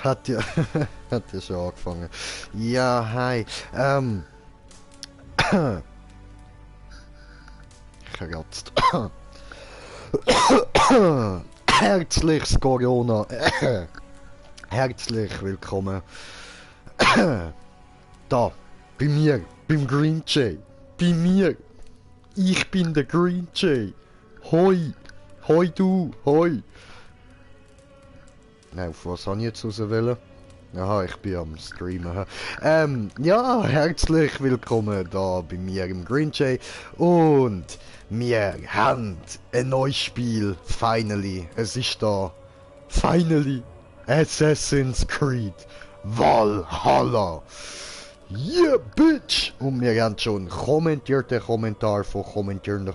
Hat ja, hat ja schon angefangen. Ja, hi. Geratzt. Herzliches Corona. Herzlich willkommen. Da, bei mir, beim Green Jay. Bei mir. Ich bin der Green Jay. Hoi. Hoi du, hoi. Nein, auf was habe ich jetzt raus wollen? Aha, ich bin am Streamen. Ja, herzlich willkommen da bei mir im Green Jay. Und wir haben ein neues Spiel. Finally. Es ist da. Finally. Assassin's Creed Valhalla. Yeah, bitch! Und wir haben schon kommentierte Kommentare von kommentieren.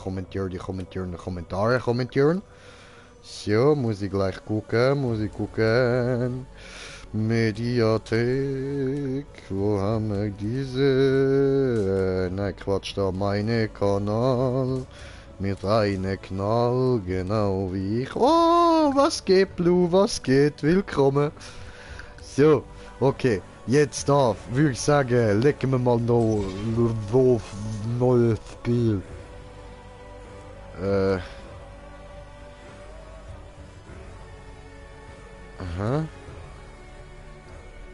So, muss ich gleich gucken, Mediathek, wo haben wir diese? Nein, Quatsch, da meine Kanal. Mit einem Knall, genau wie ich. Oh, was geht, Blue, was geht? Willkommen. So, okay. Jetzt da, würde ich sagen, legen wir mal noch neues Spiel. Aha.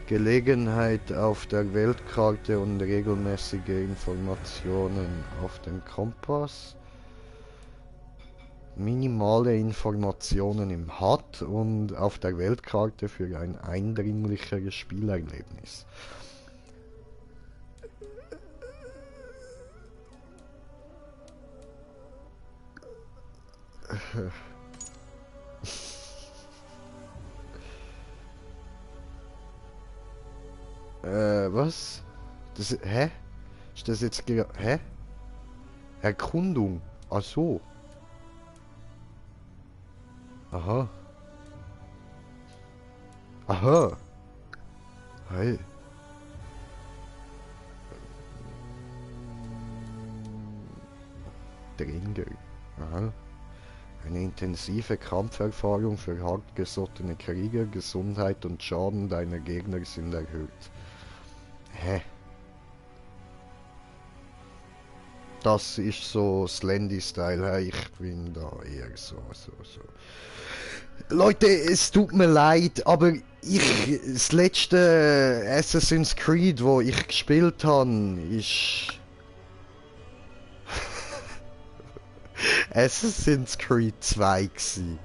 Gelegenheit auf der Weltkarte und regelmäßige Informationen auf dem Kompass. Minimale Informationen im HUD und auf der Weltkarte für ein eindringlicheres Spielerlebnis. Was? Das, hä? Ist das jetzt hä? Erkundung? Ach so. Aha. Aha. Hey. Dringer. Aha. Eine intensive Kampferfahrung für hartgesottene Krieger, Gesundheit und Schaden deiner Gegner sind erhöht. Hä? Das ist so Slendy-Style, ich bin da eher so. Leute, es tut mir leid, aber das letzte Assassin's Creed, wo ich gespielt habe, ist Assassin's Creed 2 gewesen.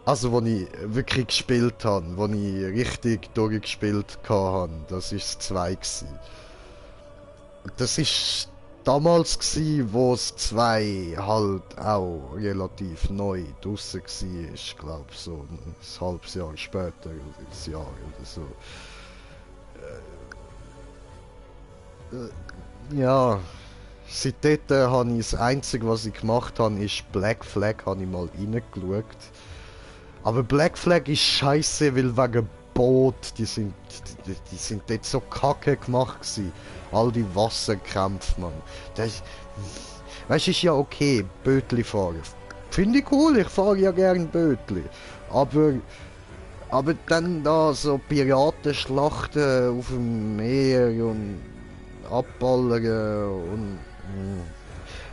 Also, wo ich wirklich gespielt habe, wo ich richtig durchgespielt habe, das ist das 2 gewesen. Das ist damals gsi, wo es 2 halt auch relativ neu draussen war, ich glaube so ein halbes Jahr später, oder ein Jahr oder so. Ja, seitdem habe ich das Einzige, was ich gemacht habe, ist Black Flag, habe ich mal reingeschaut. Aber Black Flag ist scheiße, weil wegen Boot, die sind dort so kacke gemacht gewesen. All die Wasserkämpfe, man. Das, weißt du, ist ja okay, Bötli fahren. Finde ich cool, ich fahre ja gern Bötli. Aber dann da so Piratenschlachten auf dem Meer und Abballern und...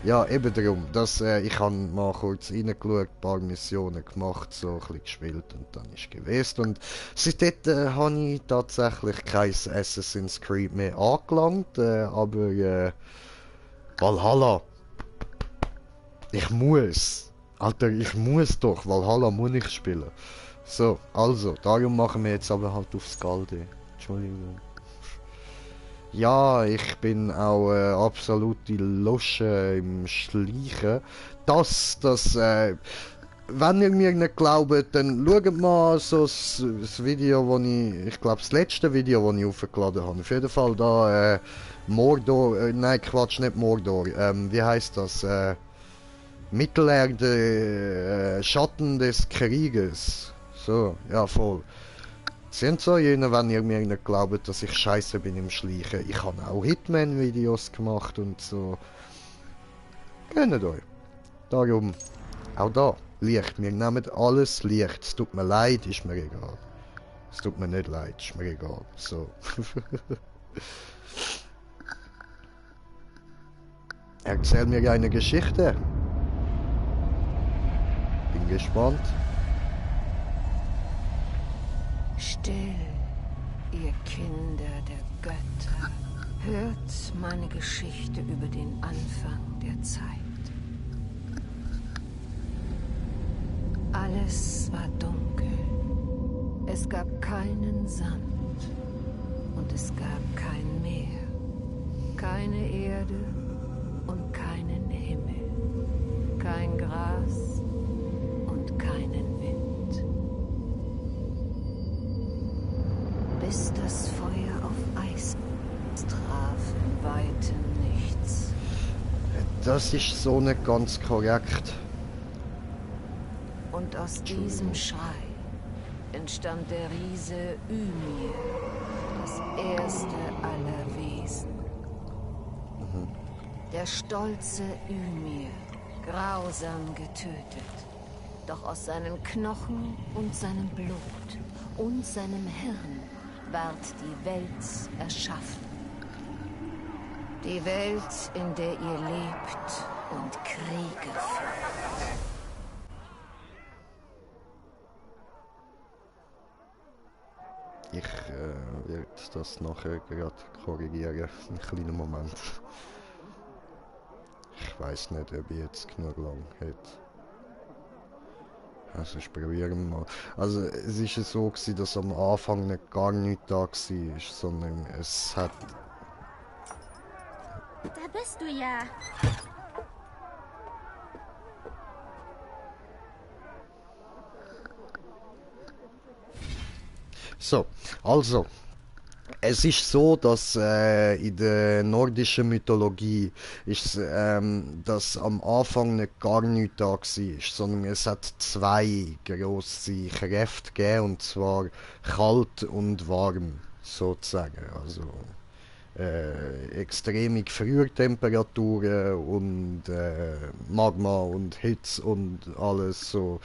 Ja, eben darum. Ich habe mal kurz reingeschaut, ein paar Missionen gemacht, so ein bisschen gespielt und dann ist gewesen. Und seitdem habe ich tatsächlich kein Assassin's Creed mehr angelangt, aber Valhalla. Ich muss. Alter, ich muss doch. Valhalla muss ich spielen. So, also, darum machen wir jetzt aber halt aufs Galde. Entschuldigung. Ja, ich bin auch absolute Lusche im Schleichen. Wenn ihr mir nicht glaubt, dann schaut mal so das Video, wo ich glaube das letzte Video, das ich aufgeladen habe. Auf jeden Fall da Mordor, nein Quatsch, nicht Mordor, wie heißt das? Mittelerde, Schatten des Krieges. So, ja voll. Sind so jene, wenn ihr mir nicht glaubt, dass ich scheiße bin im Schleichen. Ich habe auch Hitman-Videos gemacht und so. Gönnt euch. Darum, auch da, Licht. Wir nehmen alles Licht. Es tut mir leid, ist mir egal. Es tut mir nicht leid, ist mir egal. So. Erzähl mir eine Geschichte. Bin gespannt. Still, ihr Kinder der Götter, hört meine Geschichte über den Anfang der Zeit. Alles war dunkel. Es gab keinen Sand und es gab kein Meer, keine Erde und keinen Himmel, kein Gras und keinen Wind. Bis das Feuer auf Eis traf im weiten Nichts. Das ist so nicht ganz korrekt. Und aus diesem Schrei entstand der Riese Ymir, das erste aller Wesen. Der stolze Ymir, grausam getötet, doch aus seinen Knochen und seinem Blut und seinem Hirn ward die Welt erschaffen. Die Welt, in der ihr lebt und Kriege führt. Ich werde das nachher gerade korrigieren. Einen kleinen Moment. Ich weiß nicht, ob ich jetzt genug lang hätte. Also ich probiere mal. Also es ist ja so gewesen, dass am Anfang nicht gar nichts da war, sondern es hat... Da bist du ja. So, also, es ist so, dass in der nordischen Mythologie ist, dass am Anfang nicht gar nichts da war, sondern es hat zwei grosse Kräfte gegeben, und zwar kalt und warm, sozusagen. Also extreme Gefriertemperaturen und Magma und Hitze und alles so.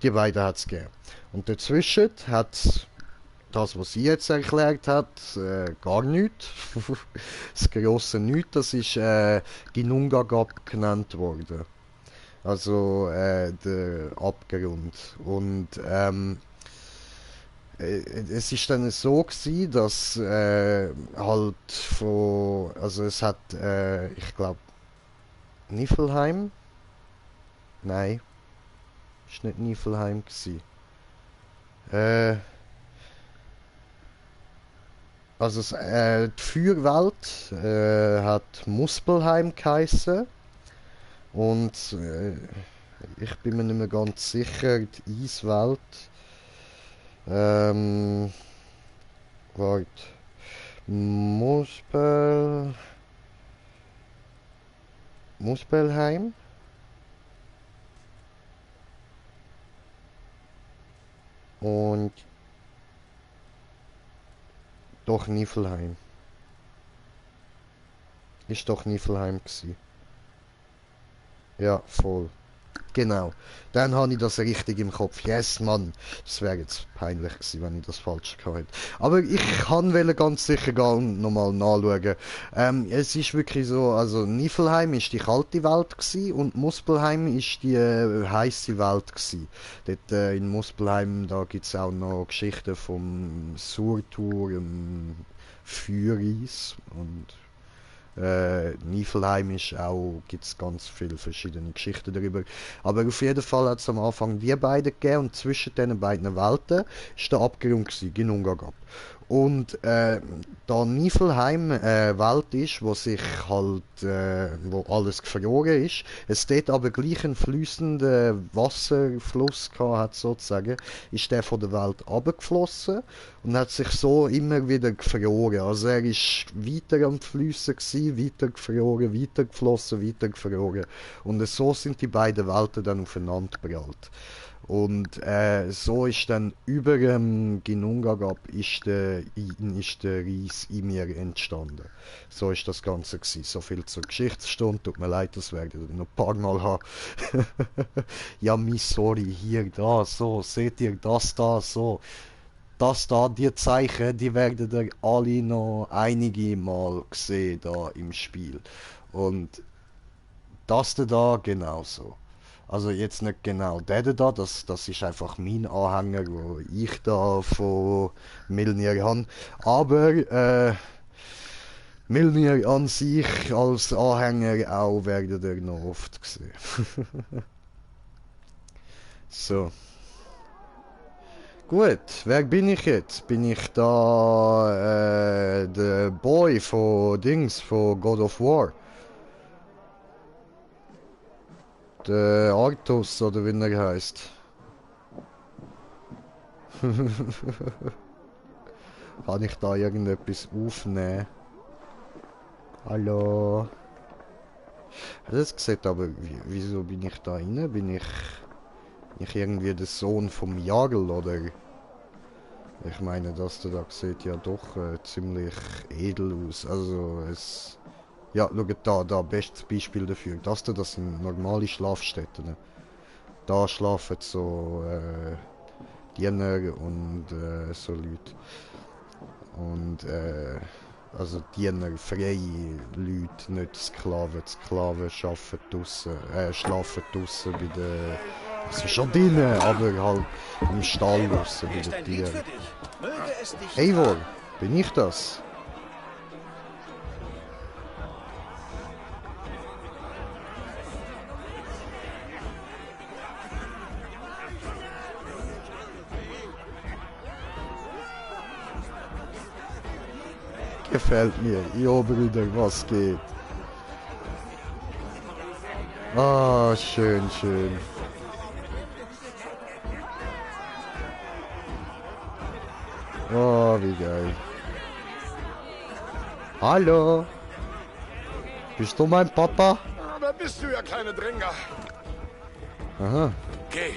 Die beiden hat es gegeben. Und dazwischen hat es das, was sie jetzt erklärt hat, gar nichts. Das grosse Nichts, das ist Ginnungagap genannt worden. Also der Abgrund. Und es ist dann so gewesen, dass halt von, also es hat, ich glaube, Niflheim? Nein, ist nicht Niflheim gewesen. Also die Feuerwelt hat Muspelheim geheissen. Und ich bin mir nicht mehr ganz sicher, die Eiswelt. Warte. Muspelheim? Und doch Niflheim. Ist doch Niflheim gsi. Ja, voll. Genau. Dann habe ich das richtig im Kopf. Yes, Mann. Das wäre jetzt peinlich gewesen, wenn ich das falsch gehabt hätte. Aber ich kann ganz sicher nochmal nachschauen. Es ist wirklich so, also Niflheim ist die kalte Welt gewesen und Muspelheim ist die heiße Welt gewesen. Dort in Muspelheim, da gibt es auch noch Geschichten vom Surtur, Furies und Niflheim ist auch, gibt es ganz viele verschiedene Geschichten darüber. Aber auf jeden Fall hat es am Anfang die beiden gegeben und zwischen diesen beiden Welten ist der Abgrund gewesen, Ginnungagap. Und da Niflheim Welt ist, wo sich halt, wo alles gefroren ist, es dort aber gleich einen fließenden Wasserfluss gehabt hat, sozusagen, ist der von der Welt abgeflossen und hat sich so immer wieder gefroren. Also er ist weiter am Fliessen gewesen, weiter gefroren, weiter geflossen, weiter gefroren. Und so sind die beiden Welten dann aufeinander geprallt. Und so ist dann über dem Ginnungagap ist der Ries Ymir entstanden. So ist das Ganze gewesen. So viel zur Geschichtsstunde. Tut mir leid, das werde ich noch ein paar Mal haben. Ja, sorry, hier, da, so, seht ihr, das da, so. Das da, die Zeichen, die werdet ihr alle noch einige Mal sehen da im Spiel. Und das da genauso. Also jetzt nicht genau der da, das ist einfach mein Anhänger, wo ich da von Mjolnir habe. Aber Mjolnir an sich als Anhänger auch werdet ihr noch oft sehen. So. Gut, wer bin ich jetzt? Bin ich da der Boy von Dings, von God of War? Der Arthas, oder wie er heißt. Kann ich da irgendetwas aufnehmen? Hallo? Das sieht aber, wieso bin ich da rein? Bin ich irgendwie der Sohn vom Jarl, oder? Ich meine, das da sieht ja doch ziemlich edel aus. Also es... Ja, schaut da, bestes Beispiel dafür. Das sind normale Schlafstätten. Da schlafen so Diener und so Leute. Und also Diener, freie Leute, nicht Sklaven. Die Sklaven arbeiten draussen, schlafen draussen bei den... Sie schon drinnen, aber halt im Stall draussen bei den Tieren. Eivor, bin ich das? Gefällt mir. Jo, Brüder, was geht? Ah, schön, schön. Oh, wie geil. Hallo? Bist du mein Papa? Da bist du ja, kleine Dränger. Aha. Geh.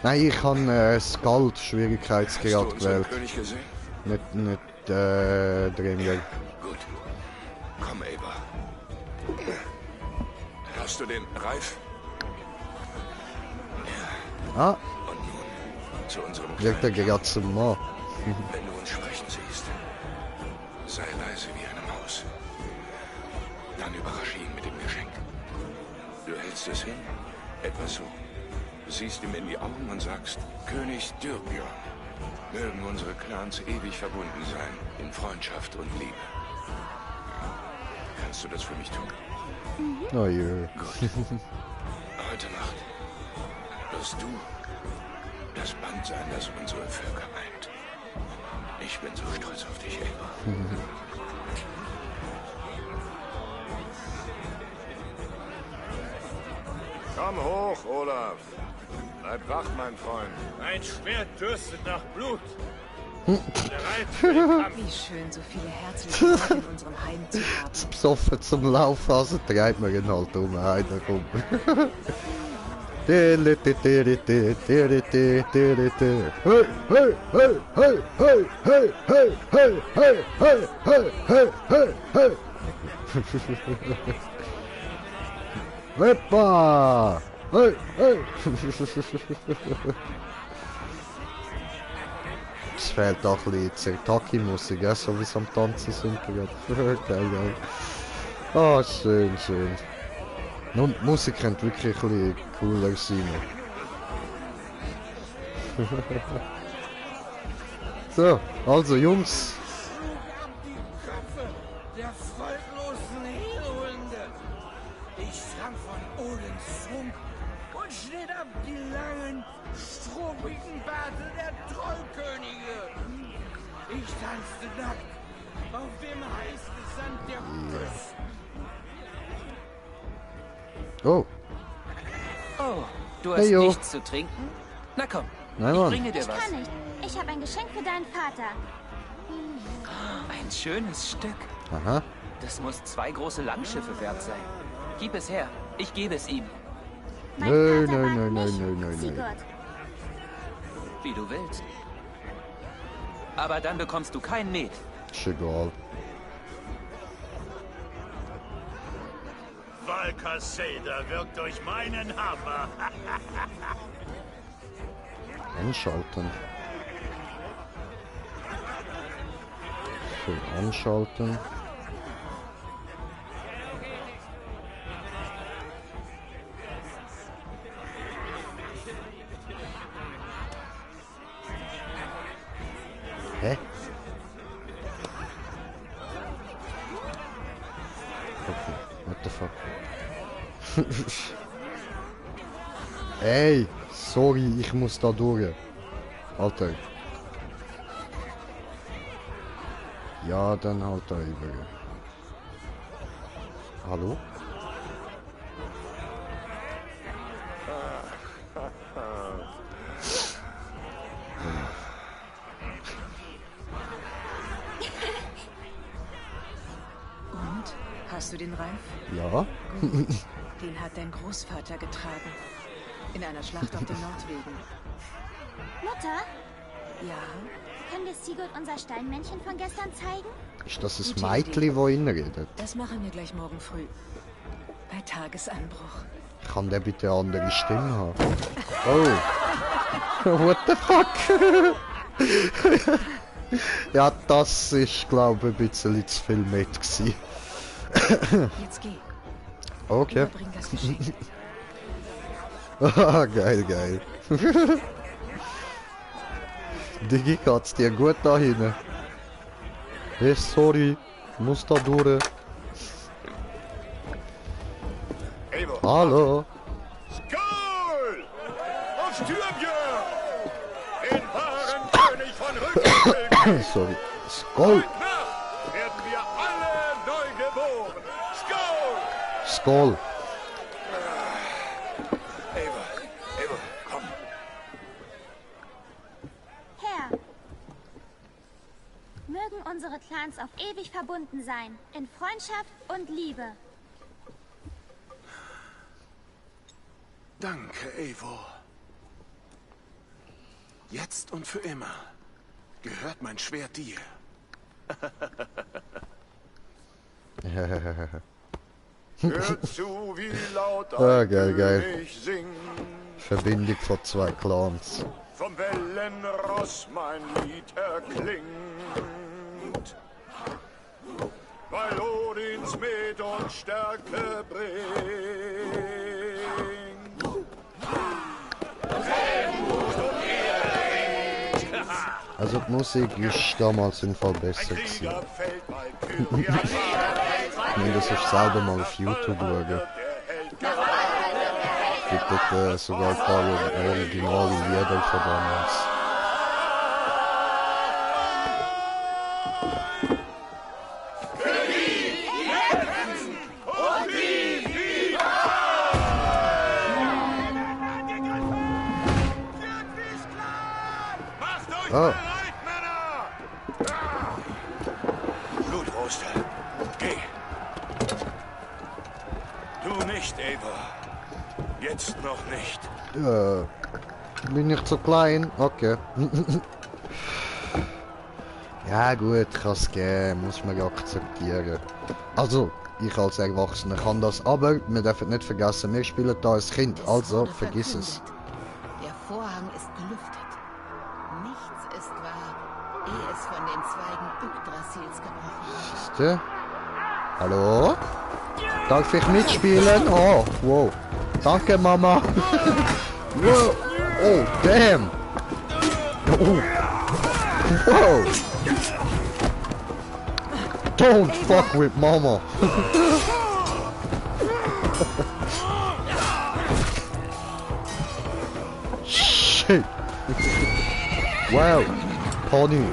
Nein, ich habe Skald Schwierigkeitsgrad Hast du gewählt. unseren König gesehen? Nicht Dränger. Gut. Komm, Eber. Hast du den Reif? Ah, Und nun zu unserem wird er kleinen gerade zum Mann. Wenn du uns sprechen siehst, sei leise wie eine Maus. Dann überrasche ihn mit dem Geschenk. Du hältst es hin, etwas so. Siehst ihm in die Augen und sagst, König Styrbjörn, mögen unsere Clans ewig verbunden sein, in Freundschaft und Liebe. Kannst du das für mich tun? Oh je. Gut. Heute Nacht wirst du das Band sein, das unsere Völker eint. Ich bin so stolz auf dich, Eber. Komm hoch, Olaf. Bleib wach, mein Freund. Mein Schwert dürstet nach Blut. Bereit für den Kampf. Wie schön, so viele herzliche Leute in unserem Heim zu haben. Besoffen zum Laufen, also treibt man ihn halt um einen rum. Hey, hey, hey, hey, hey, hey, hey, hey, hey, hey, hey, hey, hey, hey, hey, hey, hey. Hoppa! Hey, hey! Es fehlt auch ein bisschen Zertaki-Musik, so wie es am Tanzen sind. Geil, geil. Ah, schön, schön. Nun, die Musik könnte wirklich ein bisschen cooler sein. So, also Jungs. Der folglosen Heerhunde. Ich sprang von Odins Trunk und schnitt ab die langen, struppigen Bärte der Trollkönige. Ich tanzte nackt auf dem heißen Sand der Küsten. Oh, Oh, du hast Heyo. nichts zu trinken? Na komm, nein, ich Mann. bringe dir Ich was. kann nicht. Ich habe ein Geschenk für deinen Vater. Ein schönes Stück. Aha. Das muss 2 große Langschiffe wert sein. Gib es her, ich gebe es ihm. Mein Nö, Vater nö, mag nö, nö, mich, nö, nö, nö. Sigurd. Wie du willst. Aber dann bekommst du kein Met. Ist egal. Valka Seder wirkt durch meinen Hammer. Anschalten. So, anschalten. Hä? Okay, what the fuck? Ey, sorry, ich muss da durch. Alter. Ja, dann halt da über. Hallo? Und? Hast du den Reif? Ja? Den hat dein Großvater getragen. In einer Schlacht auf den Nordwegen. Mutter, Ja? können wir Sigurd unser Steinmännchen von gestern zeigen? Ist das ein Gute Mädchen, das reinredet? Das machen wir gleich morgen früh. Bei Tagesanbruch. Kann der bitte eine andere Stimme haben? Oh! What the fuck? Ja, das ist, glaube ich, ein bisschen zu viel mit gewesen. Jetzt geh. Okay. Überbring das Geschenk. Ah, geil, geil. Digi, geht's dir gut da hinten? Hey, sorry, muss da durch. Eivor. Hallo. Skål! Auf Styrbjörn! Den wahren König von Rückenwilken! Sorry. Skål. Nach werden wir alle neu geboren! Skål! Skål. Eivor, komm. Herr, mögen unsere Clans auf ewig verbunden sein, in Freundschaft und Liebe. Danke, Eivor. Jetzt und für immer gehört mein Schwert dir. Hört zu, wie laut Ah, ein geil, geil. König singt. Verbindung von zwei Clans. Vom Wellenross mein Lied erklingt. Weil Odins Met und Stärke bringt. Also die Musik ist damals im Fall besser gewesen. Krieger fällt bei Kyria. Ich meine, das ist selber mal auf YouTube schauen. Gibt dort sogar ein paar originale Lieder von damals. Macht euch Ah. bereit, Männer! Blutroster, geh. Du nicht, Eivor. Jetzt noch nicht. Bin ich zu klein? Okay. Ja gut, kann es geben, muss man akzeptieren. Also, ich als Erwachsener kann das, aber wir dürfen nicht vergessen, wir spielen da als Kind, also vergiss es. Der Vorhang ist gelüftet. Nichts ist wahr, ehe es von den Zweigen Yggdrasils gebrochen ist. Siehste? Hallo? Darf ich mitspielen? Oh, wow. Danke, Mama. Wow. Oh, damn. Oh. Wow. Don't fuck with Mama. Shit. Wow. Pony.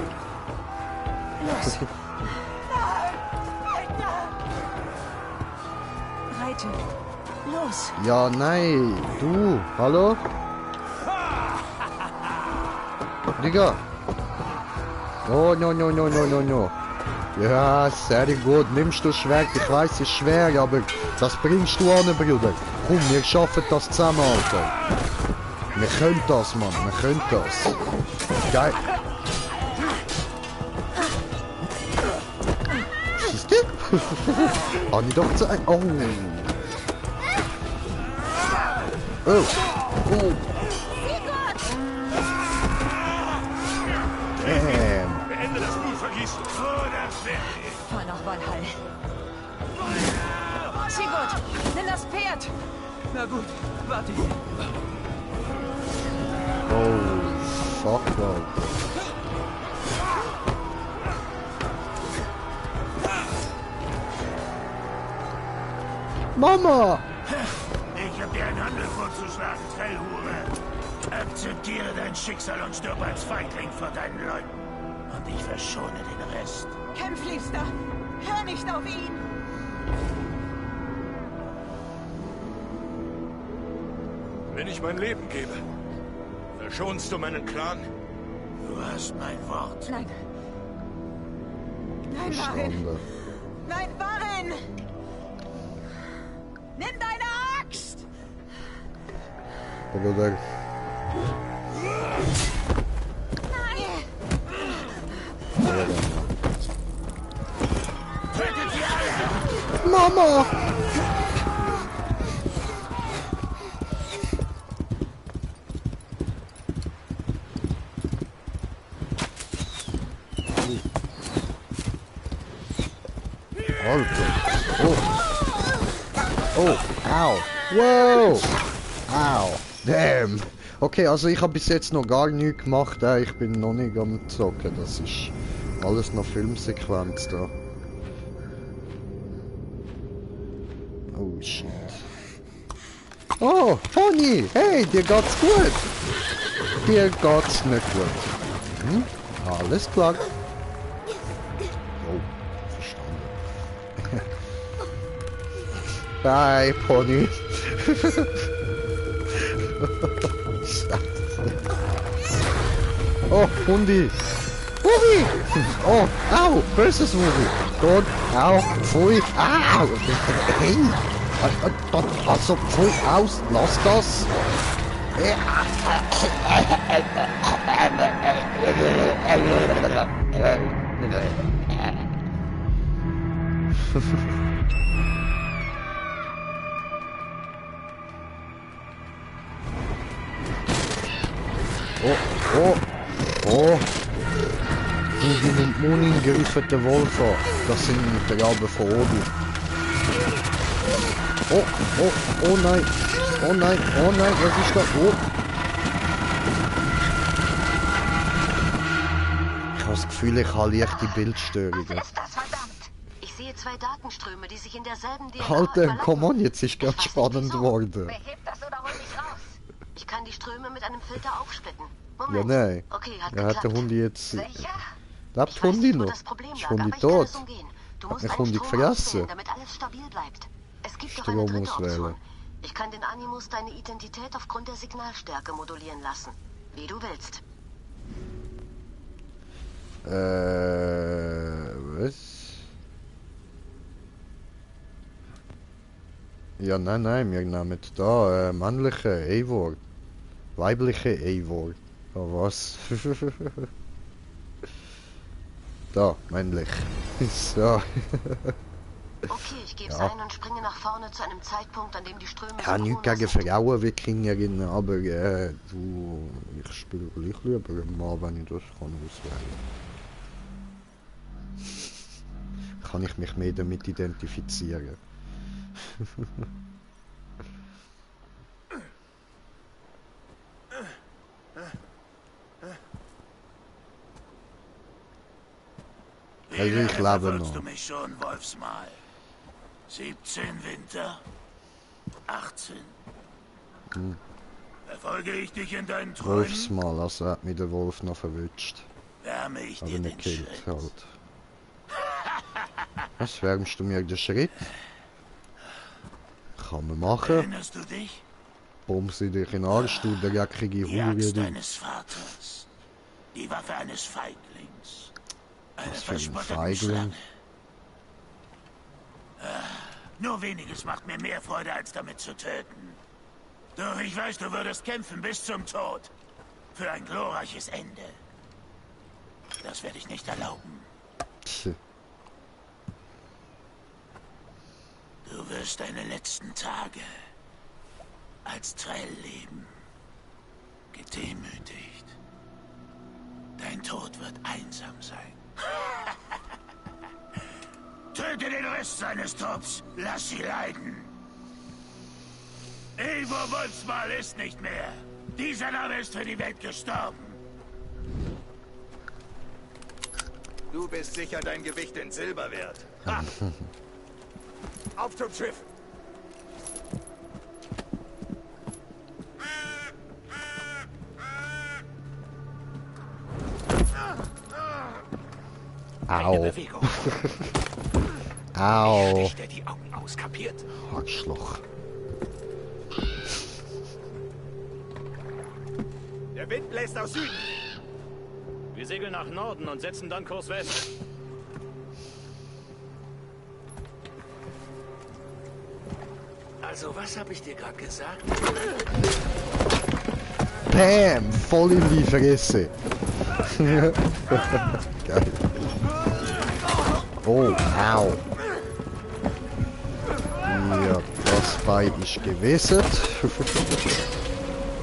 Reite. Los. Ja, nein. Du. Hallo? Digga. Oh, no, no, no, no, no, no. Ja, sehr gut. Nimmst du Schwert? Ich weiß, es ist schwer, aber das bringst du an, Bruder. Komm, wir schaffen das zusammen, Alter. Wir können das, Mann. Wir können das. Geil. Siehst du? Habe ich doch gesagt. Oh. Oh. Oh. Damn. Beende das Blutvergießen. Fahr nach Valhall. Sigurd, nimm das Pferd. Na gut, warte. Oh, fuck, man. Mama! Ich hab dir einen Handel vorzuschlagen, Trellhure. Akzeptiere dein Schicksal und stirb als Feigling vor deinen Leuten. Und ich verschone den Rest. Kämpf, Liebster. Hör nicht auf ihn. Wenn ich mein Leben gebe, verschonst du meinen Clan? Du hast mein Wort. Nein. Nein, Warin. Schande. Nein, Warin. Nimm deine Axt. Oder der... Nein. Oder der... Tötet sie alle! Mama! Alter. Oh. Oh. Au. Wow. Au. Damn. Okay, also ich habe bis jetzt noch gar nichts gemacht. Ich bin noch nicht am Zocken. Das ist alles noch Filmsequenz da. Oh shit. Oh, Pony! Hey, dir geht's gut! Dir geht's nicht gut. Hm? Alles klar. Oh, verstanden. Bye, Pony. Oh, Hundi. Hundi! Oh, au! Böses Hundi! Gut, au, pfui, au! Hey! Also, pfui, aus, lass das! Oh, oh, oh! Die Moni griffen den Wolf an. Das sind die Raben von oben. Oh, oh, oh nein! Oh nein, oh nein, was ist das? Oh! Ich habe das Gefühl, ich habe leichte Bildstörungen. Was ist das, verdammt? Ich sehe zwei Datenströme, die sich in derselben DNA Alter, komm on, jetzt ist ganz spannend geworden. Behebt das oder hol mich raus. Ich kann die Ströme mit einem Filter aufsplitten. Ja, Moment. nein. Okay, hat Er hat geklappt. der Hundi jetzt... Sicher? Lebt Ich weiß Hundi nicht, wo noch? das Problem Ist lag, Hundi aber ich kann tot? es umgehen. Du musst Hat einen Hundi Strom gefressen? auswählen, damit alles stabil bleibt. Es gibt noch Strom eine dritte auswählen. Option. Ich kann den Animus deine Identität aufgrund der Signalstärke modulieren lassen. Wie du willst. Was? Ja, nein, wir nehmen da männliche Eivor. Weibliche Eivor. Oh, was? Da, männlich. So. Okay, ich gebe es Ja. ein und springe nach vorne zu einem Zeitpunkt, an dem die Ströme Ja, nichts gegen Frauen-Wikingerinnen, aber du, ich spiele gleich lieber mal, wenn ich das kann auswählen. Kann ich mich mehr damit identifizieren. Also ich lebe verfolgst du noch. mich schon, Wolfsmal? 17 Winter? 18? Verfolge ich dich in deinen Träumen? Wolfsmal, also hat mich der Wolf noch verwünscht. Wärme ich Aber dir nicht den killt Schritt? halt. Was wärmst du mir den Schritt? Kann man machen. Erinnerst du dich? Bumse dich in den Arsch, du der jackige Die Axt Hure. deines Vaters. Die Waffe eines Feiglings. Eine Was für ein verspotteten Feigling. Schlange. Nur weniges macht mir mehr Freude, als damit zu töten. Doch ich weiß, du würdest kämpfen bis zum Tod. Für ein glorreiches Ende. Das werde ich nicht erlauben. Tch. Du wirst deine letzten Tage als Trell leben. Gedemütigt. Dein Tod wird einsam sein. Töte den Rest seines Trupps. Lass sie leiden. Eivor Wolfsmal ist nicht mehr. Dieser Name ist für die Welt gestorben. Du bist sicher dein Gewicht in Silber wert. Ha. Auf zum Schiff. Au. Au. Der die Augen auskapiert. Arschloch. Der Wind bläst aus Süden. Wir segeln nach Norden und setzen dann Kurs West. Also, was habe ich dir gerade gesagt? Bam! Voll in die Fresse. Geil. Oh, au. Ja, das Bein ist gewesen.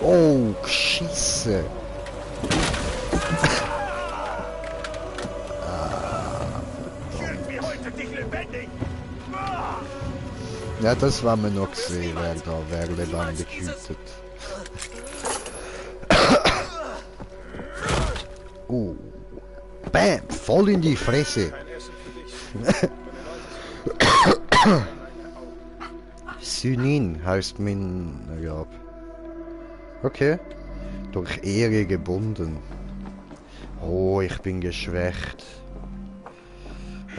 Oh, Scheiße. Ja, das war mir noch gesehen, wer lebendig hütet. Oh. Bam! Voll in die Fresse. Synin heißt mein Grab. Okay. Durch Ehre gebunden. Oh, ich bin geschwächt.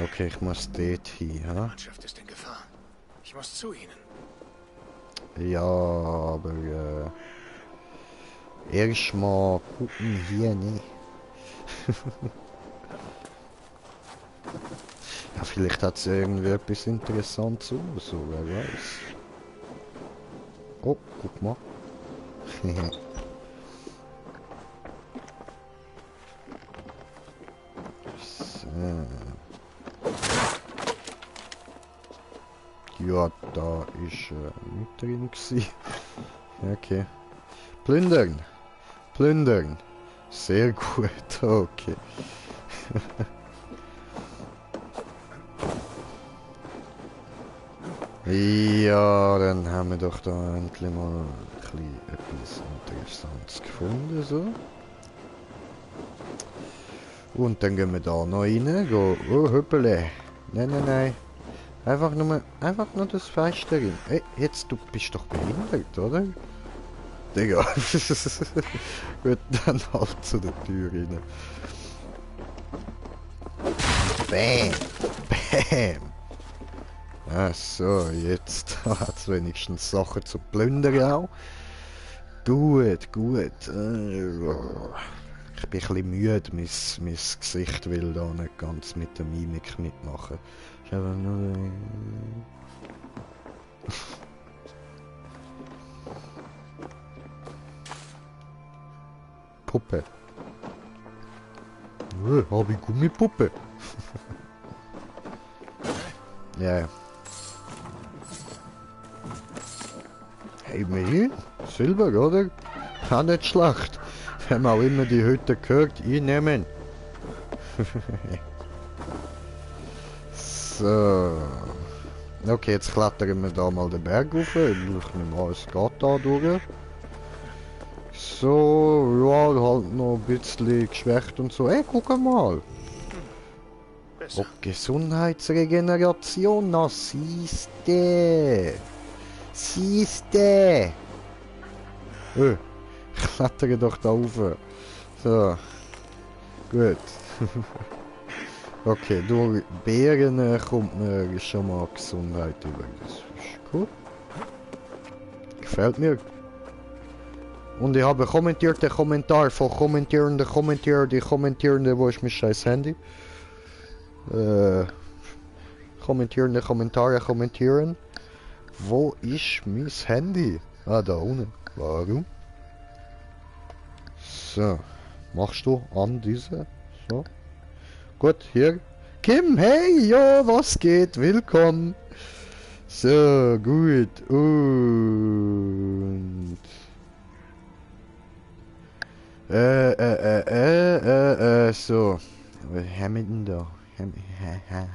Okay, ich muss dort hin, ha? Die Mannschaft ist in Gefahr. Ich muss zu ihnen. Ja, aber erstmal gucken hier, ne? Ja, vielleicht hat es irgendwie etwas Interessantes so, wer weiß. Oh, guck mal. So. Ja, da ist nicht drin gewesen. Okay. Plündern. Plündern. Sehr gut, okay. Ja, dann haben wir doch da endlich mal ein bisschen etwas Interessantes gefunden, so. Und dann gehen wir da noch rein, go, oh, Hüppele. Nein, nein, nein. Einfach nur das Fenster rein. Ey, jetzt, du bist doch behindert, oder? Digga. Gut, dann halt zu der Tür rein. Bam! Bam! Ach so, jetzt hat es wenigstens Sachen zu plündern auch. Gut, gut. Ich bin ein bisschen müde, mein Gesicht will da nicht ganz mit der Mimik mitmachen. Ich habe nur... Puppe. Habe ich Gummipuppe? Ja. Hey, mir Silber, oder? Auch nicht schlecht. Wenn man auch immer die Hütte gehört, einnehmen. So. Okay, jetzt klettern wir da mal den Berg rauf. Ich nehme mal, es geht da durch. So, ja, halt noch ein bisschen geschwächt und so. Ey, guck mal. Oh, Gesundheitsregeneration, na siehste. Siehste. Ich klettere doch da rauf. So. Gut. Okay, durch Beeren kommt mir schon mal Gesundheit über. Das ist gut. Gefällt mir. Und ich habe kommentierte Kommentar von kommentierende, wo ist mein scheiß Handy? Kommentierende Kommentare kommentieren. Wo ist mein Handy? Ah, da unten. Warum? So. Machst du an diese? So. Gut, hier. Kim, hey, jo, was geht? Willkommen. So, gut. Und... so. Was haben wir denn da?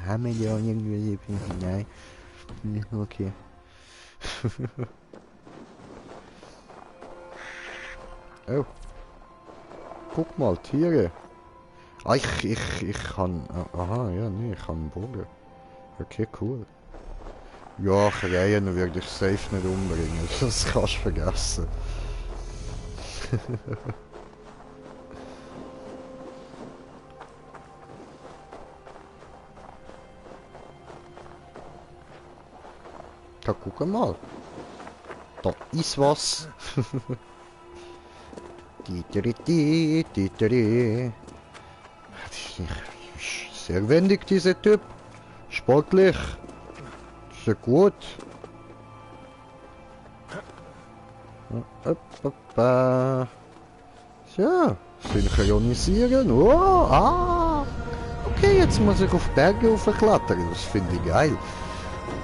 Haben wir da irgendwie... Nein. Okay. Oh. Guck mal, Tiere. Ah, ich kann... Aha, ja, nee, ich kann einen Bogen. Okay, cool. Ja, Krähen würde ich safe nicht umbringen. Das kannst du vergessen. Da guck mal. Da ist was. Sehr wendig, dieser Typ. Sportlich. Sehr gut. So, synchronisieren. Oh, ah. Okay, jetzt muss ich auf Berge hochklettern. Das finde ich geil.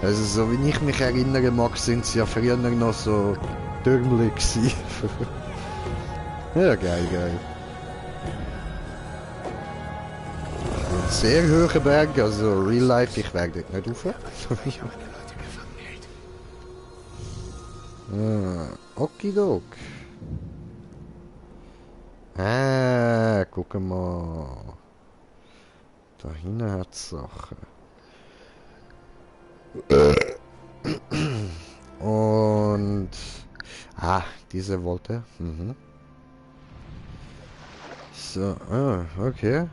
Also, so wie ich mich erinnern mag, sind sie ja früher noch so Türmli gewesen. Ja, geil, geil. Ein sehr hoher Berg, also real life, ich werde dort nicht rauf. Okidok. Guck mal. Da hinten hat es Sachen. Und... diese wollte. Mhm. So, okay.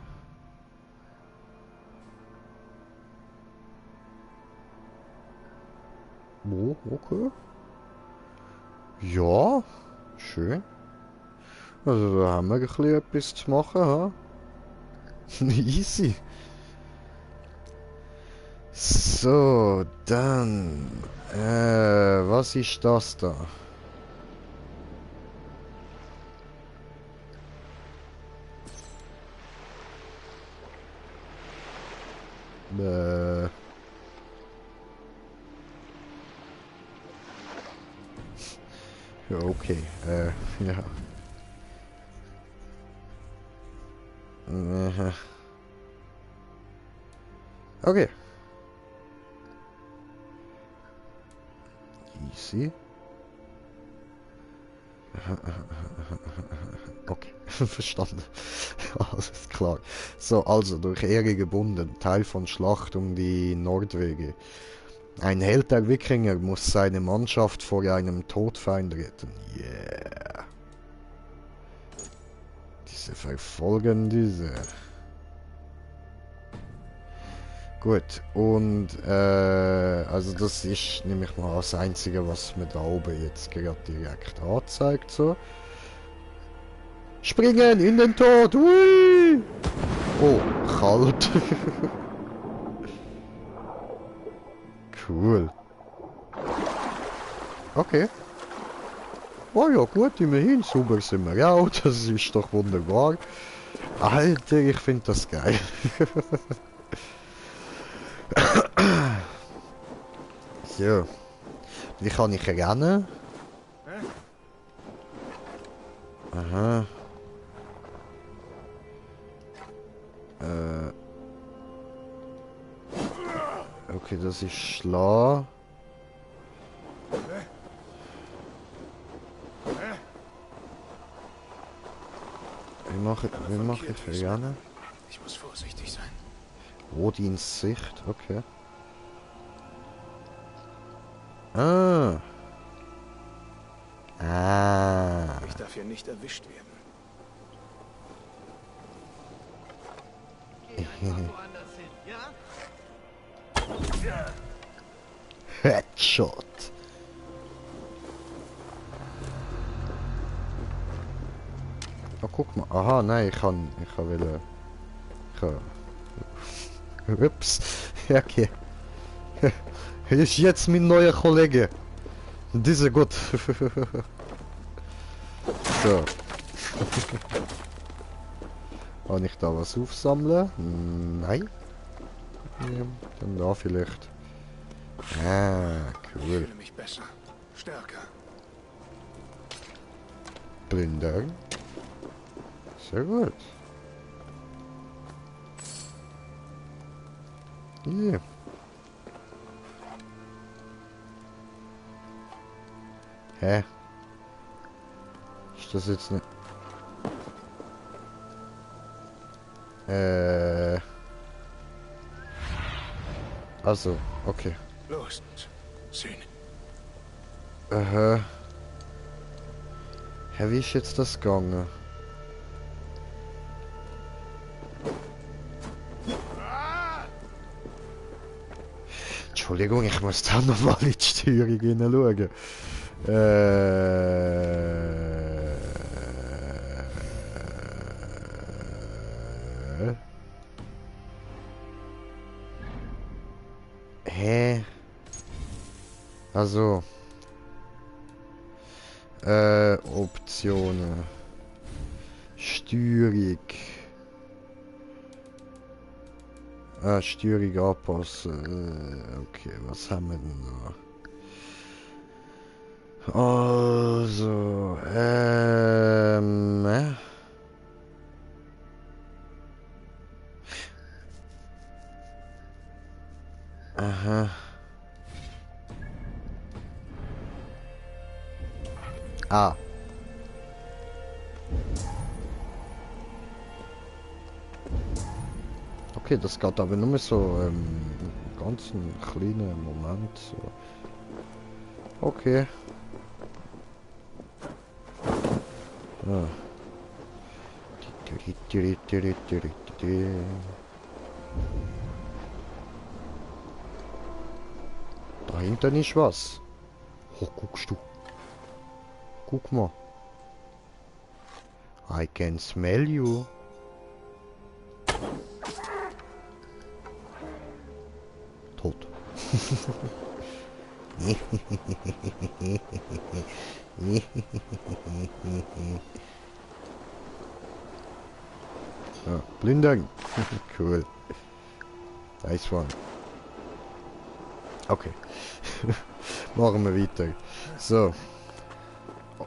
Oh, okay. Ja, schön. Also da haben wir ein bisschen etwas zu machen, ha? Easy. So, dann... was ist das da? Ja, okay, ja. Okay. Easy. Okay, verstanden. Alles klar. So, also durch Ehre gebunden. Teil von Schlacht um die Nordwege. Ein Held der Wikinger muss seine Mannschaft vor einem Todfeind retten. Yeah. Diese verfolgen diese. Gut, und also das ist nämlich mal das Einzige, was mir da oben jetzt gerade direkt anzeigt. So. Springen in den Tod! Ui! Oh, kalt. Cool. Okay. Oh ja, gut, immerhin. Sauber sind wir auch. Das ist doch wunderbar. Alter, ich finde das geil. So. Wie kann ich rennen? Aha. Okay, das ist schlau. Wie mache ich rennen? Ich muss vorsichtig sein. Odins Sicht, okay. Ich darf hier nicht erwischt werden. Headshot. Oh, guck mal. Aha, nein, ich kann ups. Okay. Ist jetzt mein neuer Kollege. Diese gut. So. Kann ich da was aufsammeln? Nein. Ja, dann da vielleicht. Ah, Ich cool. fühle mich besser. Stärker. Plündern. Sehr gut. Hier. Hä? Ist das jetzt nicht... Also, okay. Los, Sühne. Aha. Hä, wie ist jetzt das gegangen? Entschuldigung, ich muss da nochmal in die Steuerung hineinschauen. Hä? Also. Optionen. Steuerung. Ah, Steuerung anpassen. Okay, was haben wir denn da? Also, Aha. Ah. Okay, das geht aber nur so ganz einen kleinen Moment. So. Okay. Ah. Da hinten ist was. Oh, guckst du. Guck mal. I can smell you. Tot. Ja, Blindung. Cool. Nice one. Okay. Machen wir weiter. So.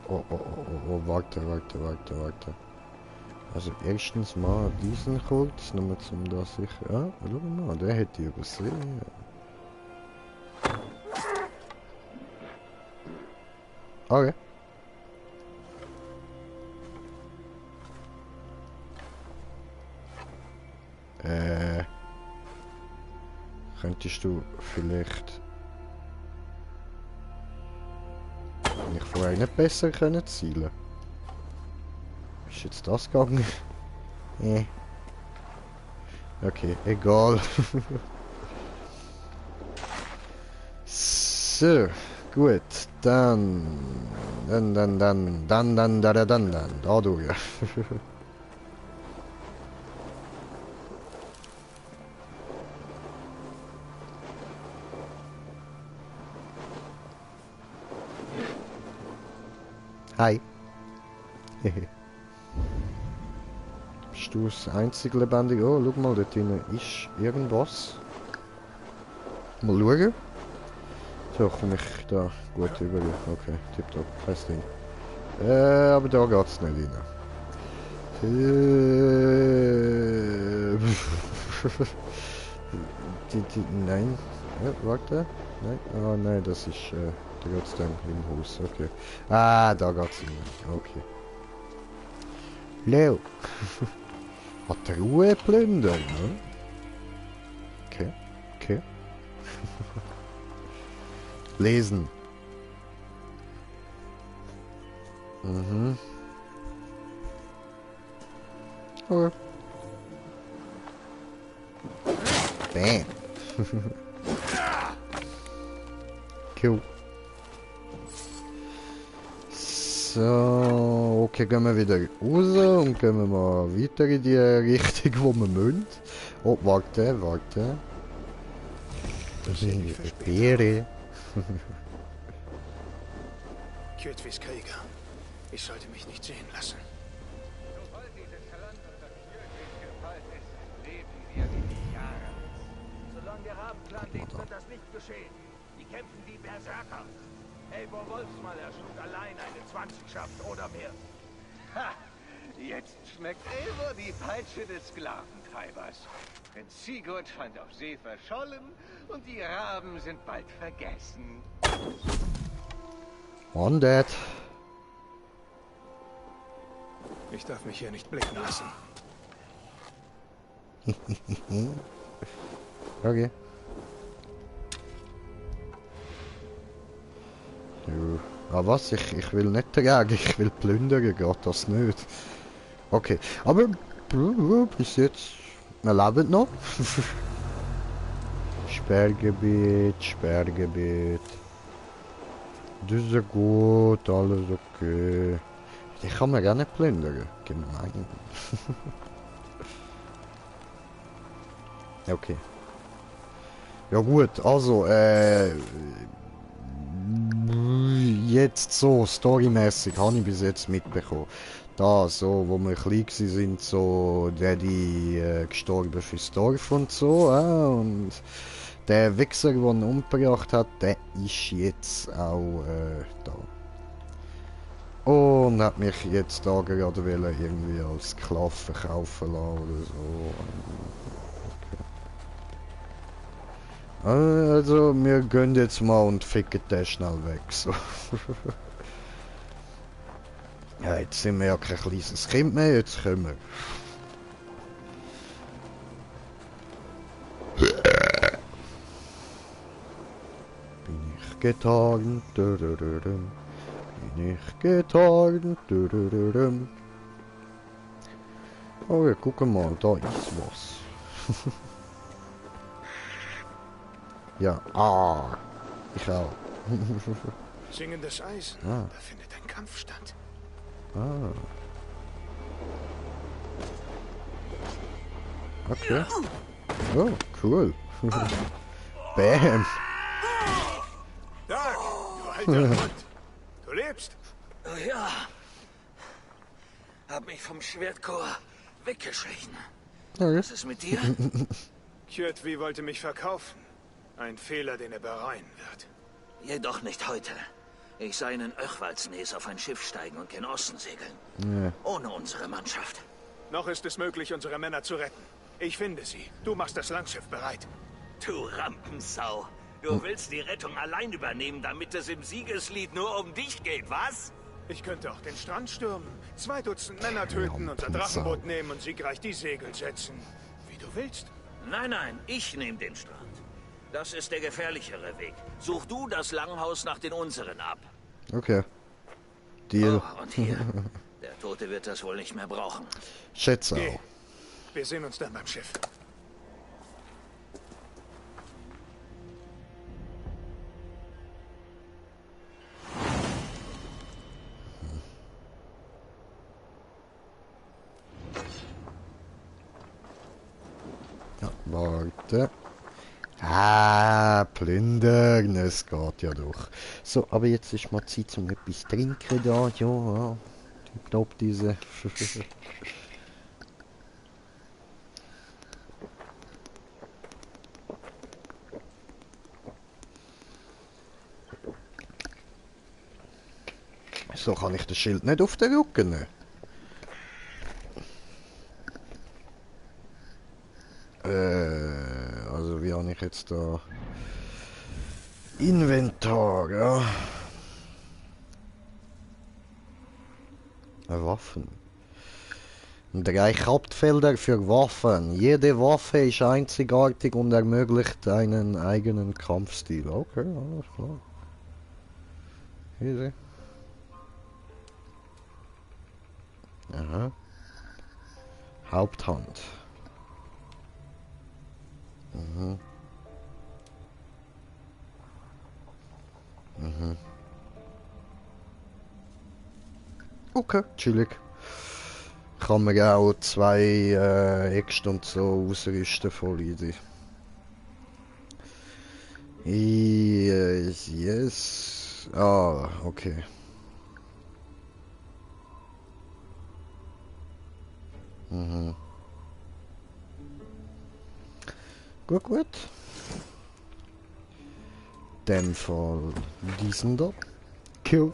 Oh, warte. Also erstens mal diesen kurz, nur zum da sicher. Ah, schau mal, der hätte ich übersehen. Okay. Könntest du vielleicht... Wenn ich vorher nicht besser können zielen. Ist jetzt das gegangen? Okay, egal. So, gut, dann da durch. Hi. Bist du das einzig Lebendige? Oh, schau mal, dort drinnen ist irgendwas. Mal schauen. So, komme ich da gut über. Okay, tipptopp, kein Ding. Aber da geht's nicht rein. Nein. Warte. Nein. Ah, nein, das ist trotzdem im Haus. Okay. Ah, da geht's rein. Okay. Leo. Hat der Ruhe plündern, ne? Okay. Lesen. Mhm. Okay. Bam. Cool. So, okay, gehen wir wieder raus und gehen wir mal weiter in die Richtung, wo wir müssen. Oh, warte. Das sind die Speere. Kjøtvis kriger. Ich sollte mich nicht sehen lassen. Sobald dieses Land unter Tyrkis gefallen ist, leben wir wie die Jahre. Solange der Rabenclan lebt, wird das nicht geschehen. Die kämpfen wie Berserker. Eivor Wolfsmaler schlug allein eine 20schaft oder mehr. Ha! Jetzt schmeckt Eivor die Peitsche des Sklaventreibers. Prinz Sigurd scheint auf See verschollen und die Raben sind bald vergessen. Undead. Ich darf mich hier nicht blicken lassen. Okay. Aber was? Ich will nicht dagegen, ich will plündern, geht das nicht. Okay, aber bis jetzt, wir leben noch. Sperrgebiet, Sperrgebiet. Das ist gut, alles okay. Ich kann mir gar nicht plündern, gemein. Okay. Ja gut, also, jetzt so, storymäßig habe ich bis jetzt mitbekommen. Da, so, wo wir klein sind, so, Daddy gestorben fürs Dorf und so, und der Wichser, der ihn umgebracht hat, der ist jetzt auch da. Und hat mich jetzt da gerade irgendwie als Sklave verkaufen lassen oder so. Okay. Also, wir gehen jetzt mal und ficken den schnell weg, so. Ja, jetzt sind wir ja kein kleines Kind mehr, jetzt können wir. Bin ich getarnt, bin ich getarnt, oh ja, guck mal, da ist was. Ja, ich auch. Singendes Eisen, Ah. da findet ein Kampf statt. Okay. Oh, cool. Bam. Dark, du alter Hund. Du lebst. Oh ja. Hab mich vom Schwertchor weggeschlichen. Was ist mit dir? Kjörtvi wollte mich verkaufen. Ein Fehler, den er bereuen wird. Jedoch nicht heute. Ich sei in Öchwaldsnes auf ein Schiff steigen und gen Osten segeln. Ja. Ohne unsere Mannschaft. Noch ist es möglich, unsere Männer zu retten. Ich finde sie. Du machst das Langschiff bereit. Du Rampensau. Du willst die Rettung allein übernehmen, damit es im Siegeslied nur um dich geht, was? Ich könnte auch den Strand stürmen, 2 Dutzend Männer töten, unser Drachenboot nehmen und siegreich die Segel setzen. Wie du willst. Nein, nein, ich nehme den Strand. Das ist der gefährlichere Weg. Such du das Langhaus nach den unseren ab. Okay. Deal. Oh, und hier. Der Tote wird das wohl nicht mehr brauchen. Schätze Geh. auch. Wir sehen uns dann beim Schiff. Ja, warte. Plündern, es geht ja doch. So, aber jetzt ist mal Zeit zum etwas trinken da, ja. Ich glaube diese. So kann ich das Schild nicht auf den Rücken nehmen. Also wie habe ich jetzt da Inventar, ja. Waffen. 3 Hauptfelder für Waffen. Jede Waffe ist einzigartig und ermöglicht einen eigenen Kampfstil. Okay, alles klar. Easy. Aha. Haupthand. Mhm. Mhm. Okay, chillig. Kann man auch 2 Äxte und so ausrüsten, voll easy. Yes. Ah, okay. Mhm. Gut, gut. In dem Fall diesen da. Kill.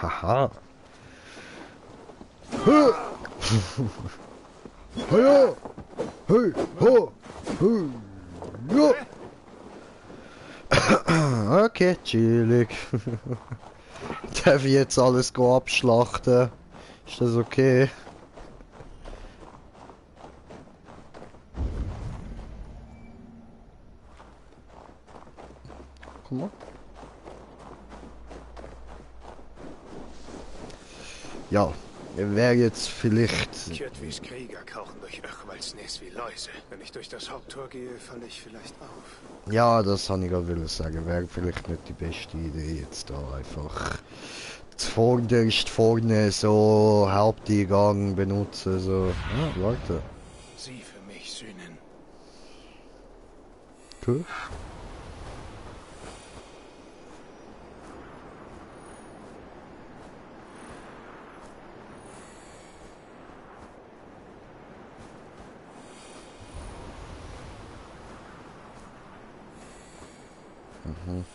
Haha. Hey, hey, ho, hey, ja. Okay, chillig. Darf ich jetzt alles abschlachten? Ist das okay? Guck mal. Ja, wäre jetzt vielleicht... Kjotvis Krieger krauchen durch Öchwaldsnäs wie Läuse. Wenn ich durch das Haupttor gehe, falle ich vielleicht auf. Ja, das habe ich gerade sagen. Wäre vielleicht nicht die beste Idee, jetzt da einfach zuvorderst vorne so Haupteingang benutzen. So, ja, Leute. Sie für mich sühnen. Cool. Mhm.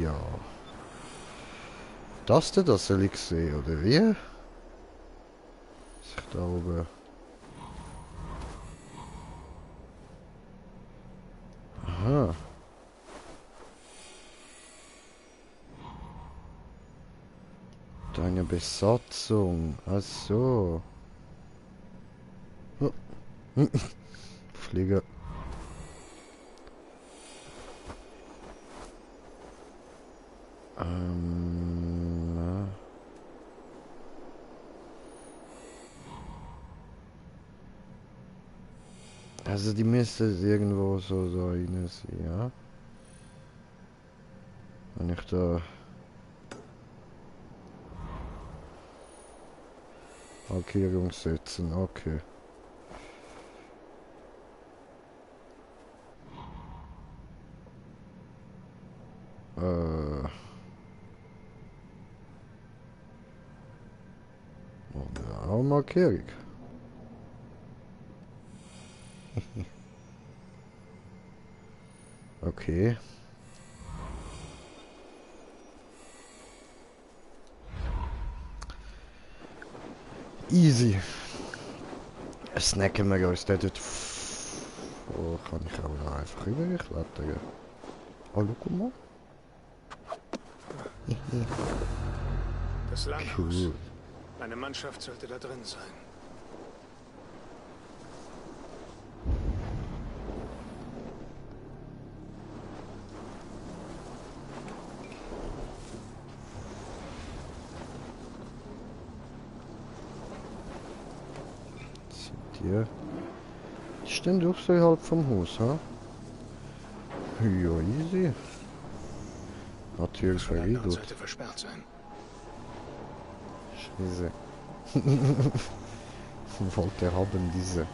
Ja. Das soll ich sehen, oder wie? Ich da oben. Aha. Deine Besatzung. Ach so. Oh. Flieger. Also die müsste irgendwo so sein, ja. Wenn ich da Markierung setzen, okay. Auch Markierung. Okay. Easy. Snacken wir uns dort. Oh, kann ich auch noch einfach rüberklettern. Oh, guck mal. Das Langhaus. Cool. Eine Mannschaft sollte da drin sein. Hier. Die stehen außerhalb vom Haus, ha? Ja, easy. Natürlich verriegelt. Sollte versperrt sein. Scheiße. Wollte haben diese.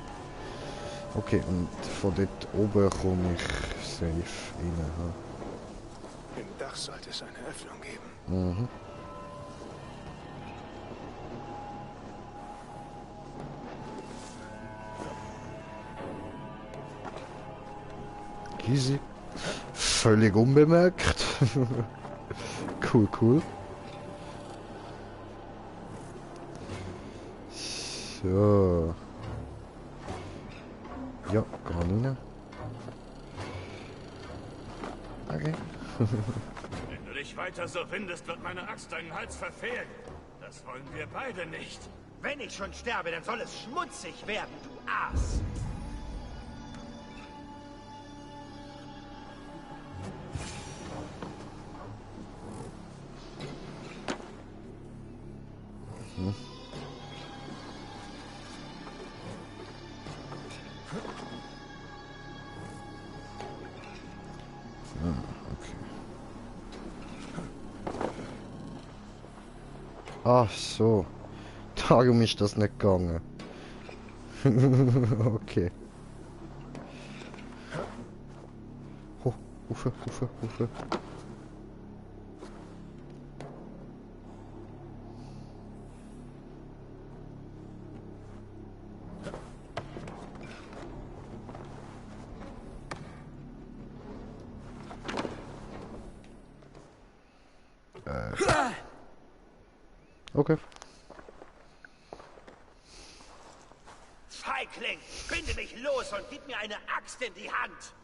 Okay, und von dort oben komme ich safe rein, ha? Im Dach sollte es eine Öffnung geben. Mhm. Easy. Völlig unbemerkt. Cool, cool. So. Ja, gar nicht. Okay. Wenn du dich weiter so windest, wird meine Axt deinen Hals verfehlen. Das wollen wir beide nicht. Wenn ich schon sterbe, dann soll es schmutzig werden, du Aas. Ach so. Darum ist das nicht gegangen. Okay. Oh, Ufe. Okay. Feigling, binde mich los und gib mir eine Axt in die Hand.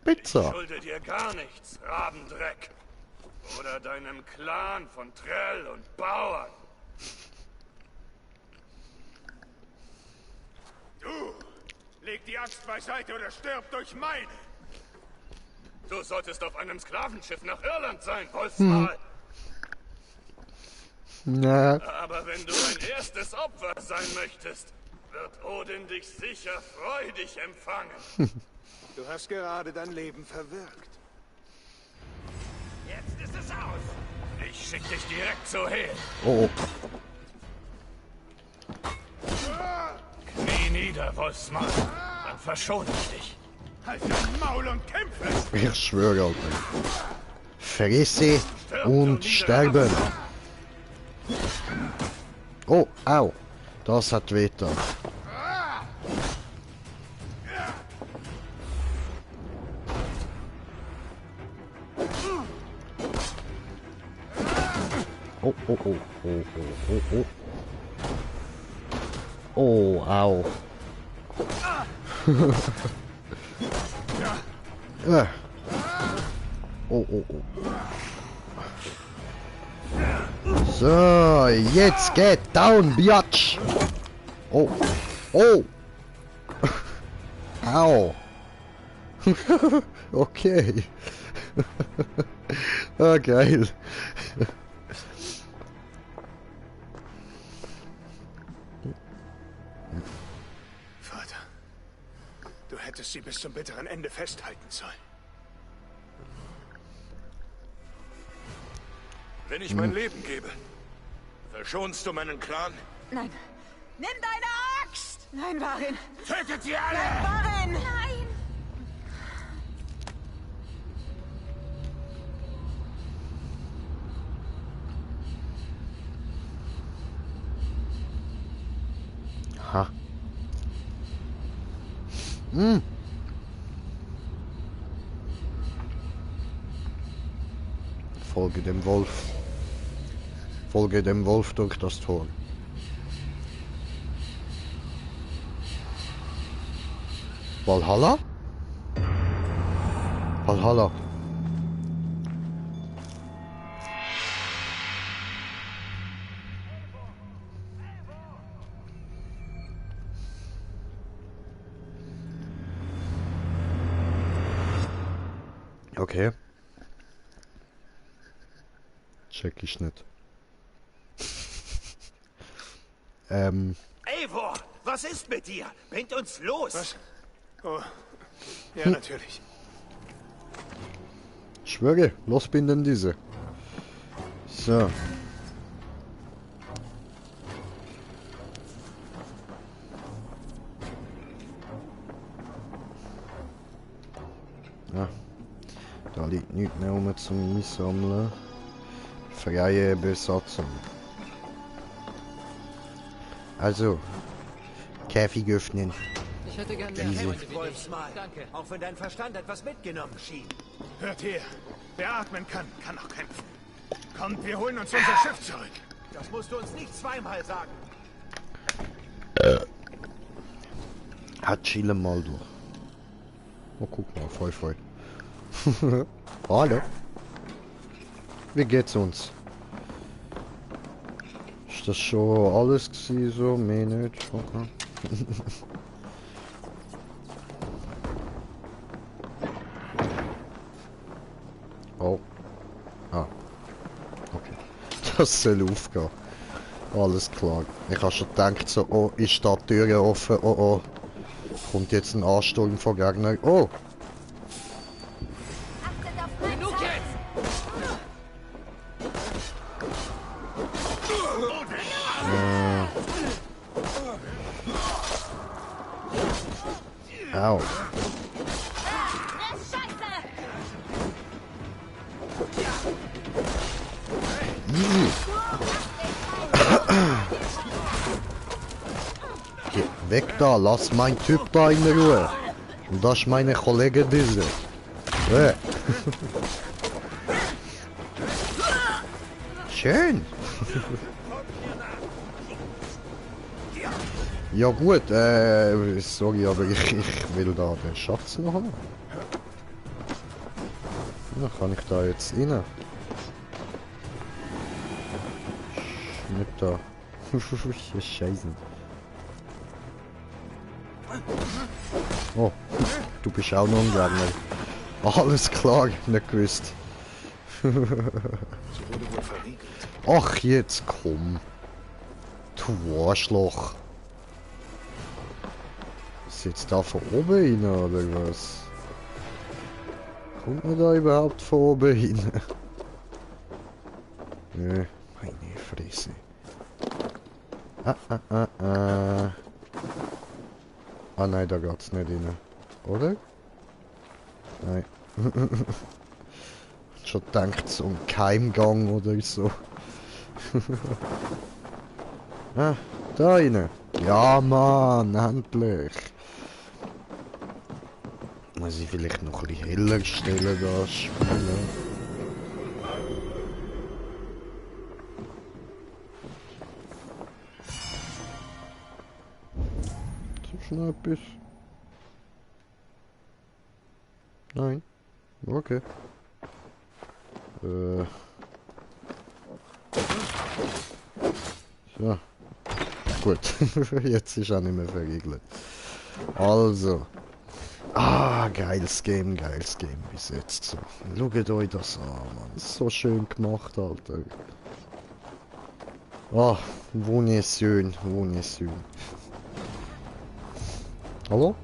Pizza. Ich schulde dir gar nichts, Rabendreck. Oder deinem Clan von Trell und Bauern. Du, leg die Axt beiseite oder stirb durch meine. Du solltest auf einem Sklavenschiff nach Irland sein, Wolfsmal. Na. Aber wenn du ein erstes Opfer sein möchtest, wird Odin dich sicher freudig empfangen. Du hast gerade dein Leben verwirkt. Jetzt ist es aus. Ich schick dich direkt zu Hel. Oh. Knie nieder, Wolfsmann. Dann verschone ich dich. Halt dein Maul und kämpfe! Ich schwöre, Alter. Fresse und sterben. Oh, au. Das hat wehgetan. Oh. Oh, au. Oh. So, jetzt geht down, Biatch. Oh. Au. Okay. Ah, geil. Vater, du hättest sie bis zum bitteren Ende festhalten sollen. Wenn ich mein Leben gebe, verschonst du meinen Clan? Nein. Nimm deine Axt! Nein, Varin. Tötet sie alle! Nein, Varin! Nein! Ha. Folge dem Wolf. Folge dem Wolf durch das Tor. Valhalla? Valhalla. Okay. Check ich nicht. Eivor, was ist mit dir? Bringt uns los! Was? Oh, ja, natürlich. Schwöre, losbinden diese. So. Ja. Da liegt nichts mehr um zum Einsammeln. Freie Besatzung. Also, Käfig öffnen. Ich hätte gern mehr Easy. Freunde wie dich. Wolfsmal, Danke. auch wenn dein Verstand etwas mitgenommen schien. Hört her. Wer atmen kann, kann auch kämpfen. Kommt, wir holen uns unser Schiff zurück. Das musst du uns nicht zweimal sagen. Hat chillen mal durch. Oh, guck mal, voll. Hallo. Wie geht's uns? Ist das schon alles gewesen, so? Mehr nicht? Okay. Oh. Ah. Okay. Das soll aufgehen. Alles klar. Ich habe schon gedacht, so, oh, ist da die Tür offen? Oh. Kommt jetzt ein Ansturm von Gegnern? Oh! Genug jetzt! Au. Easy. Geh weg da, lass mein Typ da in Ruhe. Und das ist meine Kollege diese. Schön. Ja gut, sorry, aber ich will da den Schatz noch haben. Ja, kann ich da jetzt rein? Nicht da. Scheiße. Oh, du bist auch noch ein Gegner. Alles klar, nicht gewusst. Ach, jetzt komm. Du Arschloch. Ist jetzt da von oben hin oder was? Kommt man da überhaupt von oben hin? Nö, meine Fresse. Ah nein, da geht's nicht rein. Oder? Nein. Schon gedacht, so ein Keimgang oder so. Ah, da rein. Ja, Mann, endlich. Muss ich vielleicht noch ein bisschen heller stellen, das Spiel. Ist noch etwas? Nein. Okay. So. Gut. Jetzt ist auch nicht mehr verriegelt. Also. Ah, geiles Game bis jetzt. So. Schaut euch das an, Mann. So schön gemacht, Alter. Ah, wunderschön. Hallo?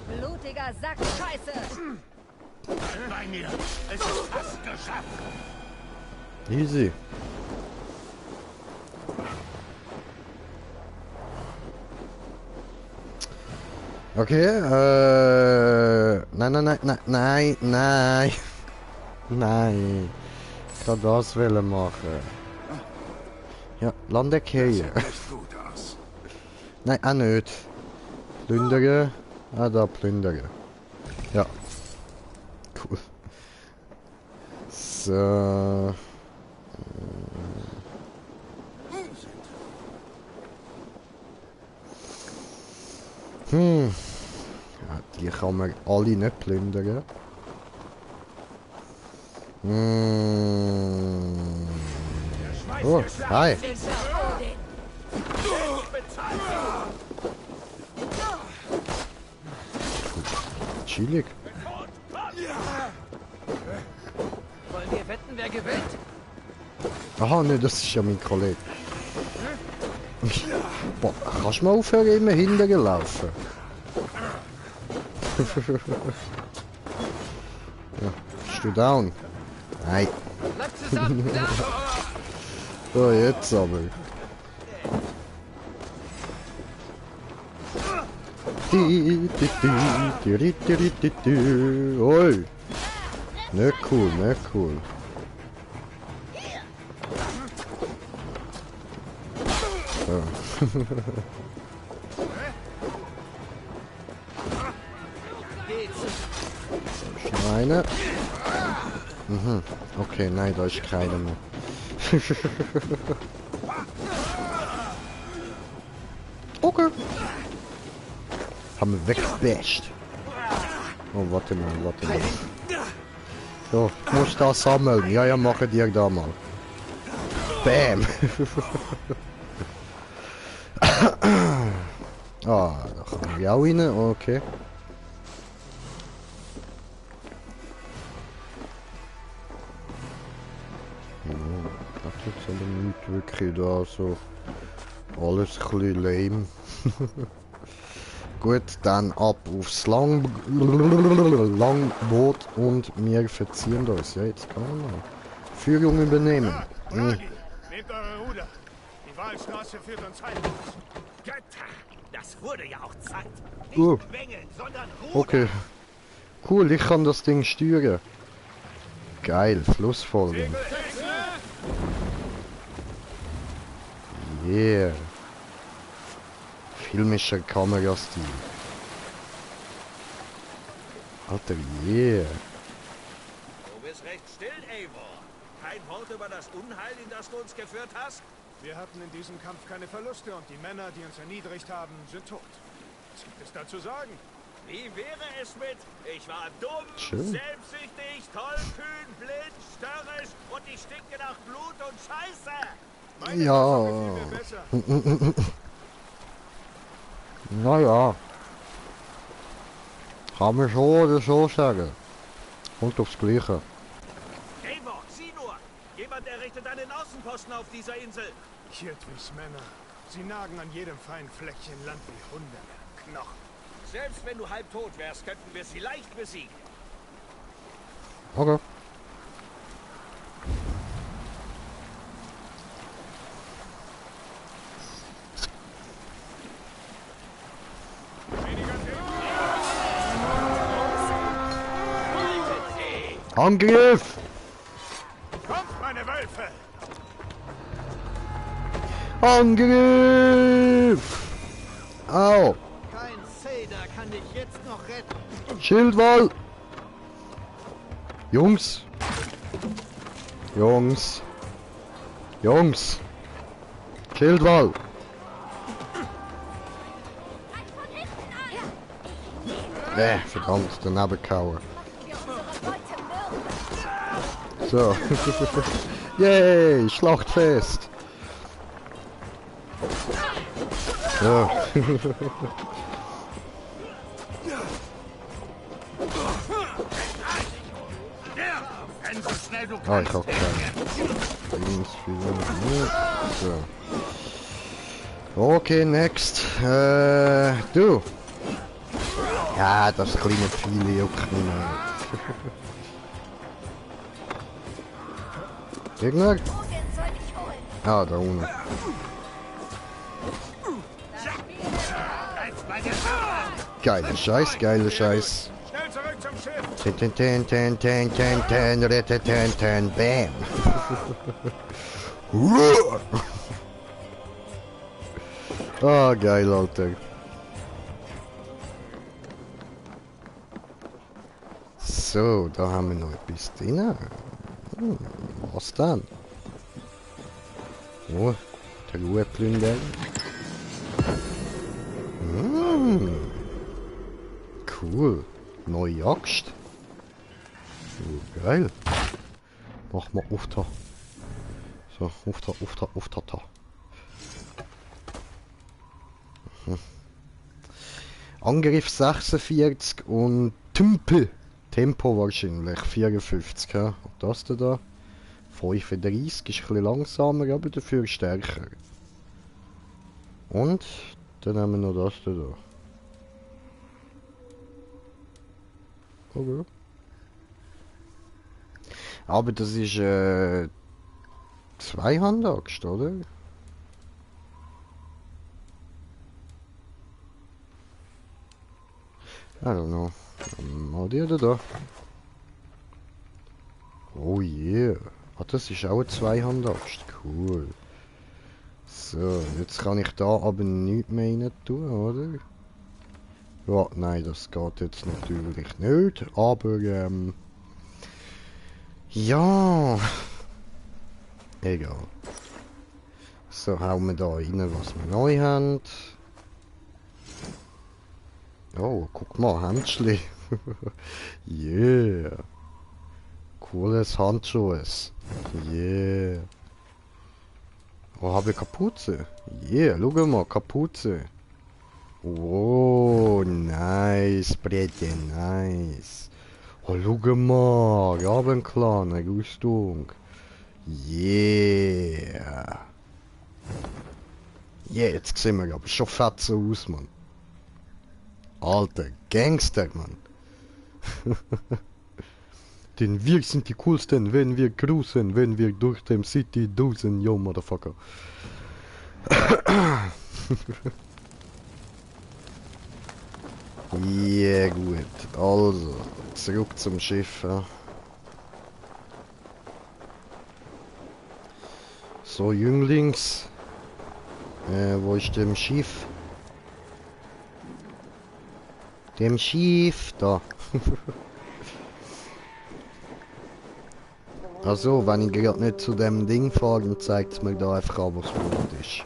Blutiger Sack Scheiße! Bei mir! Es ist fast geschafft! Easy. Okay, nein. Nein. Ich kann das machen. Ja, Landekehr. Nein, auch nicht. Plündern. Ah, da plündern. Ja. Cool. So. Ja, die kann man alle nicht plündern. Oh, hi. Chillig. Wollen wir wetten, wer gewinnt? Aha, ne, das ist ja mein Kollege. Boah, kannst du mal aufhören, immer hinterher laufen? Ja, bist du down? Nein. Bleib zusammen! So, jetzt aber. Oi! Nicht cool. So. Schweine. Mhm. Okay, nein, da ist keiner mehr. Okay. Haben wir weggebasht. Oh, warte mal. So, ich muss das sammeln. Ja, mache dir da mal. Bam. Ah, da kann ich auch rein. Okay. Das ist jetzt aber nicht wirklich da so. Alles ein bisschen lame. Gut, dann ab aufs Langboot und wir verziehen uns. Ja, jetzt kann man mal Führung übernehmen. Nehmt eure Ruder. Die Walstraße führt uns heim. Götter! Das Es wurde ja auch Zeit. Nicht quengeln, sondern rudern. Okay. Cool, ich kann das Ding steuern. Geil, Flussfolgen. Yeah. Filmischer Kamerastil. Alter, yeah. Du bist recht still, Eivor. Kein Wort über das Unheil, in das du uns geführt hast? Wir hatten in diesem Kampf keine Verluste und die Männer, die uns erniedrigt haben, sind tot. Was gibt es da zu sagen? Wie wäre es mit, ich war dumm, Schön. selbstsüchtig, tollkühn, blind, störrisch und ich stinke nach Blut und Scheiße? Ja. Naja. Kann man schon oder so sagen. Und aufs Gleiche. Eivor, sieh nur! Jemand errichtet einen Außenposten auf dieser Insel. Kirtwigs Männer. Sie nagen an jedem feinen Fleckchen Land wie Hunde. Knochen. Selbst wenn du halb tot wärst, könnten wir sie leicht besiegen. Okay. Angriff! Kommt, meine Wölfe! Angriff! Au! Kein Zeder kann dich jetzt noch retten. Schildwall! Jungs! Jungs! Jungs! Schildwall! Verdammt, daneben gehauen. So. Yay, Schlachtfest! So. Ah, ich hab keinen. So. Okay, next. Du. Ja, das kleine Vieh juckt nicht mehr. Gegner? Ah, da unten. Geiler Scheiß, geiler Scheiß. Schnell zurück zum Schiff! Bam. Ah, geil, Alter. So, da haben wir noch etwas drin. Was dann? Oh, der Ruheplünder. Cool. Neue Axt. So, geil. Mach mal auf da. So, auf da. Angriff 46 und Tempo wahrscheinlich 54. Ja? Und das da 35 ist ein bisschen langsamer, aber dafür stärker. Und dann haben wir noch das da. Okay. Aber das ist Zweihandaxt, oder? I don't know. Mal die da. Oh yeah. Ah, das ist auch eine Zweihandaxt. Cool. So, jetzt kann ich da aber nichts mehr rein tun, oder? Ja, nein, das geht jetzt natürlich nicht, aber ja. Egal. So, hauen wir da rein, was wir neu haben. Oh, guck mal, Händchen. Yeah. Cooles Handschuhes. Yeah. Oh, habe ich Kapuze? Yeah, schau mal, Kapuze. Oh, nice, Brette, nice. Oh, schau mal, Rabenklan, eine Rüstung. Yeah. Yeah, jetzt sehen wir aber schon fett so aus, Mann. Alter, Gangster, Mann. Denn wir sind die coolsten, wenn wir cruisen, wenn wir durch dem City dosen, yo, Motherfucker. Ja gut, also zurück zum Schiff. Ja. So Jünglings, wo ist dem Schiff? Dem Schiff da. Also, wenn ich gerade nicht zu dem Ding fahre, dann zeigt es mir da einfach an, was gut ist.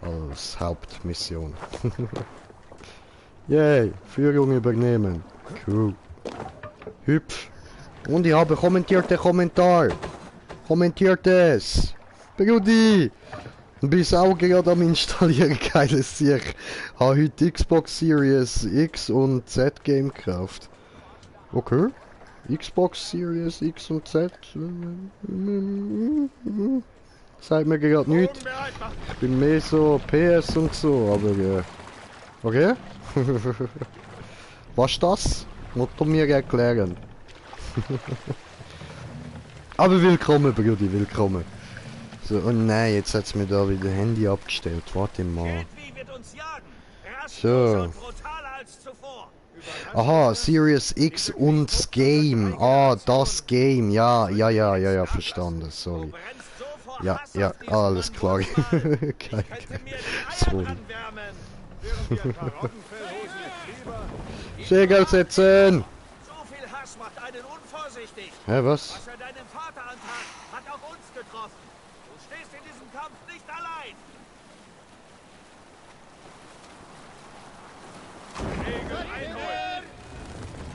Als Hauptmission. Yay, Führung übernehmen. Cool. Hüpf. Und ich habe kommentierte Kommentar. Kommentiert es. Brudi. Du bist auch gerade am installieren, geiles Sieg. Ich habe heute Xbox Series X und Z Game gekauft. Okay. Xbox Series X und Z. Sagt mir gerade nichts. Ich bin mehr so PS und so, aber okay. Was ist das? Musst du mir erklären. Aber willkommen, Brudi, willkommen. So, oh nein, jetzt hat es mir da wieder Handy abgestellt. Warte mal. So. Aha, Series X und das Game. Ah, das Game. Ja, verstanden, sorry. Ja, alles klar. Geil. Sorry. Segel setzen! Hä, was? Was er deinem Vater antat, hat auch uns getroffen. Du stehst in diesem Kampf nicht allein.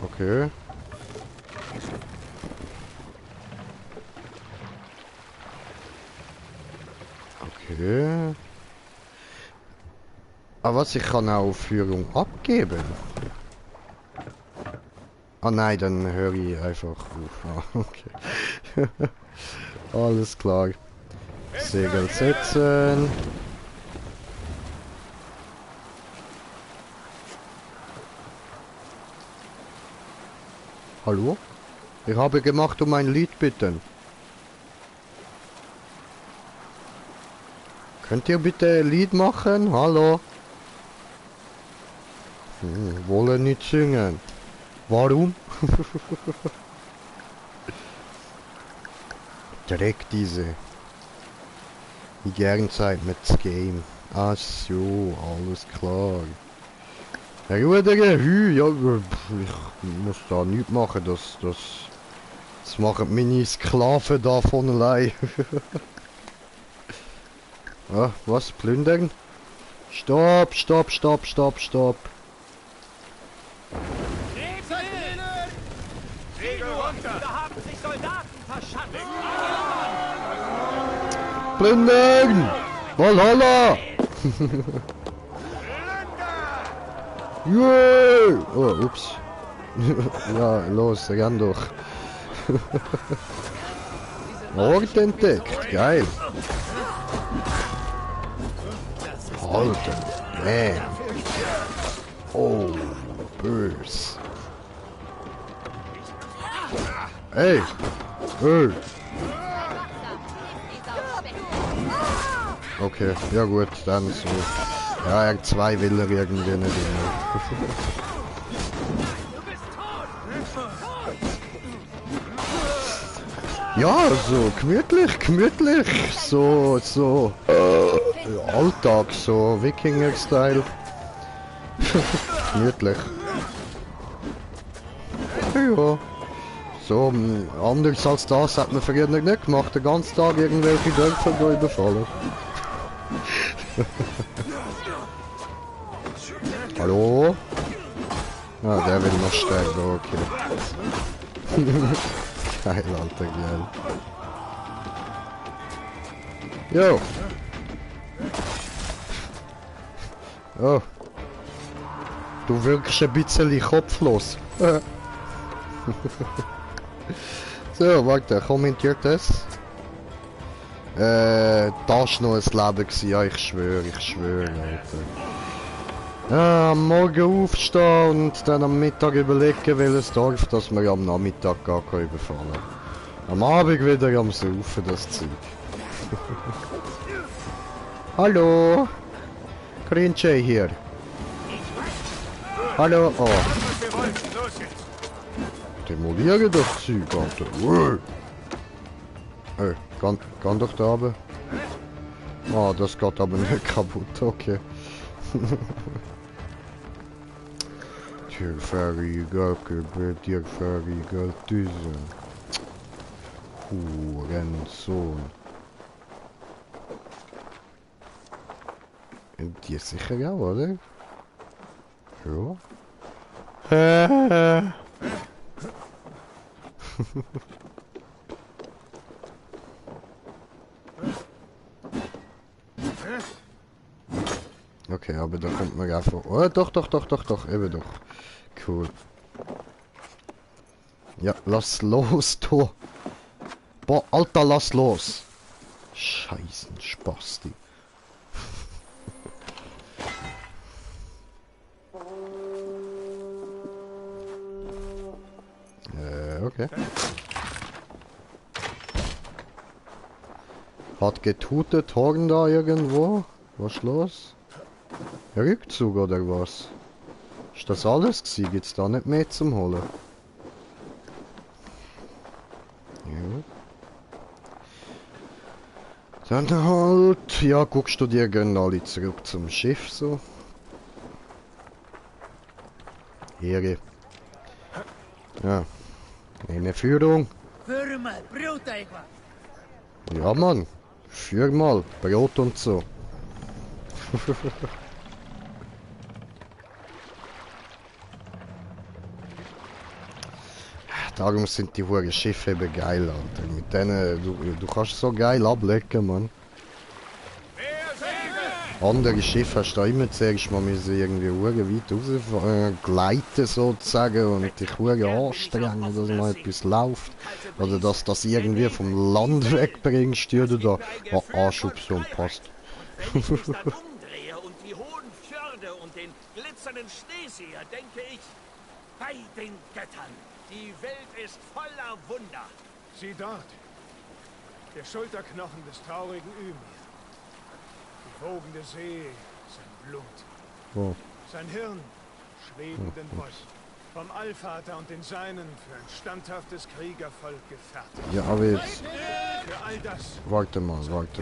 Okay. Okay. Aber was, ich kann auch Führung abgeben? Ah nein, dann höre ich einfach auf. Ah, okay. Alles klar. Segel setzen. Hallo? Ich habe gemacht um ein Lied bitten. Könnt ihr bitte ein Lied machen? Hallo? Wollen nicht singen. Warum? Direkt diese. Die gern Zeit mit dem Game. Ach so, alles klar. Herr Ruderer, ja, ich muss da nichts machen, das machen meine Sklaven da von allein. Ah, was? Plündern? Stopp, stopp, stopp, stopp, stopp. Da haben sich Soldaten verschanzt. Plündern! Valhalla! Yeah! Oh, ups. Ja, los, renn doch. Ort entdeckt, geil. Alter, damn. Oh, bös. Hey! Hey! Okay, ja gut, dann so. Ja, R2 will er irgendwie nicht mehr. Ja, so gemütlich, so Alltag, so Wikinger-Style. Gemütlich. Ja. So, anders als das hat man früher nicht gemacht, den ganzen Tag irgendwelche Dörfer überfallen. Hallo? Ah, der will noch sterben, okay. Geil, Alter, geil. Jo! Oh. Du wirkst ein bisschen kopflos. So, warte, kommentiert das? Das war noch ein Leben gewesen, ja, ich schwöre, Alter. Ja, am Morgen aufstehen und dann am Mittag überlegen, welches Dorf, dass wir am Nachmittag gar kein überfallen. Am Abend wieder am Saufen, das Zeug. Hallo? Grinche hier. Hallo, oh. Was wir wollen. Los jetzt. Demoliere das Zeug, Alter. Ey, kann doch da oben. Ah, das geht aber nicht kaputt, okay. Tierfähige tierfähige Düse. Hurensohn. Die ist sicher ja, oder? Ja. Okay, aber da kommt man einfach... Oh, doch, eben doch. Cool. Ja, lass los, du. Boah, Alter, lass los. Scheißen Spasti. Okay. Hat getutet, Horn da irgendwo? Was ist los? Rückzug oder was? Ist das alles gewesen? Gibt's da nicht mehr zum Holen? Ja. Dann halt... Ja, guckst du dir gehen alle zurück zum Schiff so. Ehre. Ja. Eine Führung. Führ mal, Brot einfach. Ja, Mann. Führ mal. Brot und so. Darum sind die hohen Schiffe eben geil, Alter. Mit denen, du kannst so geil ablecken, Mann. Andere Schiffe hast du immer zuerst mal müssen irgendwie weit raus gleiten sozusagen und dich anstrengen, dass mal etwas läuft. Oder dass das irgendwie vom Land wegbringst, die du da anschubst und passt. Wenn ich mich dann umdrehe und die hohen Fjorde und den glitzernden Schnee sehe, denke ich, bei den Göttern, die Welt ist voller Wunder. Sieh dort. Der Schulterknochen des traurigen Ymir. Die wogende See, sein Blut. Oh. Sein Hirn, schwebenden Boss. Vom Allvater und den Seinen für ein standhaftes Kriegervolk gefertigt. Ja, aber jetzt... Für all das... Warte mal. Und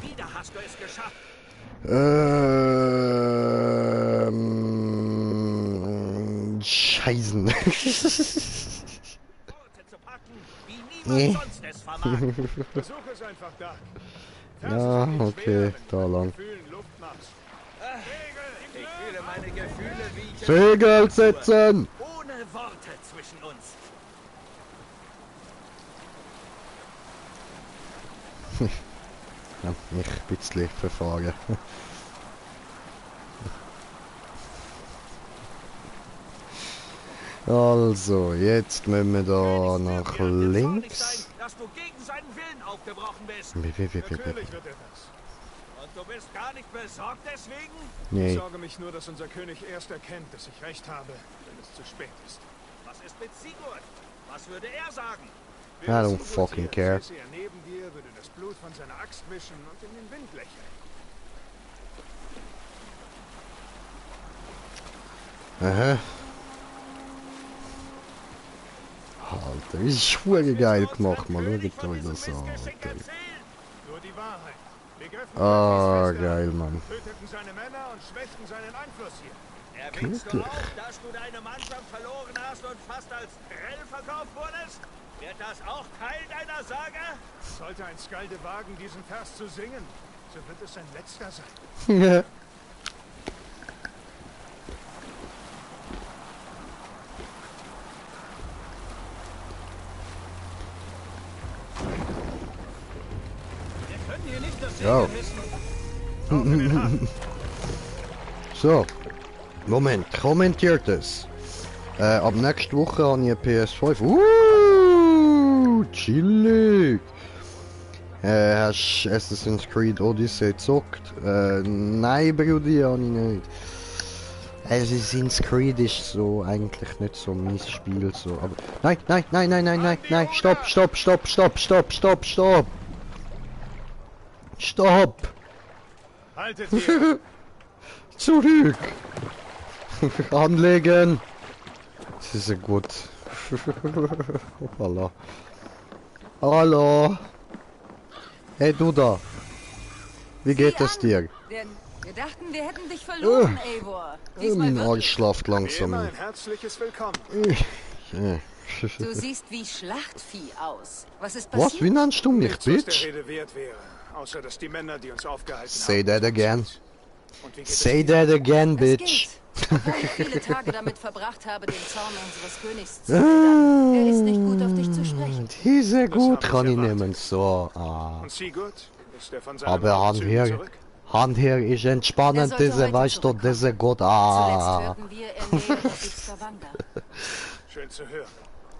wieder hast du es geschafft. Scheißen. Nee. Versuch es einfach da. Ja, okay, da lang. Ich fühle meine Gefühle wie... Segel setzen! Ohne Worte zwischen uns. Ja, mich ein bisschen verfahren. Also, jetzt müssen wir da nach links. Dass du gegen seinen Willen aufgebrochen bist. Natürlich wird er das. Und du bist gar nicht besorgt deswegen? Nee. Ich sorge mich nur, dass unser König erst erkennt, dass ich recht habe, wenn es zu spät ist. Was ist mit Sigurd? Was würde er sagen? I don't fucking care. Er neben dir, würde das Blut von seiner Axt mischen und in den Wind lächeln. Aha. Alter, ist schwer geil gemacht, mal schaut euch das an, Alter. Nur die Wahrheit. Ah, geil, Mann. Töteten seine Männer und schwächten seinen Einfluss hier. Erwähnst du auch, dass du deine Mannschaft verloren hast und fast als Grell verkauft wurdest? Wird das auch Teil deiner Sage? Sollte ein Skalde wagen, diesen Vers zu singen, so wird es sein letzter sein. Ja. Ja. So. Moment, kommentiert es. Ab nächste Woche habe ich eine PS5. Chillig. Hast du Assassin's Creed Odyssey gezockt? Nein, Brudi, habe ich nicht. Assassin's Creed ist so eigentlich nicht so mein Spiel so, aber... Nein, stopp! Stopp! Haltet ihr! Zurück! Anlegen! Das ist ja gut. Hallo. Hallo! Hey du da! Wie geht es dir? Wir dachten, wir hätten dich verloren, Eivor. Diesmal Oh, ich schlaft langsam. Immer ein herzliches Willkommen. Du siehst wie Schlachtvieh aus. Was ist passiert? Was? Wie nennst du mich, Nichts, was Bitch? der Rede wert wäre, außer dass die Männer, die uns aufgehalten Say haben... that again. Und wie geht es Say dir? that again, Es bitch. geht. Obwohl ich viele Tage damit verbracht habe, den Zorn unseres Königs zu mildern. Er ist nicht gut, auf dich zu sprechen. Die ist sehr Das gut, habe ich kann ich erwartet. nehmen. So, Und Sigurd? Ist er von seinem Aber Raubzügen zurück? Hand her ist entspannend, Er sollte diese, heute weißt du, zurückkommen. diese gut. Zuletzt hörten wir, er nähere sich Stavanger. Schön zu hören.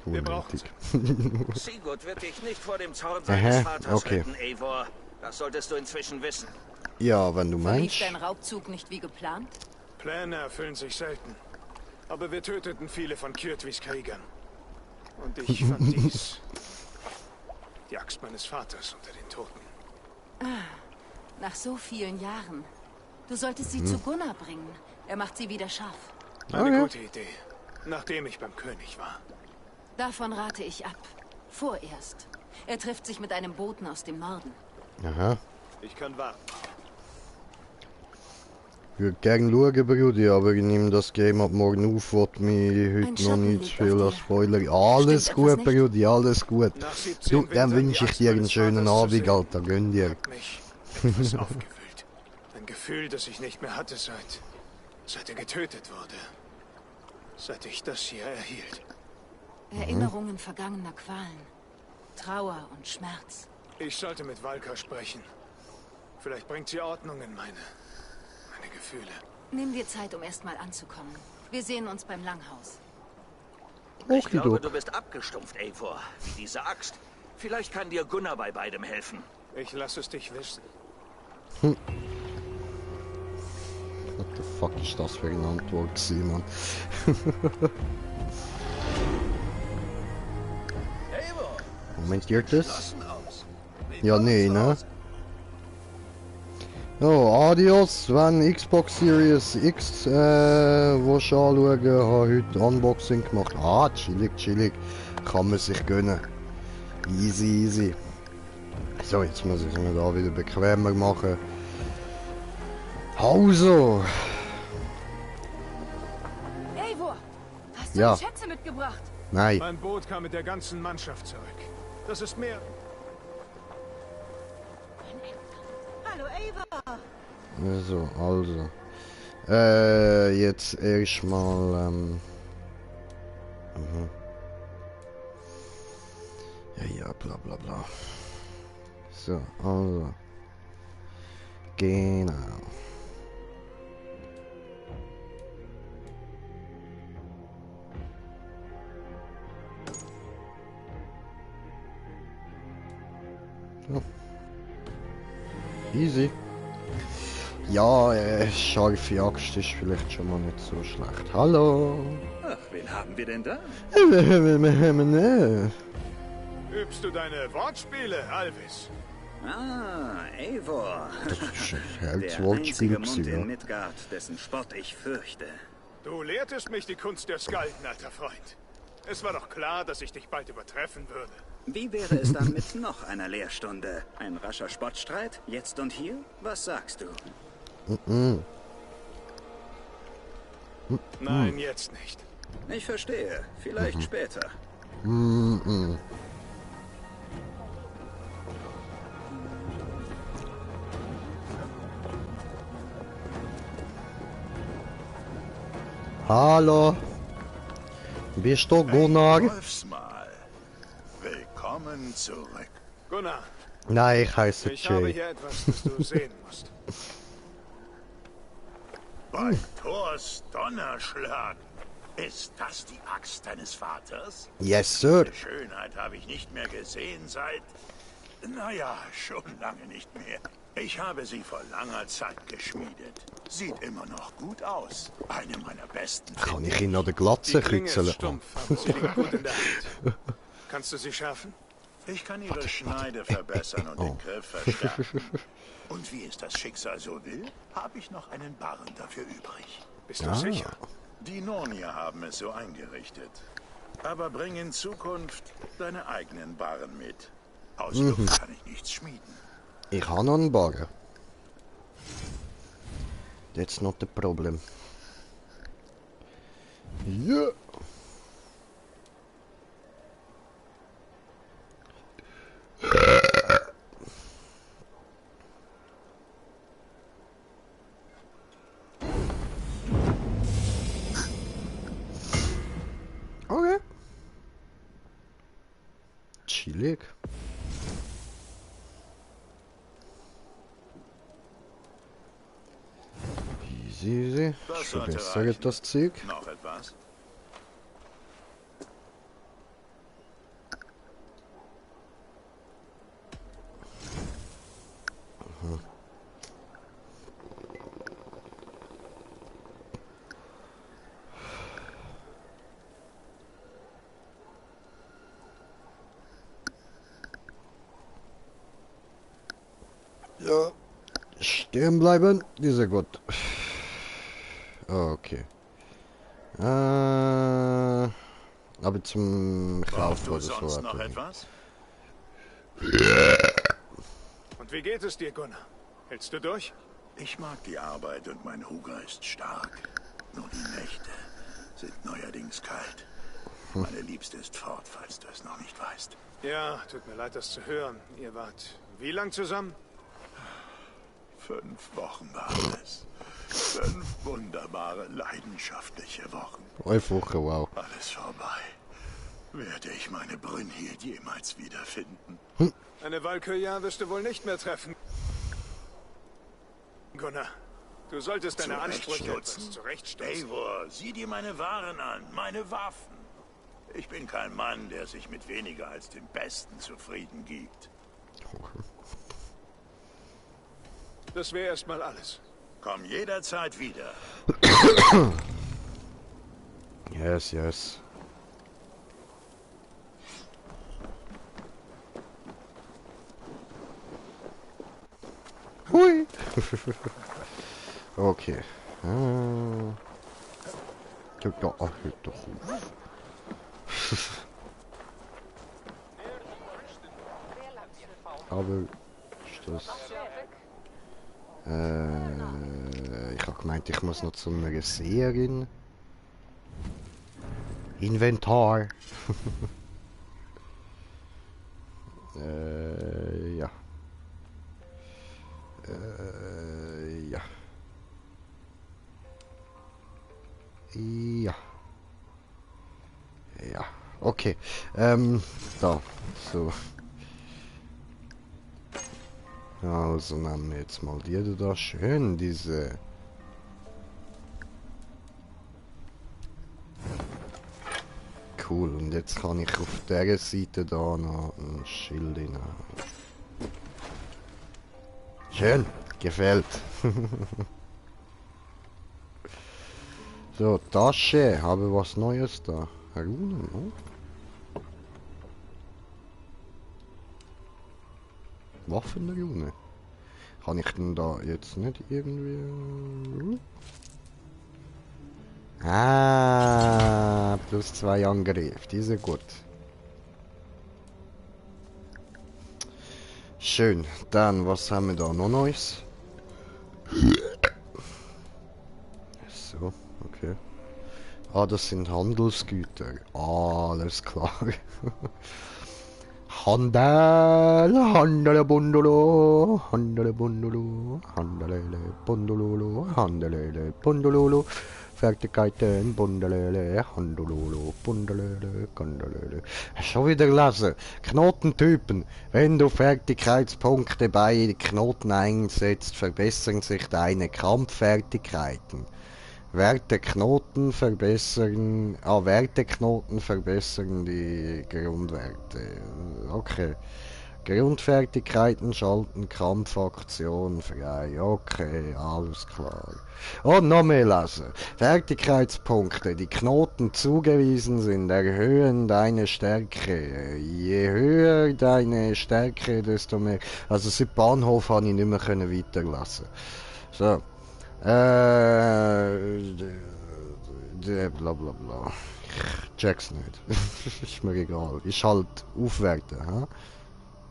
Wir brauchen sie. Sigurd wird dich nicht vor dem Zorn Aha, seines Vaters okay. retten, Eivor. Das solltest du inzwischen wissen. Ja, wenn du Verlief meinst. dein Raubzug nicht wie geplant? Pläne erfüllen sich selten. Aber wir töteten viele von Kjörtvis Kriegern. Und ich fand dies. Die Axt meines Vaters unter den Toten. Nach so vielen Jahren. Du solltest sie zu Gunnar bringen. Er macht sie wieder scharf. Eine gute Idee. Nachdem ich beim König war. Davon rate ich ab. Vorerst. Er trifft sich mit einem Boten aus dem Norden. Aha. Ich kann warten. Ich würde gerne schauen, Brudi, aber ich nehme das Game ab morgen auf, wollte mich heute noch nicht zu viel als Spoiler. Alles Stimmt gut, etwas nicht? Brudi, alles gut. Nach 17 Du, dann Wintern wünsche ich die dir Axt einen meines schönen Vaters zu Abend, sehen, Alter, gönn dir. hat mich etwas aufgewühlt. Ein Gefühl, das ich nicht mehr hatte, seit er getötet wurde. Seit ich das hier erhielt. Erinnerungen vergangener Qualen. Trauer und Schmerz. Ich sollte mit Valka sprechen. Vielleicht bringt sie Ordnung in meine Gefühle. Nimm dir Zeit, um erstmal anzukommen. Wir sehen uns beim Langhaus. Ich glaube, du bist abgestumpft, Eivor. Wie diese Axt. Vielleicht kann dir Gunnar bei beidem helfen. Ich lasse es dich wissen. What the fuck ist das für eine Antwort gewesen, Mann? Kommentiert das? Ja, nee, ne? Oh, adios, wenn Xbox Series X willst du anschauen, habe heute Unboxing gemacht. Ah, chillig, chillig. Kann man sich gönnen. Easy, easy. So, jetzt muss ich mir da wieder bequemer machen. Also. Eivor, hast du Ja. die Schätze mitgebracht? Nein. Mein Boot kam mit der ganzen Mannschaft zurück. Das ist mehr. Hallo, Eivor. So, also. Jetzt erstmal, Ja, bla bla bla. So, also. Genau. So. Easy. Ja, scharfe Axt ist vielleicht schon mal nicht so schlecht. Hallo. Ach, wen haben wir denn da? Übst du deine Wortspiele, Alvis? Ah, Eivor. Der Der einzige Mund in Midgard, dessen Spott ich fürchte. Du lehrtest mich die Kunst der Skalden, alter Freund. Es war doch klar, dass ich dich bald übertreffen würde. Wie wäre es dann mit noch einer Lehrstunde? Ein rascher Spottstreit? Jetzt und hier? Was sagst du? Nein, jetzt nicht. Ich verstehe. Vielleicht später. Hallo. Bist du Gunnar? Wolfsmal. Willkommen zurück. Gunnar, Nein, ich heiße ich habe Jay. hier etwas, das du sehen musst. Bei Thors Donnerschlag. Ist das die Axt deines Vaters? Yes, sir. Die Schönheit habe ich nicht mehr gesehen seit... Naja, schon lange nicht mehr. Ich habe sie vor langer Zeit geschmiedet. Sieht immer noch gut aus. Eine meiner besten. Kann ich ihn noch der Glatze Die Klinge kützeln? ist stumpf, aber sie liegt gut in der Hand. Kannst du sie schärfen? Ich kann ihre Schneide verbessern und den Griff verstärken. Und wie es das Schicksal so will, habe ich noch einen Barren dafür übrig. Bist du sicher? Die Nornier haben es so eingerichtet. Aber bring in Zukunft deine eigenen Barren mit. Aus Luft kann ich nichts schmieden. Ich habe noch einen Barren. That's not the problem. Ja. Okay. Chillig. Easy. Das Ich sollte verbessere reichen. das Zeug. Noch etwas? Ja. Stehen bleiben, die ist ja gut. Okay. Aber zum Kauf Du oder so. sonst noch etwas? Und wie geht es dir, Gunnar? Hältst du durch? Ich mag die Arbeit und mein Hunger ist stark. Nur die Nächte sind neuerdings kalt. Meine Liebste ist fort, falls du es noch nicht weißt. Ja, tut mir leid, das zu hören. Ihr wart wie lang zusammen? 5 Wochen waren es. 5 wunderbare, leidenschaftliche Wochen. 11 Wochen, wow. Alles vorbei. Werde ich meine Brünnhild jemals wiederfinden? Eine Valkyria wirst du wohl nicht mehr treffen. Gunnar, du solltest deine Ansprüche etwas zurechtstutzen. Eivor, sieh dir meine Waren an, meine Waffen. Ich bin kein Mann, der sich mit weniger als dem Besten zufrieden gibt. Das wäre erstmal alles. Komm jederzeit wieder. Yes, yes. Hui. Okay. Guck doch, ach, hört doch auf. Aber ist das... ich habe gemeint, ich muss noch zu einer Seherin. Inventar. Ja. Ja. Ja. Ja. Okay. Da. So. Also nehmen wir jetzt mal die da schön, diese... Cool, und jetzt kann ich auf der Seite da noch ein Schild hinein. Schön, gefällt. So, Tasche, habe was Neues da. Runen, oh. Waffenrune. Kann ich denn da jetzt nicht irgendwie... Ah, plus 2 Angriff, die sind gut. Schön, dann, was haben wir da noch Neues? So, okay. Ah, das sind Handelsgüter. Alles klar. Handel bundolo, handele bundolo, handele bundolo, handele bundolo. Fertigkeiten, Bundelele, Handulolo, Bundelele, Gandelele. Schon wieder lesen. Knotentypen. Wenn du Fertigkeitspunkte bei Knoten einsetzt, verbessern sich deine Kampffertigkeiten. Werteknoten verbessern die Grundwerte. Okay. Grundfertigkeiten schalten Kampfaktion frei. Okay, alles klar. Und noch mehr lesen. Fertigkeitspunkte, die Knoten zugewiesen sind, erhöhen deine Stärke. Je höher deine Stärke, desto mehr. Also seit Bahnhof habe ich nicht mehr weiterlassen. So. bla bla bla. Ich check's nicht. Ist mir egal. Ist halt aufwerten, ha?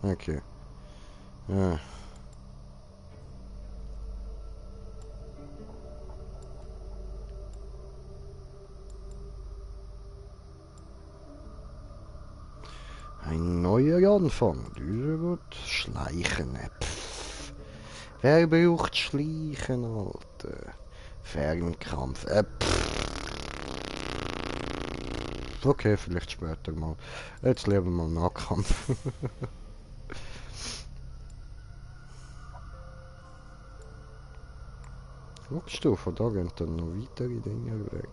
Okay. Ja. Ein neuer Anfang. Dieser wird schleichen. Pff. Wer braucht Schleichen, Alter? Fernkampf. Okay, vielleicht später mal. Jetzt lernen wir mal Nahkampf. Guckst du, von da gehen dann noch weitere Dinge weg.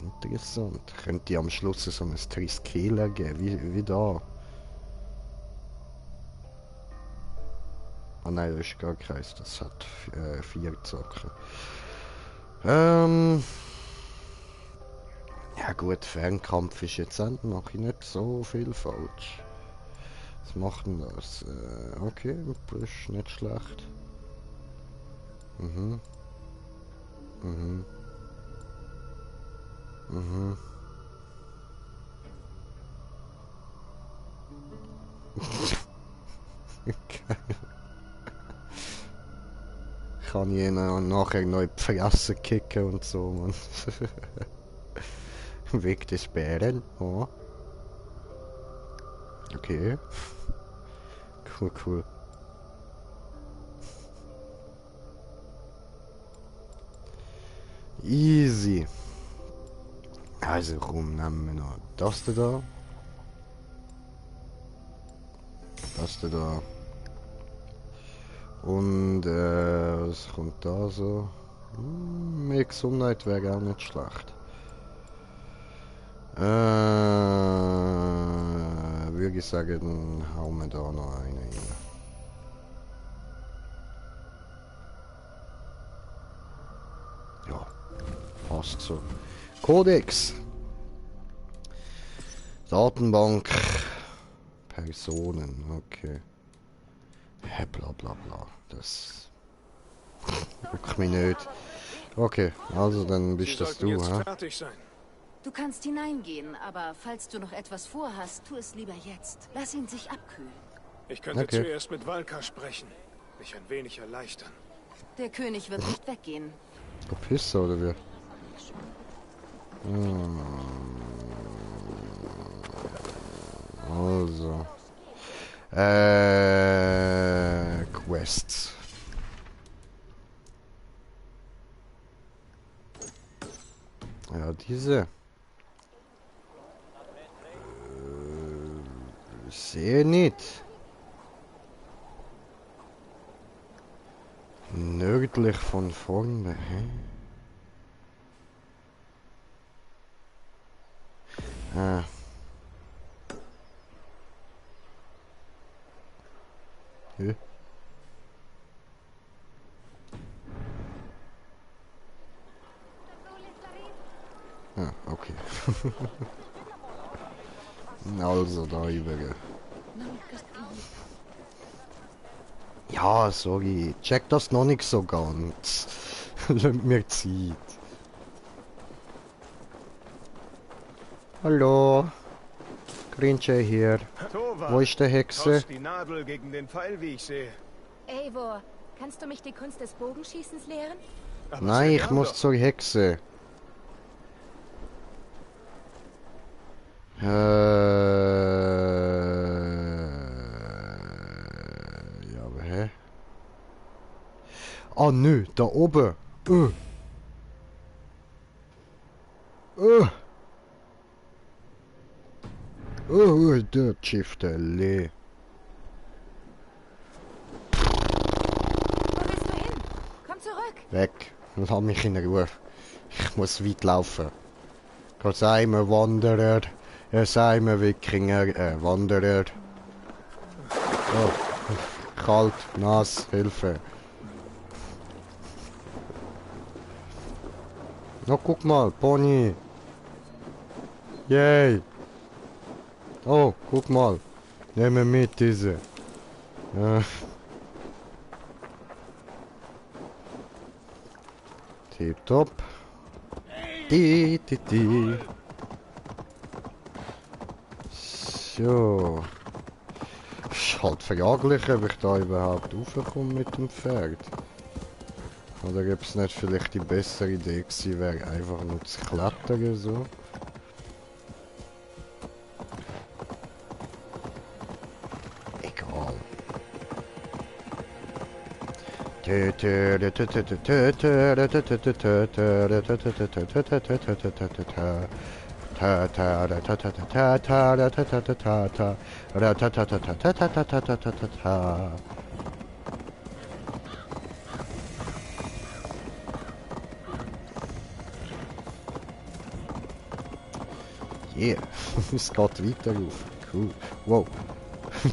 Interessant. Könnte am Schluss so ein Triskela geben, wie da. Ah nein, das ist gar keins, das hat 4 Zacken. Ja gut, Fernkampf ist jetzt mache ich nicht so viel falsch. Was macht denn das? Okay, das ist nicht schlecht. Mhm. Mhm. Mhm. Kann ich nachher noch in die Fresse kicken und so, man. Weg des Bären, oh. Okay. Cool, cool. Easy. Also rum, nehmen wir noch das da. Das da. Und was kommt da so? Mehr Gesundheit wäre auch nicht schlecht. Würde ich sagen, dann hauen wir da noch eine rein. Ja, passt so. Codex. Datenbank. Personen, okay. Hä, bla bla bla. Das juckt mich nicht. Okay, also dann bist das du, hä? Du kannst hineingehen, aber falls du noch etwas vorhast, tu es lieber jetzt. Lass ihn sich abkühlen. Ich könnte zuerst mit Valka sprechen. Mich ein wenig erleichtern. Der König wird nicht weggehen. Verpisst oder wie? Also. Quests. Ja, diese. Ich sehe nicht. Nördlich von vorne, hä? Ah. Hä? Ah, okay. Also da über. Ja, sorry. Check das noch nicht so ganz. Lass mir Zeit. Hallo. Grinche hier. Tova, wo ist der Hexe? Die Nadel gegen den Pfeil, wie ich sehe. Eivor, kannst du mich die Kunst des Bogenschießens lehren? Aber nein, ich muss zur Hexe. Ja, aber hä? Ah, nö, da oben. Der Schiffstelle. Wo willst du hin? Komm zurück. Weg. Lass mich in Ruhe. Ich muss weit laufen. Da sei mir Wanderer. Sei mir Wikinger. Wanderer. Oh. Kalt, nass, Hilfe. Na, guck mal, Pony. Yay. Oh, guck mal. Nehme mit diese. Tipptopp. So. Ist halt fraglich, ob ich da überhaupt raufkomme mit dem Pferd. Oder ob es nicht vielleicht die bessere Idee gewesen wäre, einfach nur zu klettern so. Egal. Yeah, es geht weiter auf. Cool. Wow.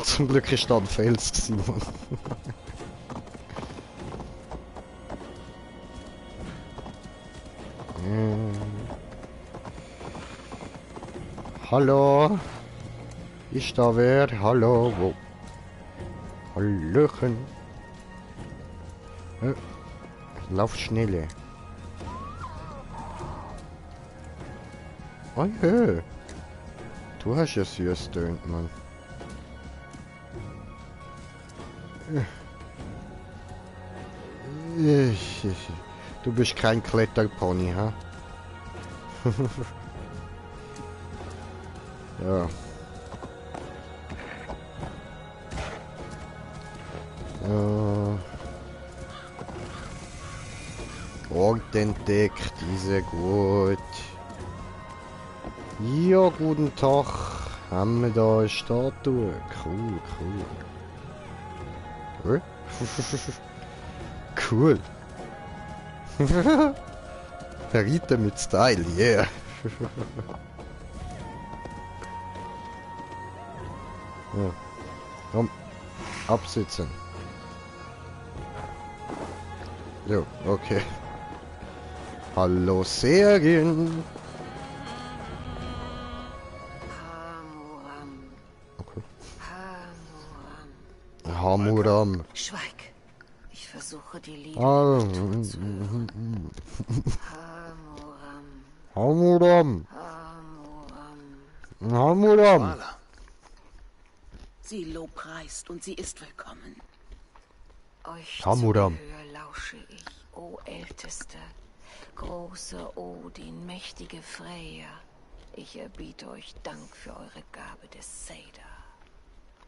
Zum Glück ist da ein Fels gewesen, Mann. Hallo? Ist da wer? Hallo? Wo? Hallöchen. Lauf schneller. Oh ja. Du hast ja süß tönt, Mann. Du bist kein Kletterpony, ha? Ja. Ort entdeckt, diese gut. Ja, guten Tag. Haben wir da eine Statue? Cool, cool. Cool. Verriete mit Style, yeah. Ja. Komm, absitzen. Jo, okay. Hallo Serien. Okay. Hamuram. Schweig. Ich versuche die Lieder zu hören. Hamuram. Hamuram. Sie lobpreist und sie ist willkommen. Euch Hamuram. Zuhör lausche ich, o Älteste, große Odin, mächtige Freya. Ich erbiete euch Dank für eure Gabe des Seder.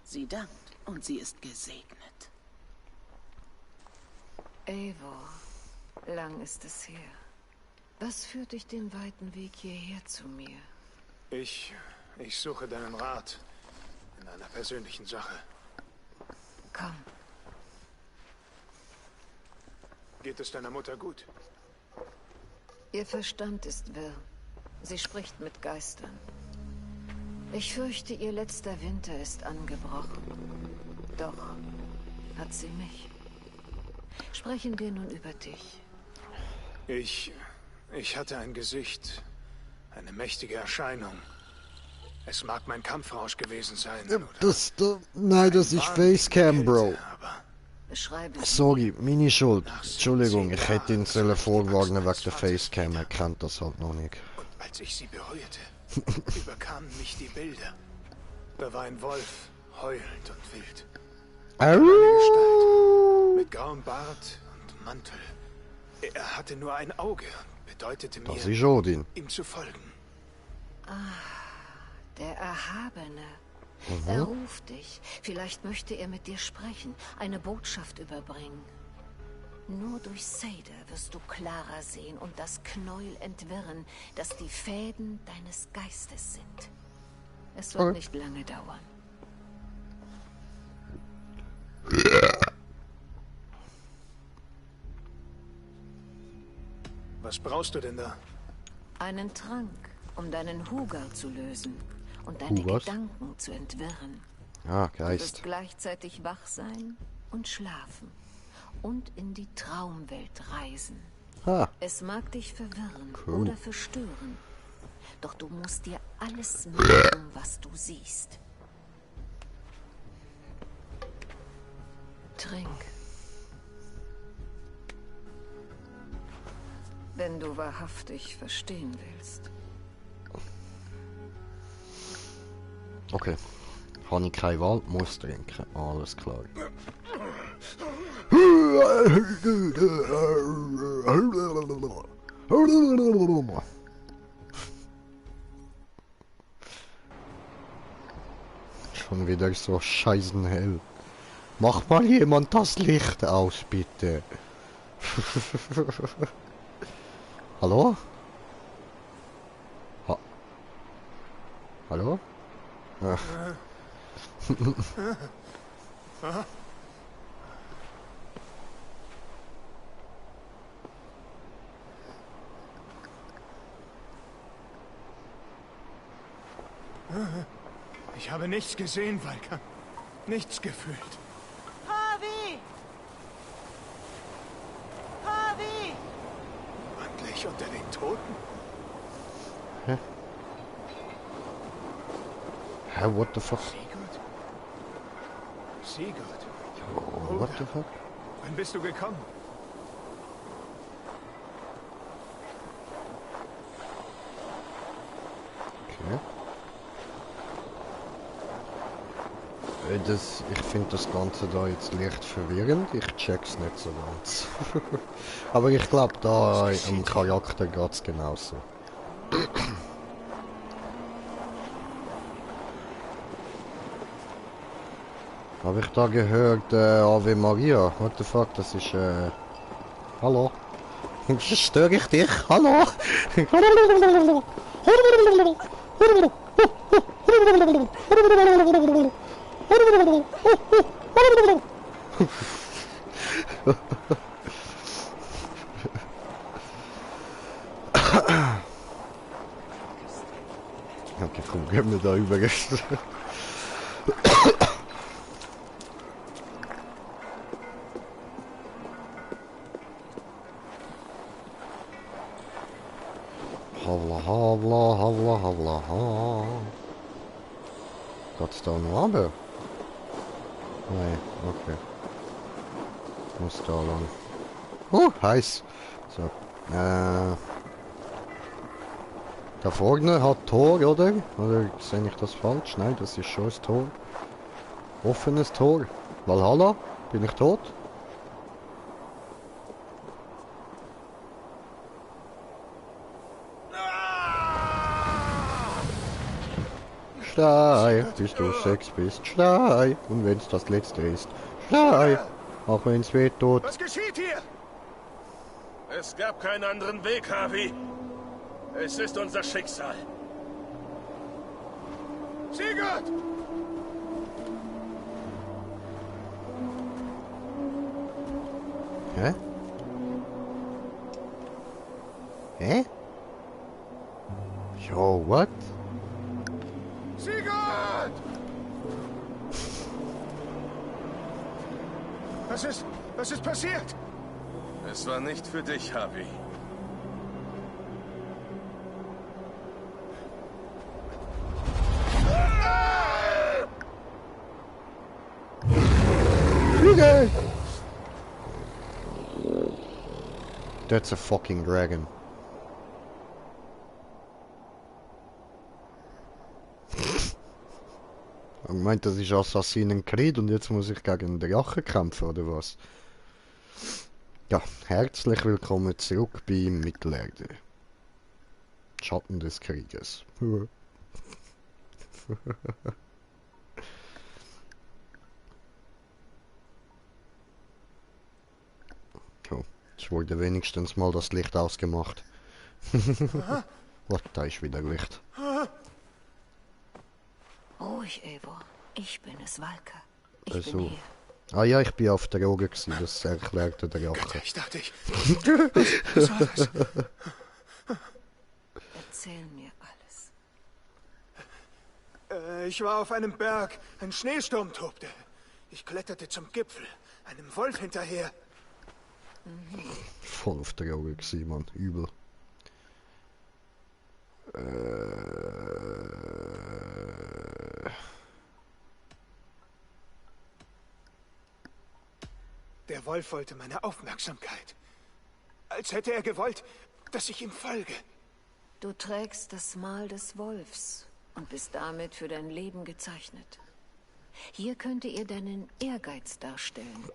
Sie dankt und sie ist gesegnet. Eivor, lang ist es her. Was führt dich den weiten Weg hierher zu mir? Ich suche deinen Rat in einer persönlichen Sache. Komm. Geht es deiner Mutter gut? Ihr Verstand ist wirr. Sie spricht mit Geistern. Ich fürchte, ihr letzter Winter ist angebrochen. Doch hat sie mich. Sprechen wir nun über dich. Ich hatte ein Gesicht, eine mächtige Erscheinung. Es mag mein Kampfrausch gewesen sein. Nein, das ist Facecam, Bro. Beschreibe Sorry, meine Schuld. Entschuldigung, ich hätte ihn vorwarnen wegen der Facecam. Er kennt das halt noch nicht. Und als ich sie berührte, überkamen mich die Bilder. Da war ein Wolf, heulend und wild. Eine Gestalt, mit grauem Bart und Mantel. Er hatte nur ein Auge und bedeutete Das mir, ist Odin. ihm zu folgen. der Erhabene. Er ruft dich. Vielleicht möchte er mit dir sprechen, eine Botschaft überbringen. Nur durch Seder wirst du klarer sehen und das Knäuel entwirren, das die Fäden deines Geistes sind. Es wird nicht lange dauern. Was brauchst du denn da? Einen Trank, um deinen Hugar zu lösen und deine Was? Gedanken zu entwirren. Ah, Du Geist. wirst gleichzeitig wach sein und schlafen und in die Traumwelt reisen. Ah. Es mag dich verwirren Cool. oder verstören, doch du musst dir alles merken, was du siehst. Trink. Wenn du wahrhaftig verstehen willst. Okay. Habe ich keine Wahl, muss trinken. Alles klar. Schon wieder so scheißenhell. Mach mal jemand das Licht aus, bitte. Hallo? Hallo? Ach. Ich habe nichts gesehen, Valka. Nichts gefühlt. Harvey! Harvey! Wandle ich unter den Toten? Hä? Hä, what the fuck? Sigurd? Sigurd? Oh, what the fuck? Wann bist du gekommen? Okay. Ich finde das Ganze da jetzt leicht verwirrend. Ich check's nicht so ganz. Aber ich glaube, da am Charakter geht's genauso. Habe ich da gehört, Ave Maria? What the fuck, das ist, hallo? Störe ich dich? Hallo? Okay, komm, gib mir da über. Havla, havla, havla, havla, ha. Geht's da noch runter? Nein, okay. Muss da lang. Heiß. So. Da vorne hat Tor, oder? Oder sehe ich das falsch? Nein, das ist schon das Tor. Offenes Tor. Valhalla? Bin ich tot? Schrei, bis du 6 bist. Schrei. Und wenn's das letzte ist. Schrei. Auch wenn's weh tut. Was geschieht hier? Es gab keinen anderen Weg, Harvey. Es ist unser Schicksal. Sigurd! Hä? Hä? Yo, what? Sigurd! Was ist passiert? Es war nicht für dich, Harvey. Flügel! That's a fucking dragon. Man meint, das ist Assassin's Creed und jetzt muss ich gegen den Drachen kämpfen, oder was? Ja, herzlich willkommen zurück bei Mittelerde. Schatten des Krieges. Oh, es wurde wenigstens mal das Licht ausgemacht. Was, da ist wieder Licht. Ruhig, Eivor. Ich bin es, Valka. Ich Also. bin hier. Ah ja, ich bin auf der Droge gewesen, das erklärte der Drache. Ich dachte, Was war das? Erzähl mir alles. Ich war auf einem Berg. Ein Schneesturm tobte. Ich kletterte zum Gipfel. Einem Wolf hinterher. Voll auf der Droge gewesen, Mann. Übel. Der Wolf wollte meine Aufmerksamkeit. Als hätte er gewollt, dass ich ihm folge. Du trägst das Mal des Wolfs und bist damit für dein Leben gezeichnet. Hier könnte er deinen Ehrgeiz darstellen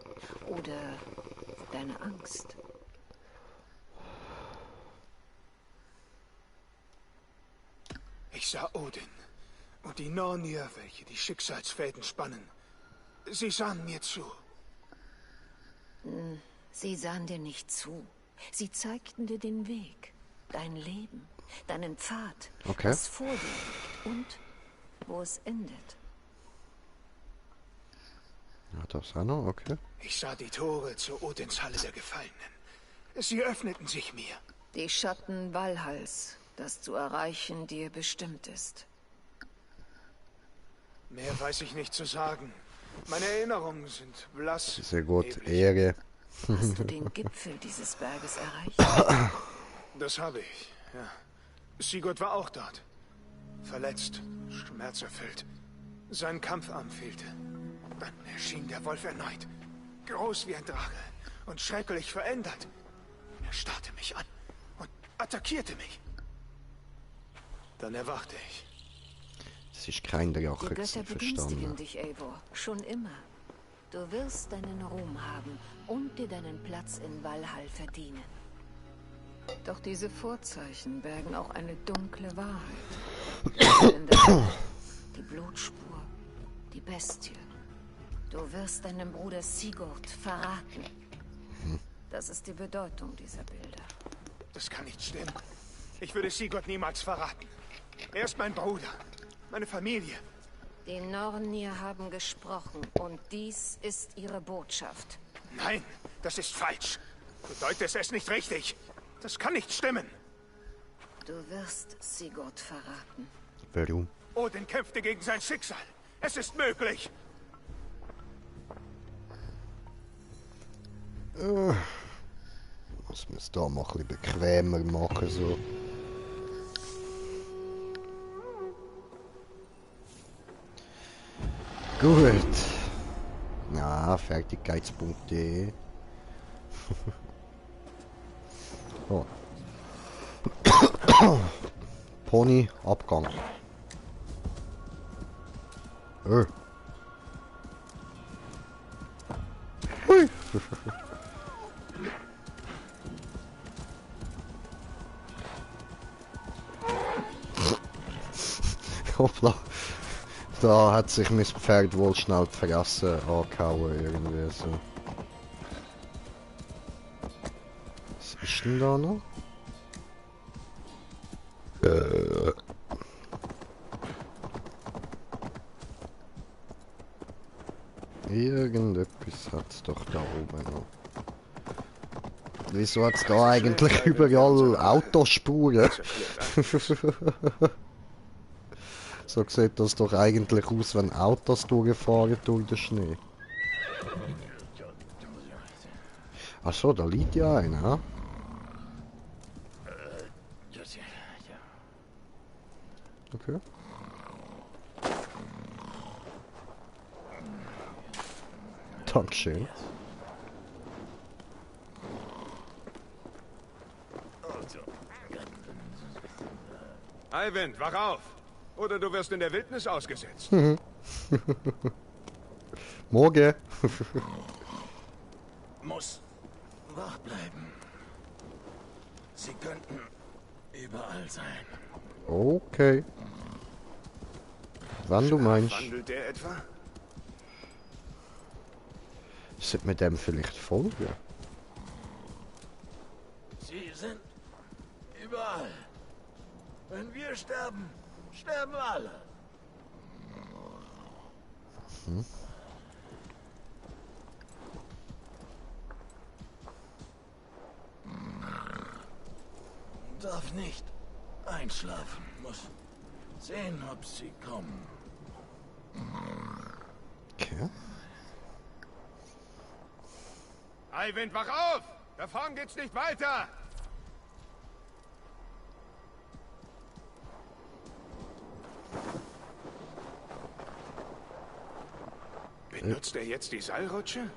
oder deine Angst. Ich sah Odin und die Nornir, welche die Schicksalsfäden spannen. Sie sahen mir zu. Sie sahen dir nicht zu. Sie zeigten dir den Weg, dein Leben, deinen Pfad, Okay. das vor dir liegt und wo es endet. Ja, das auch noch, okay. Ich sah die Tore zur Odinshalle der Gefallenen. Sie öffneten sich mir. Die Schatten Valhalls, das zu erreichen dir bestimmt ist. Mehr weiß ich nicht zu sagen. Meine Erinnerungen sind blass. Sehr gut, neblig. Ehre. Hast du den Gipfel dieses Berges erreicht? Das habe ich, ja. Sigurd war auch dort. Verletzt, schmerzerfüllt. Sein Kampfarm fehlte. Dann erschien der Wolf erneut. Groß wie ein Drache und schrecklich verändert. Er starrte mich an und attackierte mich. Dann erwachte ich. Das ist kein Drache, Die Götter begünstigen verstanden. dich, Eivor. Schon immer. Du wirst deinen Ruhm haben und dir deinen Platz in Valhall verdienen. Doch diese Vorzeichen bergen auch eine dunkle Wahrheit. Die Blutspur, die Bestie. Du wirst deinem Bruder Sigurd verraten. Das ist die Bedeutung dieser Bilder. Das kann nicht stimmen. Ich würde Sigurd niemals verraten. Er ist mein Bruder, meine Familie. Die Nornir haben gesprochen und dies ist ihre Botschaft. Nein, das ist falsch. Du deutest es nicht richtig. Das kann nicht stimmen. Du wirst Sigurd verraten. Warum? Odin kämpfte gegen sein Schicksal. Es ist möglich. Muss man es da mal ein bisschen bequemer machen, so. Gut. Ja, Fertigkeitspunkte. Oh. Pony, Abgang. Hui. Hoppla. Da hat sich mein Pferd wohl schnell die Fresse angehauen, irgendwie so. Was ist denn da noch? Irgendetwas hat es doch da oben noch. Wieso hat es da eigentlich überall Autospuren? So sieht das doch eigentlich aus, wenn Autos durchfahren durch den Schnee. Ach so, da liegt ja einer, ha? Okay. Dankeschön. Eivind, wach auf! Oder du wirst in der Wildnis ausgesetzt. Morgen. Muss wach bleiben. Sie könnten überall sein. Okay. Wann du meinst. Wandelt der etwa? Sollte mir dem vielleicht folgen? Sie sind überall. Wenn wir sterben, sterben alle. Hm. Darf nicht einschlafen, muss sehen, ob sie kommen. Okay. Eivind, wach auf! Da vorn geht's nicht weiter! Benutzt er jetzt die Seilrutsche?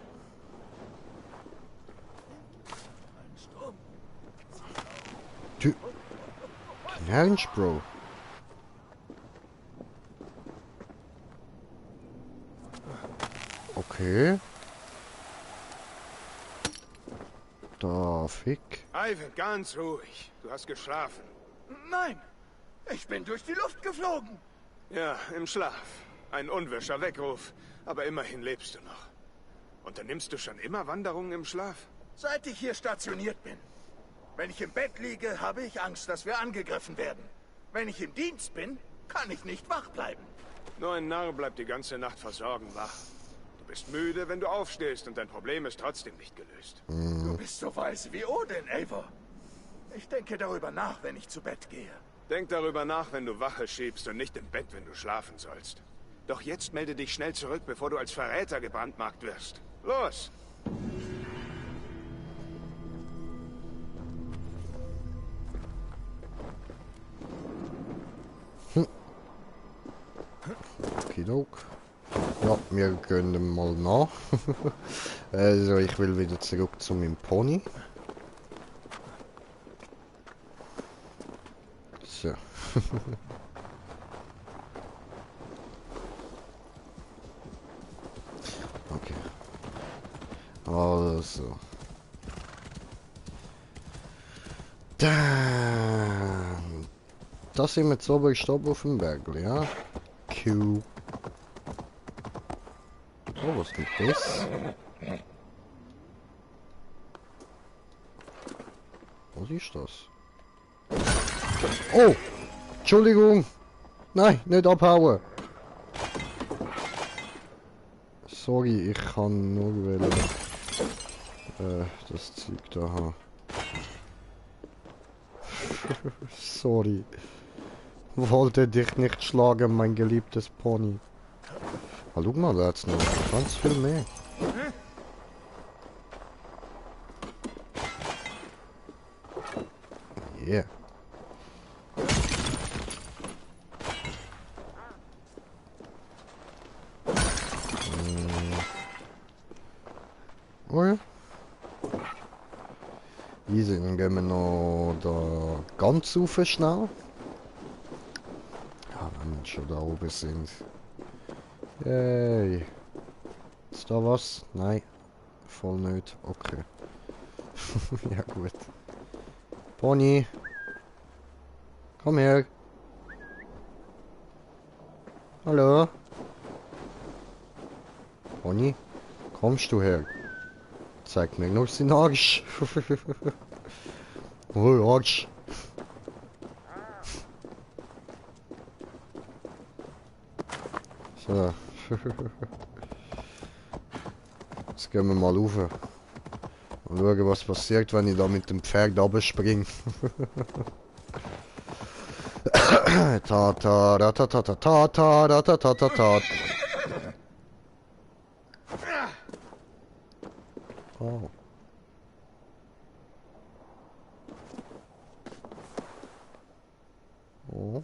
Ernst, Bro? Okay. Da, Fick. Ivan, ganz ruhig. Du hast geschlafen. Nein, ich bin durch die Luft geflogen. Ja, im Schlaf. Ein unwirscher Weckruf. Aber immerhin lebst du noch. Unternimmst du schon immer Wanderungen im Schlaf? Seit ich hier stationiert bin. Wenn ich im Bett liege, habe ich Angst, dass wir angegriffen werden. Wenn ich im Dienst bin, kann ich nicht wach bleiben. Nur ein Narr bleibt die ganze Nacht vor Sorgen wach. Du bist müde, wenn du aufstehst und dein Problem ist trotzdem nicht gelöst. Du bist so weise wie Odin, Eivor. Ich denke darüber nach, wenn ich zu Bett gehe. Denk darüber nach, wenn du Wache schiebst und nicht im Bett, wenn du schlafen sollst. Doch jetzt melde dich schnell zurück, bevor du als Verräter gebrandmarkt wirst. Los! Okidok. Ja, wir gehen mal nach. Also, ich will wieder zurück zu meinem Pony. So. Okay. Also. Dann. Das sind wir jetzt oben gestorben auf dem Berg, ja? Q. Oh, was ist denn das? Was ist das? Oh! Entschuldigung! Nein, nicht abhauen! Sorry, ich kann nur das Zeug da haben. Sorry. Wollte dich nicht schlagen, mein geliebtes Pony. Ah, schau mal, da hat's noch ganz viel mehr. Yeah. Oh ja. Easy, dann gehen wir noch da ganz rauf schnell. Ja, wenn wir schon da oben sind. Yay. Ist da was? Nein. Voll nicht. Okay. Ja gut. Pony. Komm her. Hallo. Pony. Kommst du her? Zeig mir noch den Arsch. Oh, Arsch. So. Jetzt gehen wir mal rauf. Und schauen, was passiert, wenn ich da mit dem Pferd runterspringe. Ta ta ta ta ta ta ta ta ta ta ta ta. Oh. Oh.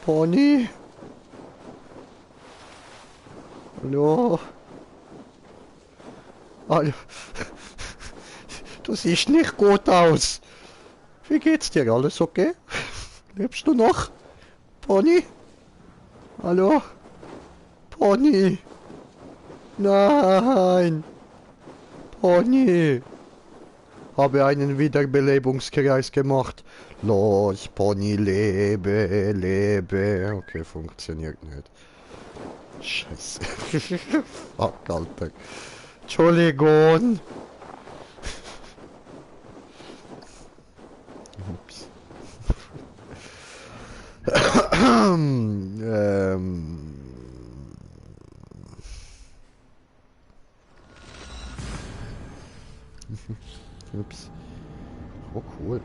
Pony. Hallo. Hallo. Du siehst nicht gut aus. Wie geht's dir? Alles okay? Lebst du noch? Pony? Hallo? Pony? Nein! Pony! Habe einen Wiederbelebungskreis gemacht. Los, Pony, lebe, lebe. Okay, funktioniert nicht. Scheiße. Fuck, Alter. Entschuldigung. Ups. Ups. Oh, cool.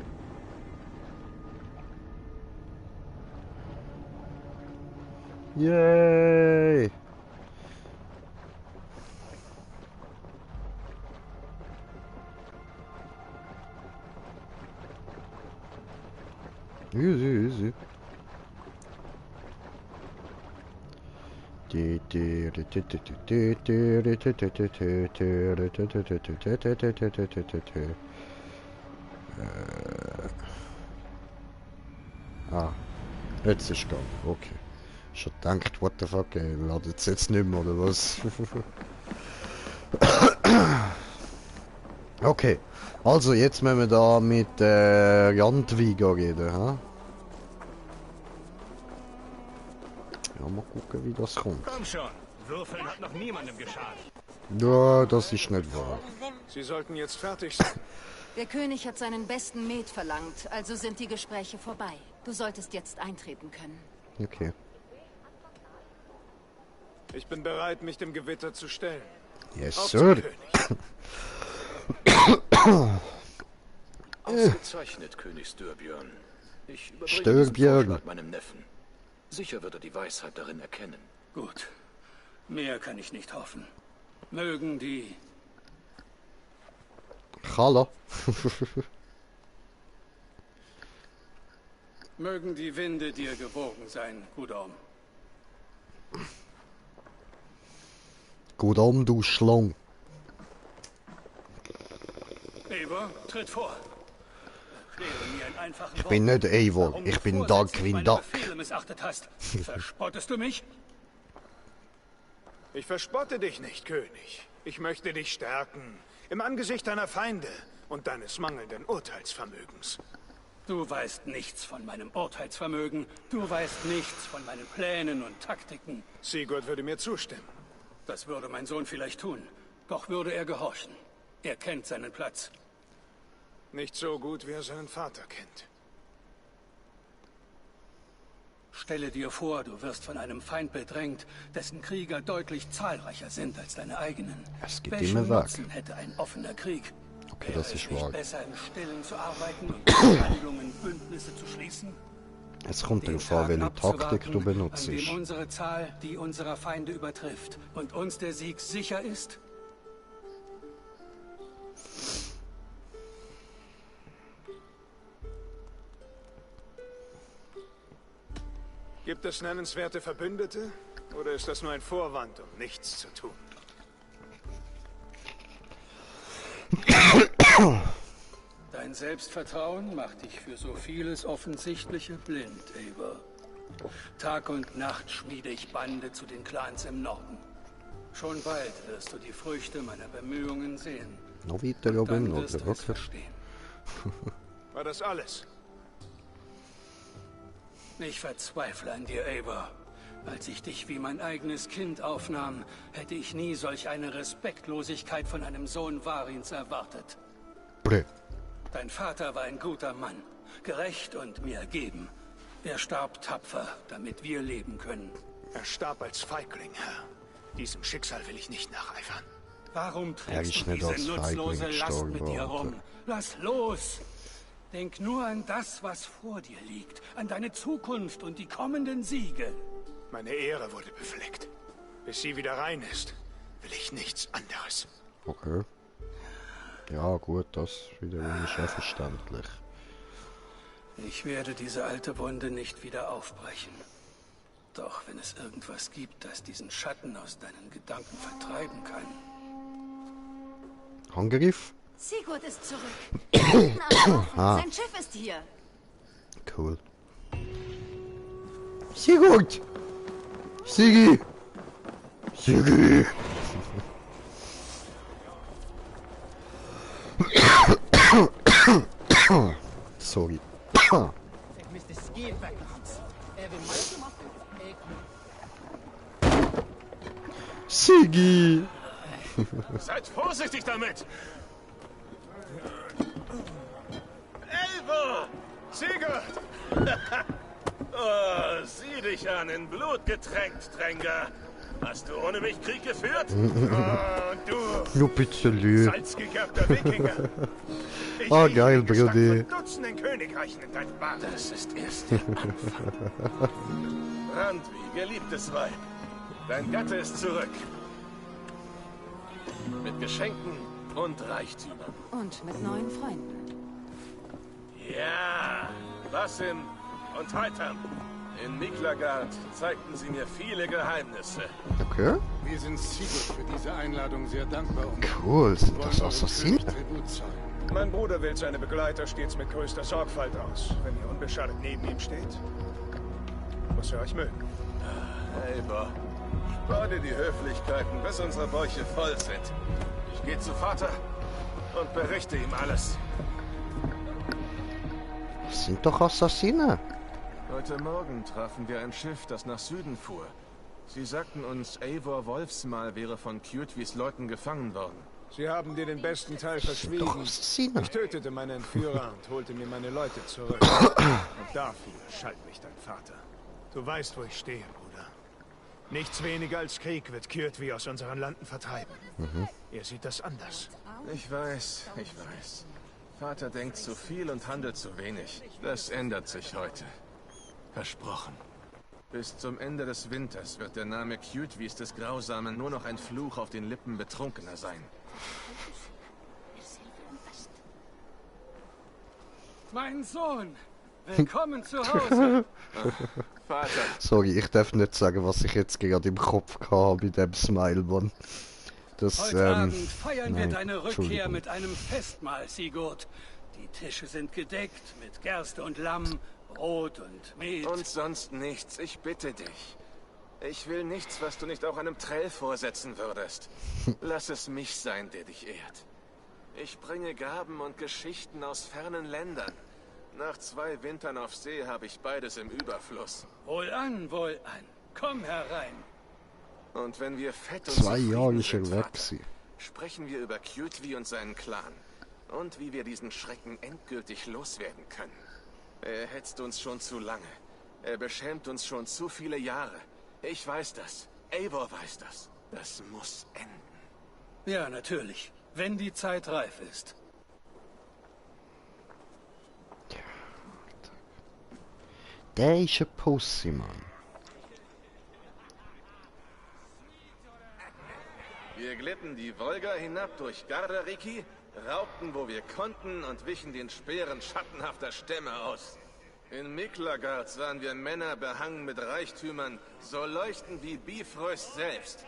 Yay! Easy, easy. Ah, jetzt ist gegangen. Okay. Schon gedacht, what the fuck, ey, ladet jetzt nicht mehr, oder was? Okay, also jetzt müssen wir da mit Jandwiga reden, ha? Ja, mal gucken, wie das kommt. Komm schon, Würfeln hat noch niemandem geschadet. Ja, das ist nicht wahr. Sie sollten jetzt fertig sein. Der König hat seinen besten Met verlangt, also sind die Gespräche vorbei. Du solltest jetzt eintreten können. Okay. Ich bin bereit, mich dem Gewitter zu stellen. Yes, Auf sir. zum König. Ausgezeichnet, König Styrbjörn. Ich überbringe diesen Styrbjörn. Vorschlag meinem Neffen. Sicher wird er die Weisheit darin erkennen. Gut. Mehr kann ich nicht hoffen. Mögen die... Hallo. Mögen die Winde dir gewogen sein, Gudorm. Gut um, du Schlang. Eivor, tritt vor. Erkläre mir in einfachen Ich bin nicht Eivor, warum ich du bin vorsätzlich Darkwing meine Duck. Befehle missachtet hast. Verspottest du mich? Ich verspotte dich nicht, König. Ich möchte dich stärken. Im Angesicht deiner Feinde und deines mangelnden Urteilsvermögens. Du weißt nichts von meinem Urteilsvermögen. Du weißt nichts von meinen Plänen und Taktiken. Sigurd würde mir zustimmen. Das würde mein Sohn vielleicht tun. Doch würde er gehorchen. Er kennt seinen Platz. Nicht so gut, wie er seinen Vater kennt. Stelle dir vor, du wirst von einem Feind bedrängt, dessen Krieger deutlich zahlreicher sind als deine eigenen. Es geht Welchen immer weg. Nutzen hätte ein offener Krieg? Okay, das ist wahr. Besser im Stillen zu arbeiten und Verhandlungen, Bündnisse zu schließen? Es kommt darauf an, welche Taktik du benutzt. An dem unsere Zahl die unserer Feinde übertrifft und uns der Sieg sicher ist? Gibt es nennenswerte Verbündete? Oder ist das nur ein Vorwand, um nichts zu tun? Dein Selbstvertrauen macht dich für so vieles Offensichtliche blind, Eivor. Tag und Nacht schmiede ich Bande zu den Clans im Norden. Schon bald wirst du die Früchte meiner Bemühungen sehen. Noch weiter oben, Dann oder? wirst du es Okay. verstehen. War das alles? Ich verzweifle an dir, Eivor. Als ich dich wie mein eigenes Kind aufnahm, hätte ich nie solch eine Respektlosigkeit von einem Sohn Varins erwartet. Blö. Dein Vater war ein guter Mann, gerecht und mir ergeben. Er starb tapfer, damit wir leben können. Er starb als Feigling, Herr. Diesem Schicksal will ich nicht nacheifern. Warum Er trägst ist du nicht diese als nutzlose Feigling Last mit gestorben, dir rum? Alter. Lass los! Denk nur an das, was vor dir liegt, an deine Zukunft und die kommenden Siege. Meine Ehre wurde befleckt. Bis sie wieder rein ist, will ich nichts anderes. Okay. Ja, gut, das wiederum ist ja verständlich. Ich werde diese alte Wunde nicht wieder aufbrechen. Doch wenn es irgendwas gibt, das diesen Schatten aus deinen Gedanken vertreiben kann. Angriff? Sigurd ist zurück. Hinten am Hafen. Ah. Sein Schiff ist hier. Cool. Sigurd! Sigi! Sigi! Sorry. Sigi! Seid vorsichtig damit! Eivor! Sigurd! Oh, sieh dich an, in Blut getränkt, Dränger. Hast du ohne mich Krieg geführt? Oh, du! Nur bitte lü. Salzgegerbter Wikinger! Ich Ah, rieche geil, den Gestank Brudi. von Dutzenden Königreichen in deinem Bart. Das ist erst der Anfang. Randvi, geliebtes Weib. Dein Gatte ist zurück. Mit Geschenken und Reichtümern. Und mit neuen Freunden. Ja, Basim und Heitam. In Miklagard zeigten sie mir viele Geheimnisse. Okay. Wir sind Sigurd für diese Einladung sehr dankbar und Cool, sind das wollen eurem Assassinen? König Tribut zahlen. Mein Bruder wählt seine Begleiter stets mit größter Sorgfalt aus. Wenn ihr unbeschadet neben ihm steht, muss er euch mögen. Eivor, spar dir die Höflichkeiten, bis unsere Bäuche voll sind. Ich gehe zu Vater und berichte ihm alles. Das sind doch Assassinen. Heute Morgen trafen wir ein Schiff, das nach Süden fuhr. Sie sagten uns, Eivor Wolfsmal wäre von Kjotvis Leuten gefangen worden. Sie haben dir den besten Teil verschwiegen. Ich tötete meine Entführer und holte mir meine Leute zurück. Und dafür schalt mich dein Vater. Du weißt, wo ich stehe, Bruder. Nichts weniger als Krieg wird Kjotvi aus unseren Landen vertreiben. Er sieht das anders. Ich weiß. Vater denkt zu viel und handelt zu wenig. Das ändert sich heute. Versprochen. Bis zum Ende des Winters wird der Name Kjotvis des Grausamen nur noch ein Fluch auf den Lippen Betrunkener sein. Mein Sohn, willkommen zu Hause. Vater. Sorry, ich darf nicht sagen, was ich jetzt gerade im Kopf habe mit dem Smile-One. Heute Abend feiern wir deine Rückkehr mit einem Festmahl, Sigurd. Die Tische sind gedeckt mit Gerste und Lamm, Brot und Met. Und sonst nichts, ich bitte dich. Ich will nichts, was du nicht auch einem Trell vorsetzen würdest. Lass es mich sein, der dich ehrt. Ich bringe Gaben und Geschichten aus fernen Ländern. Nach 2 Wintern auf See habe ich beides im Überfluss. Wohlan, wohlan. Komm herein. Und wenn wir fett und 2 Jahre schon weg sind. Sprechen wir über Kjotvi und seinen Clan. Und wie wir diesen Schrecken endgültig loswerden können. Er hetzt uns schon zu lange. Er beschämt uns schon zu viele Jahre. Ich weiß das. Eivor weiß das. Das muss enden. Ja, natürlich. Wenn die Zeit reif ist. Der ist ein Pussy, Mann. Wir glitten die Wolga hinab durch Gardariki, raubten, wo wir konnten und wichen den Speeren schattenhafter Stämme aus. In Miklagard sahen wir Männer behangen mit Reichtümern, so leuchtend wie Bifrost selbst.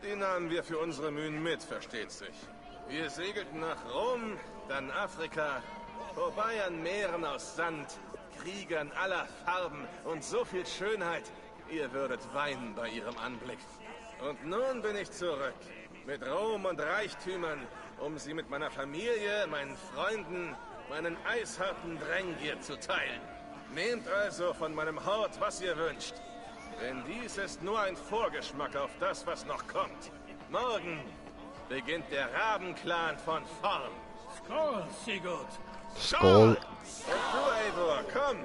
Die nahmen wir für unsere Mühen mit, versteht sich. Wir segelten nach Rom, dann Afrika, vorbei an Meeren aus Sand, Kriegern aller Farben und so viel Schönheit, ihr würdet weinen bei ihrem Anblick. Und nun bin ich zurück, mit Ruhm und Reichtümern, um sie mit meiner Familie, meinen Freunden, meinen eisharten Drängier zu teilen. Nehmt also von meinem Hort, was ihr wünscht. Denn dies ist nur ein Vorgeschmack auf das, was noch kommt. Morgen beginnt der Rabenclan von vorn. Skål, Sigurd! Skål! Und du, Eivor, komm!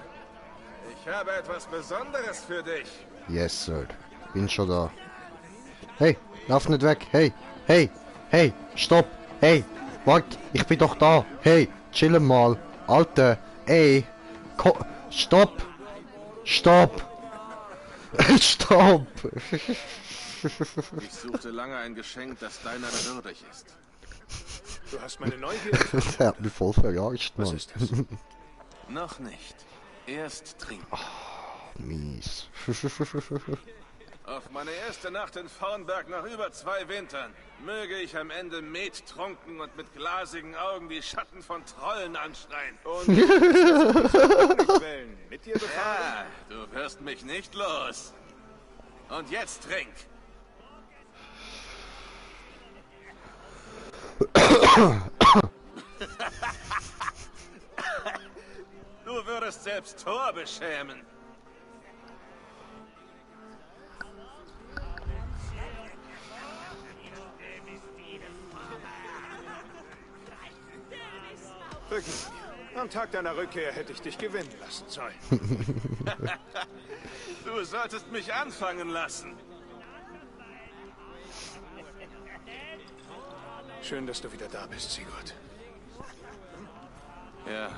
Ich habe etwas Besonderes für dich. Yes, Sir. Bin schon da. Hey, lauf nicht weg. Hey, hey, hey, stopp. Hey, wart, ich bin doch da. Hey, chillen mal. Alter, ey. Stopp! Stopp! Stopp! Ich suchte lange ein Geschenk, das deiner würdig ist. Du hast meine Neugier. Der hat mich voll verarscht, Mann. Was ist das? Noch nicht. Erst trinken. Oh, mies. Auf meine erste Nacht in Vornberg nach über 2 Wintern möge ich am Ende Met trunken und mit glasigen Augen die Schatten von Trollen anschreien. Und mit dir ja, du wirst mich nicht los. Und jetzt trink. Du würdest selbst Thor beschämen. Wirklich. Am Tag deiner Rückkehr hätte ich dich gewinnen lassen sollen. Du solltest mich anfangen lassen. Schön, dass du wieder da bist, Sigurd. Ja,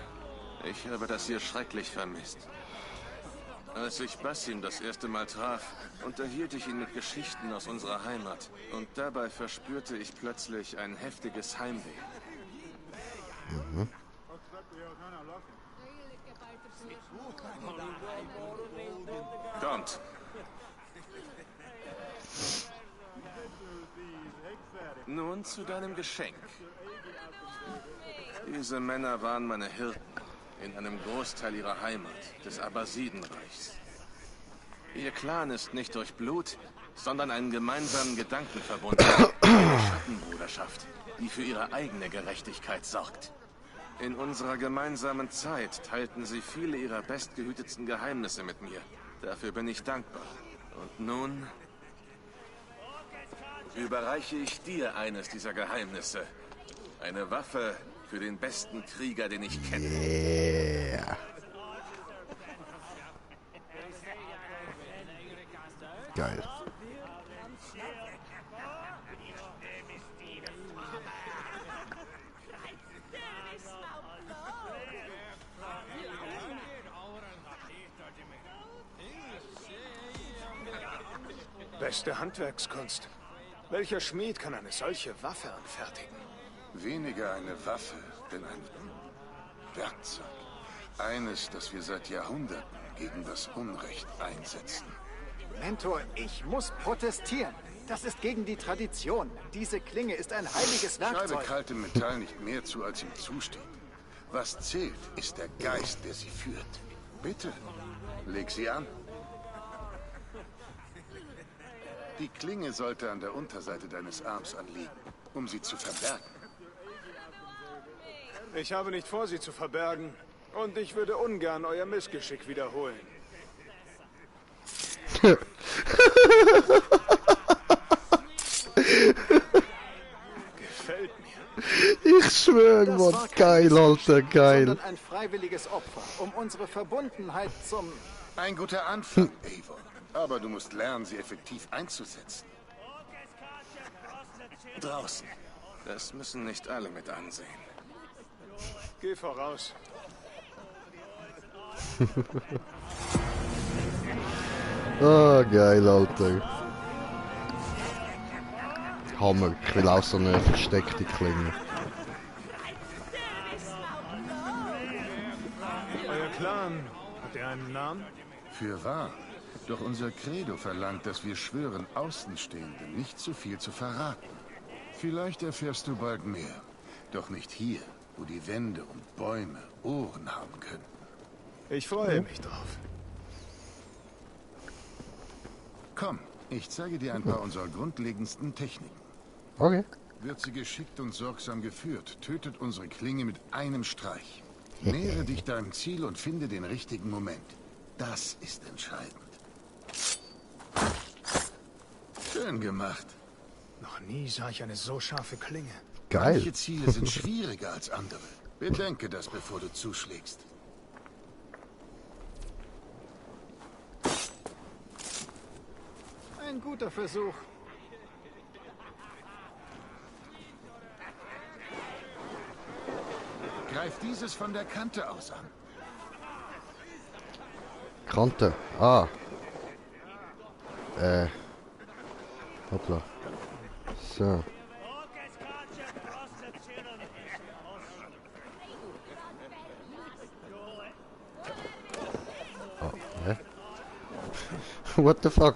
ich habe das hier schrecklich vermisst. Als ich Basim das erste Mal traf, unterhielt ich ihn mit Geschichten aus unserer Heimat. Und dabei verspürte ich plötzlich ein heftiges Heimweh. Kommt. Nun zu deinem Geschenk. Diese Männer waren meine Hirten in einem Großteil ihrer Heimat, des Abbasidenreichs. Ihr Clan ist nicht durch Blut, sondern einen gemeinsamen Gedanken verbunden. Eine Schattenbruderschaft, die für ihre eigene Gerechtigkeit sorgt. In unserer gemeinsamen Zeit teilten sie viele ihrer bestgehütetsten Geheimnisse mit mir. Dafür bin ich dankbar. Und nun überreiche ich dir eines dieser Geheimnisse. Eine Waffe für den besten Krieger, den ich kenne. Yeah. Geil. Beste Handwerkskunst. Welcher Schmied kann eine solche Waffe anfertigen? Weniger eine Waffe, denn ein Werkzeug. Eines, das wir seit Jahrhunderten gegen das Unrecht einsetzen. Mentor, ich muss protestieren. Das ist gegen die Tradition. Diese Klinge ist ein heiliges Werkzeug. Schreibe kaltem Metall nicht mehr zu, als ihm zusteht. Was zählt, ist der Geist, der sie führt. Bitte, leg sie an. Die Klinge sollte an der Unterseite deines Arms anliegen, um sie zu verbergen. Ich habe nicht vor, sie zu verbergen. Und ich würde ungern euer Missgeschick wiederholen. Gefällt mir. Ich schwöre, Mann, geil, Alter, geil. Sondern ein freiwilliges Opfer, um unsere Verbundenheit zum... Ein guter Anfang, Eivor. Aber du musst lernen, sie effektiv einzusetzen. Draußen. Das müssen nicht alle mit ansehen. Geh voraus. Oh, geil, Alter. Hammer. Ich will auch so eine versteckte Klinge. Euer Clan, hat er einen Namen? Für wahr. Doch unser Credo verlangt, dass wir schwören, Außenstehenden nicht zu viel zu verraten. Vielleicht erfährst du bald mehr. Doch nicht hier, wo die Wände und Bäume Ohren haben können. Ich freue mich drauf. Komm, ich zeige dir ein paar unserer grundlegendsten Techniken. Okay. Wird sie geschickt und sorgsam geführt, tötet unsere Klinge mit einem Streich. Nähere dich deinem Ziel und finde den richtigen Moment. Das ist entscheidend. Schön gemacht. Noch nie sah ich eine so scharfe Klinge. Geil. Manche Ziele sind schwieriger als andere. Bedenke das, bevor du zuschlägst. Ein guter Versuch. Greif dieses von der Kante aus an. Kante. Ah. Hoppla. So. Oh, hä? What the fuck?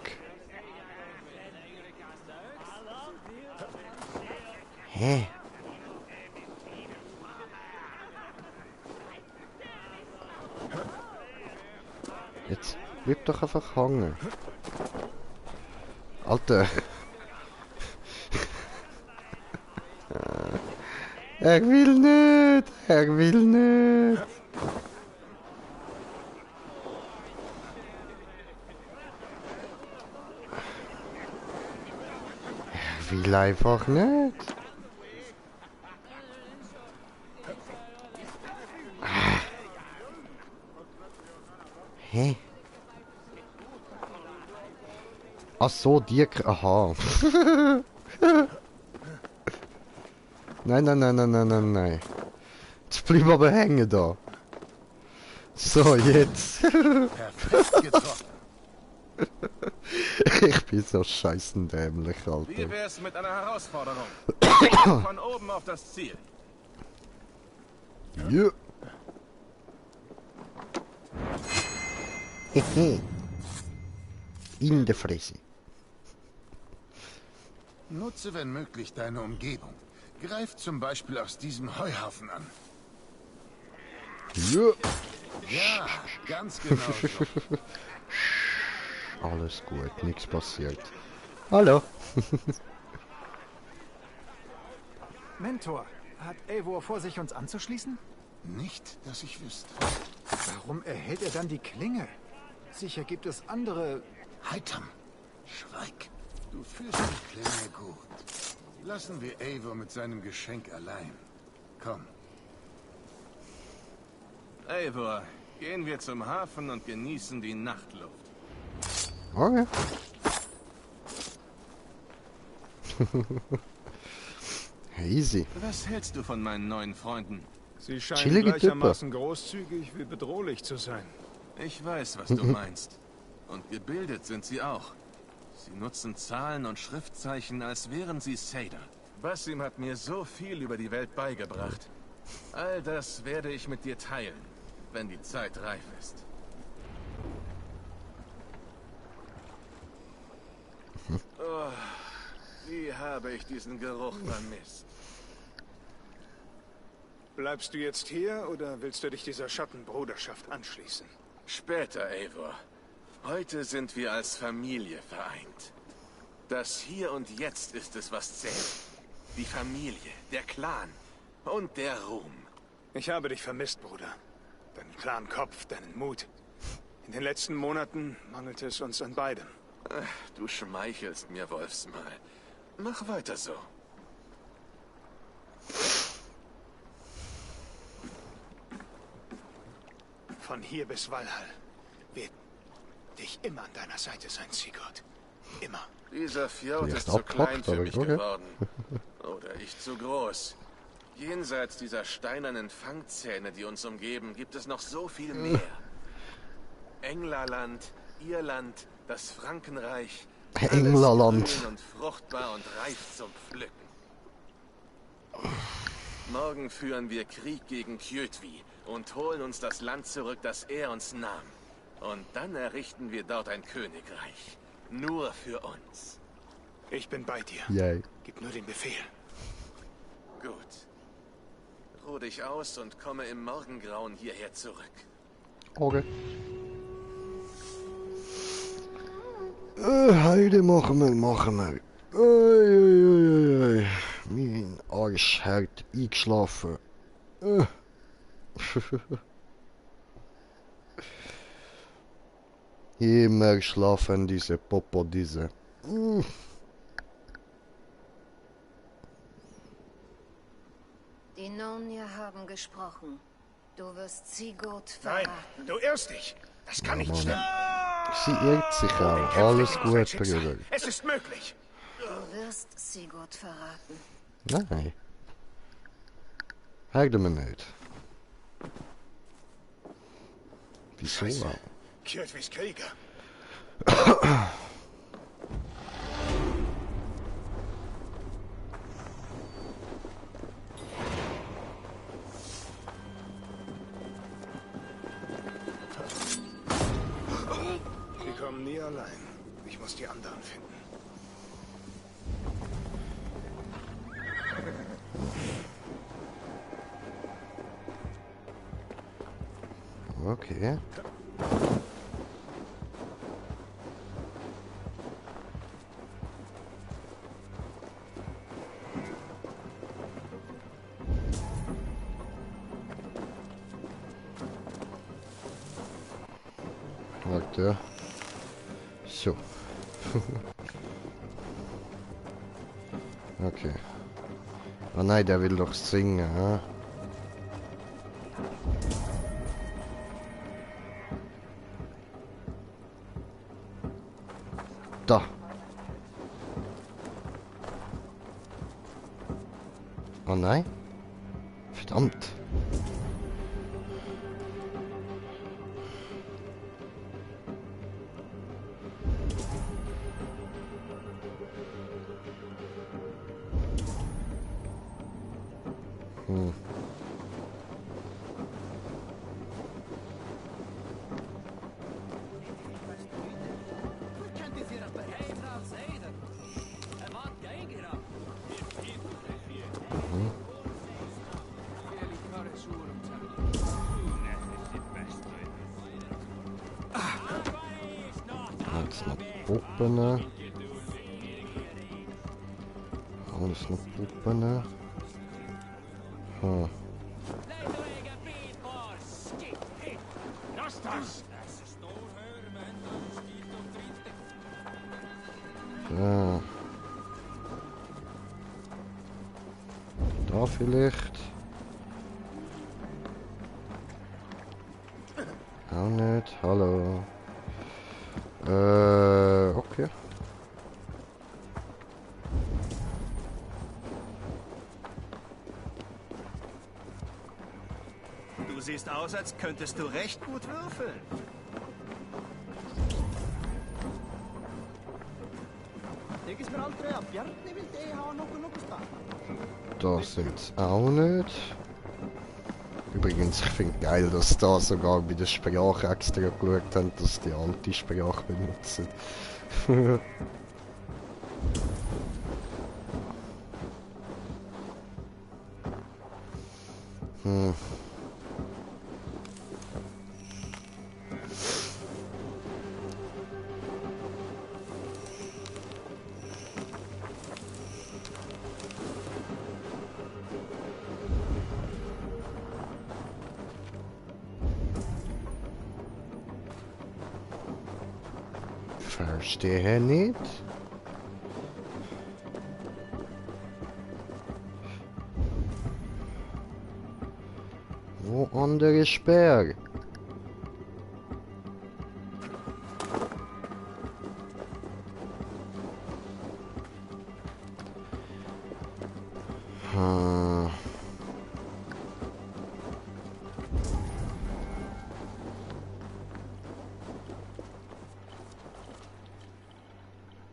Hä? Jetzt bleib doch einfach hängen. Alter. Er will nicht. Er will nicht. Er will einfach nicht. Hä? Ach so, dir... Aha. Nein, nein, nein, nein, nein, nein, nein. Jetzt bleib aber hängen da. So, jetzt. Perfekt getroffen. Ich bin so scheißendämlich, Alter. Wie wär's mit einer Herausforderung? Von oben auf das Ziel. Ja. In der Fresse. Nutze, wenn möglich, deine Umgebung. Greif zum Beispiel aus diesem Heuhaufen an. Ja. Ja, ganz genau so. Alles gut, nichts passiert. Hallo. Mentor, hat Eivor vor, sich uns anzuschließen? Nicht, dass ich wüsste. Warum erhält er dann die Klinge? Sicher gibt es andere... Heitam, schweig. Du führst die Klinge gut. Lassen wir Eivor mit seinem Geschenk allein. Komm. Eivor, gehen wir zum Hafen und genießen die Nachtluft. Okay. Easy. Was hältst du von meinen neuen Freunden? Sie scheinen Chillige gleichermaßen großzügig wie bedrohlich zu sein. Ich weiß, was du meinst. Und gebildet sind sie auch. Sie nutzen Zahlen und Schriftzeichen, als wären sie Seder. Basim hat mir so viel über die Welt beigebracht. All das werde ich mit dir teilen, wenn die Zeit reif ist. Oh, wie habe ich diesen Geruch vermisst. Bleibst du jetzt hier oder willst du dich dieser Schattenbruderschaft anschließen? Später, Eivor. Heute sind wir als Familie vereint. Das Hier und Jetzt ist es, was zählt. Die Familie, der Clan und der Ruhm. Ich habe dich vermisst, Bruder. Deinen klaren Kopf, deinen Mut. In den letzten Monaten mangelte es uns an beidem. Du schmeichelst mir, Wolfsmal. Mach weiter so. Von hier bis Valhall wird ich immer an deiner Seite sein, Sigurd. Immer. Dieser Fjord ist zu klein für mich geworden. Oder ich zu groß. Jenseits dieser steinernen Fangzähne, die uns umgeben, gibt es noch so viel mehr. Englerland, Irland, das Frankenreich. Englerland. Grün und fruchtbar und reif zum Pflücken. Morgen führen wir Krieg gegen Kjötvi und holen uns das Land zurück, das er uns nahm. Und dann errichten wir dort ein Königreich. Nur für uns. Ich bin bei dir. Yay. Gib nur den Befehl. Gut. Ruh dich aus und komme im Morgengrauen hierher zurück. Okay. Heute machen wir. Mein Arsch hat eingeschlafen. Immer schlafen diese Popo, diese. Die Nonja haben gesprochen. Du wirst Sigurd verraten. Nein, du irrst dich. Das kann nicht stimmen. Sie irrt sich auch. Alles gut, Bruder. Es ist möglich. Du wirst Sigurd verraten. Nein. Hagde mir nicht. Wieso auch? Kjötvis Krieger. Die kommen nie allein. Ich muss die anderen finden. Okay. Warte. So. Okay. Oh nein, der will doch singen, ha? Da. Oh nein. Verdammt. Puppen. Alles noch Puppen. Hm. So. Da vielleicht. Auch nicht. Hallo. Okay. Du siehst aus, als könntest du recht gut würfeln. Das sind auch nicht. Übrigens, ich finde geil, dass da sogar bei der Sprache extra geschaut haben, dass die alte Sprache benutzen. Hm. Verstehe nicht. Wo andere Sperr? Hm.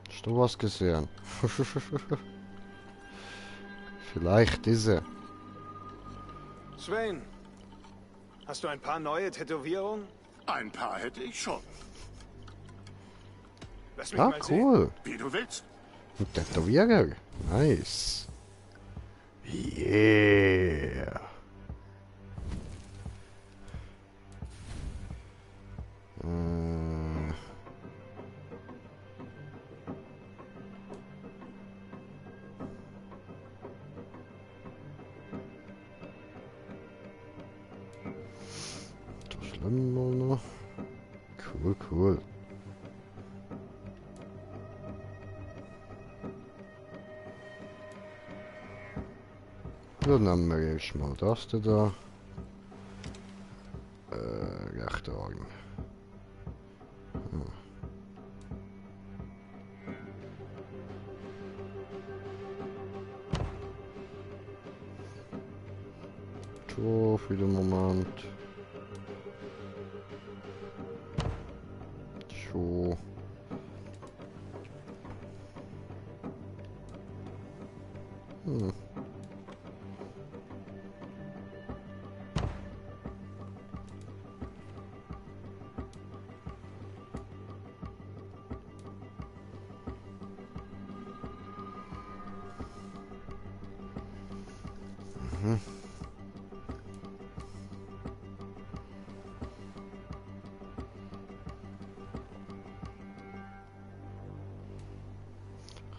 Hast du was gesehen? Vielleicht ist er. Swain, hast du ein paar neue Tätowierungen? Ein paar hätte ich schon. Lass mich Ah, mal sehen. cool. Wie du willst. Ein Tätowierer. Nice. Yeah. Das schlimm noch. Cool, cool. Dann nehmen wir erstmal das da. Rechter Arm. Ja. So, für den Moment. So. Hm.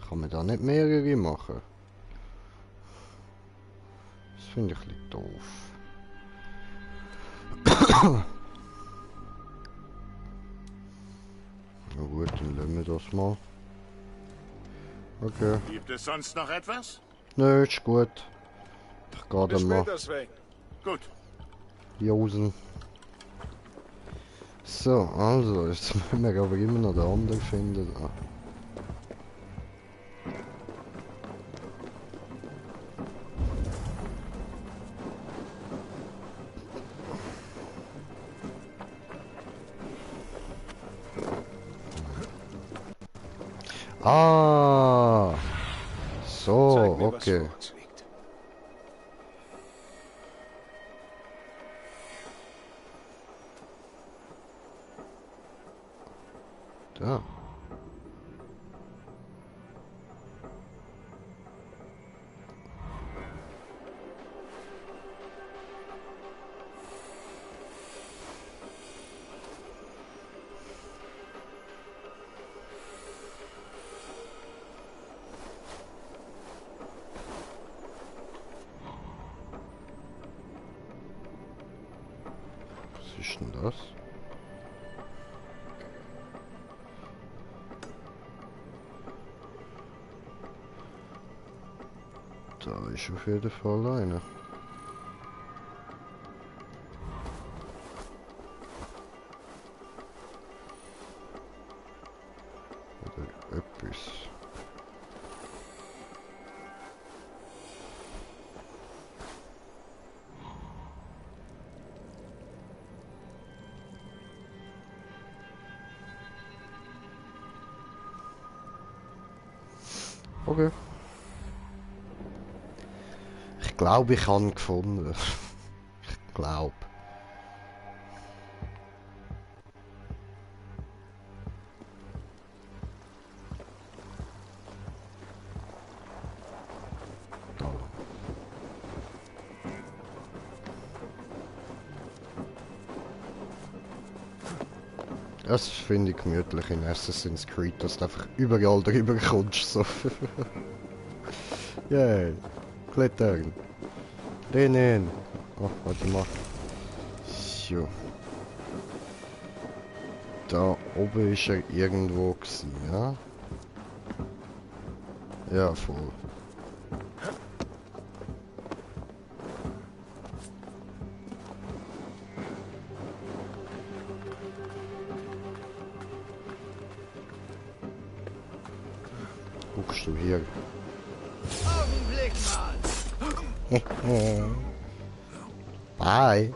Kann man da nicht mehrere machen? Das finde ich ein bisschen doof. Na gut, dann lassen wir das mal. Okay. Gibt es sonst noch etwas? Nö, ist gut. Ich gehe Bis dann mal. später, Swain. Gut. Josen. So, also, jetzt müssen wir aber immer noch den anderen finden. Ah. Ah, so, Zeig mir, was okay. vor uns liegt. Da. Was ist denn das? Da ist auf jeden Fall einer. Oder etwas. Okay. Ich glaube, ich habe ihn gefunden. Ich glaube. Da. Das finde ich gemütlich in Assassin's Creed, dass du einfach überall drüber kommst. So. Yay. Klettern. Rennen. Oh, warte mal. So. Da oben ist er irgendwo gewesen, ja? Ja, voll. Guckst du hier? Augenblick mal! Bye.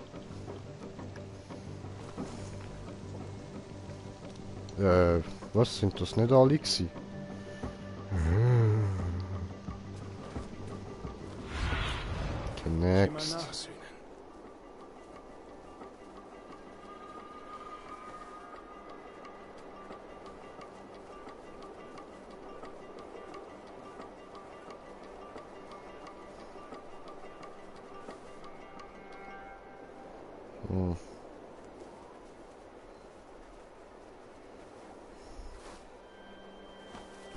Was sind das nicht alle gewesen? Next.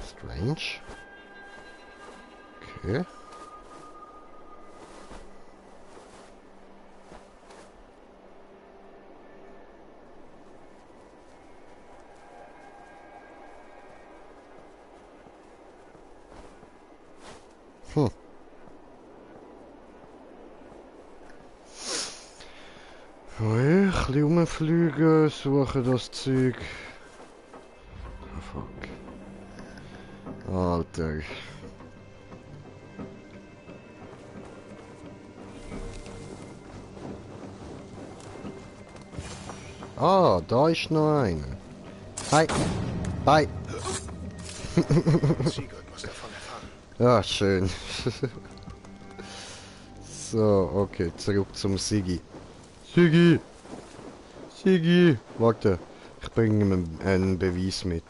Strange. Okay. Ein bisschen rumfliegen, suchen das Zeug. Oh, fuck. Alter. Ah, da ist noch einer. Hi. Bye. Ja, schön. So, okay, zurück zum Siggi. Siggi! Siggi! Warte, ich bringe ihm einen Beweis mit.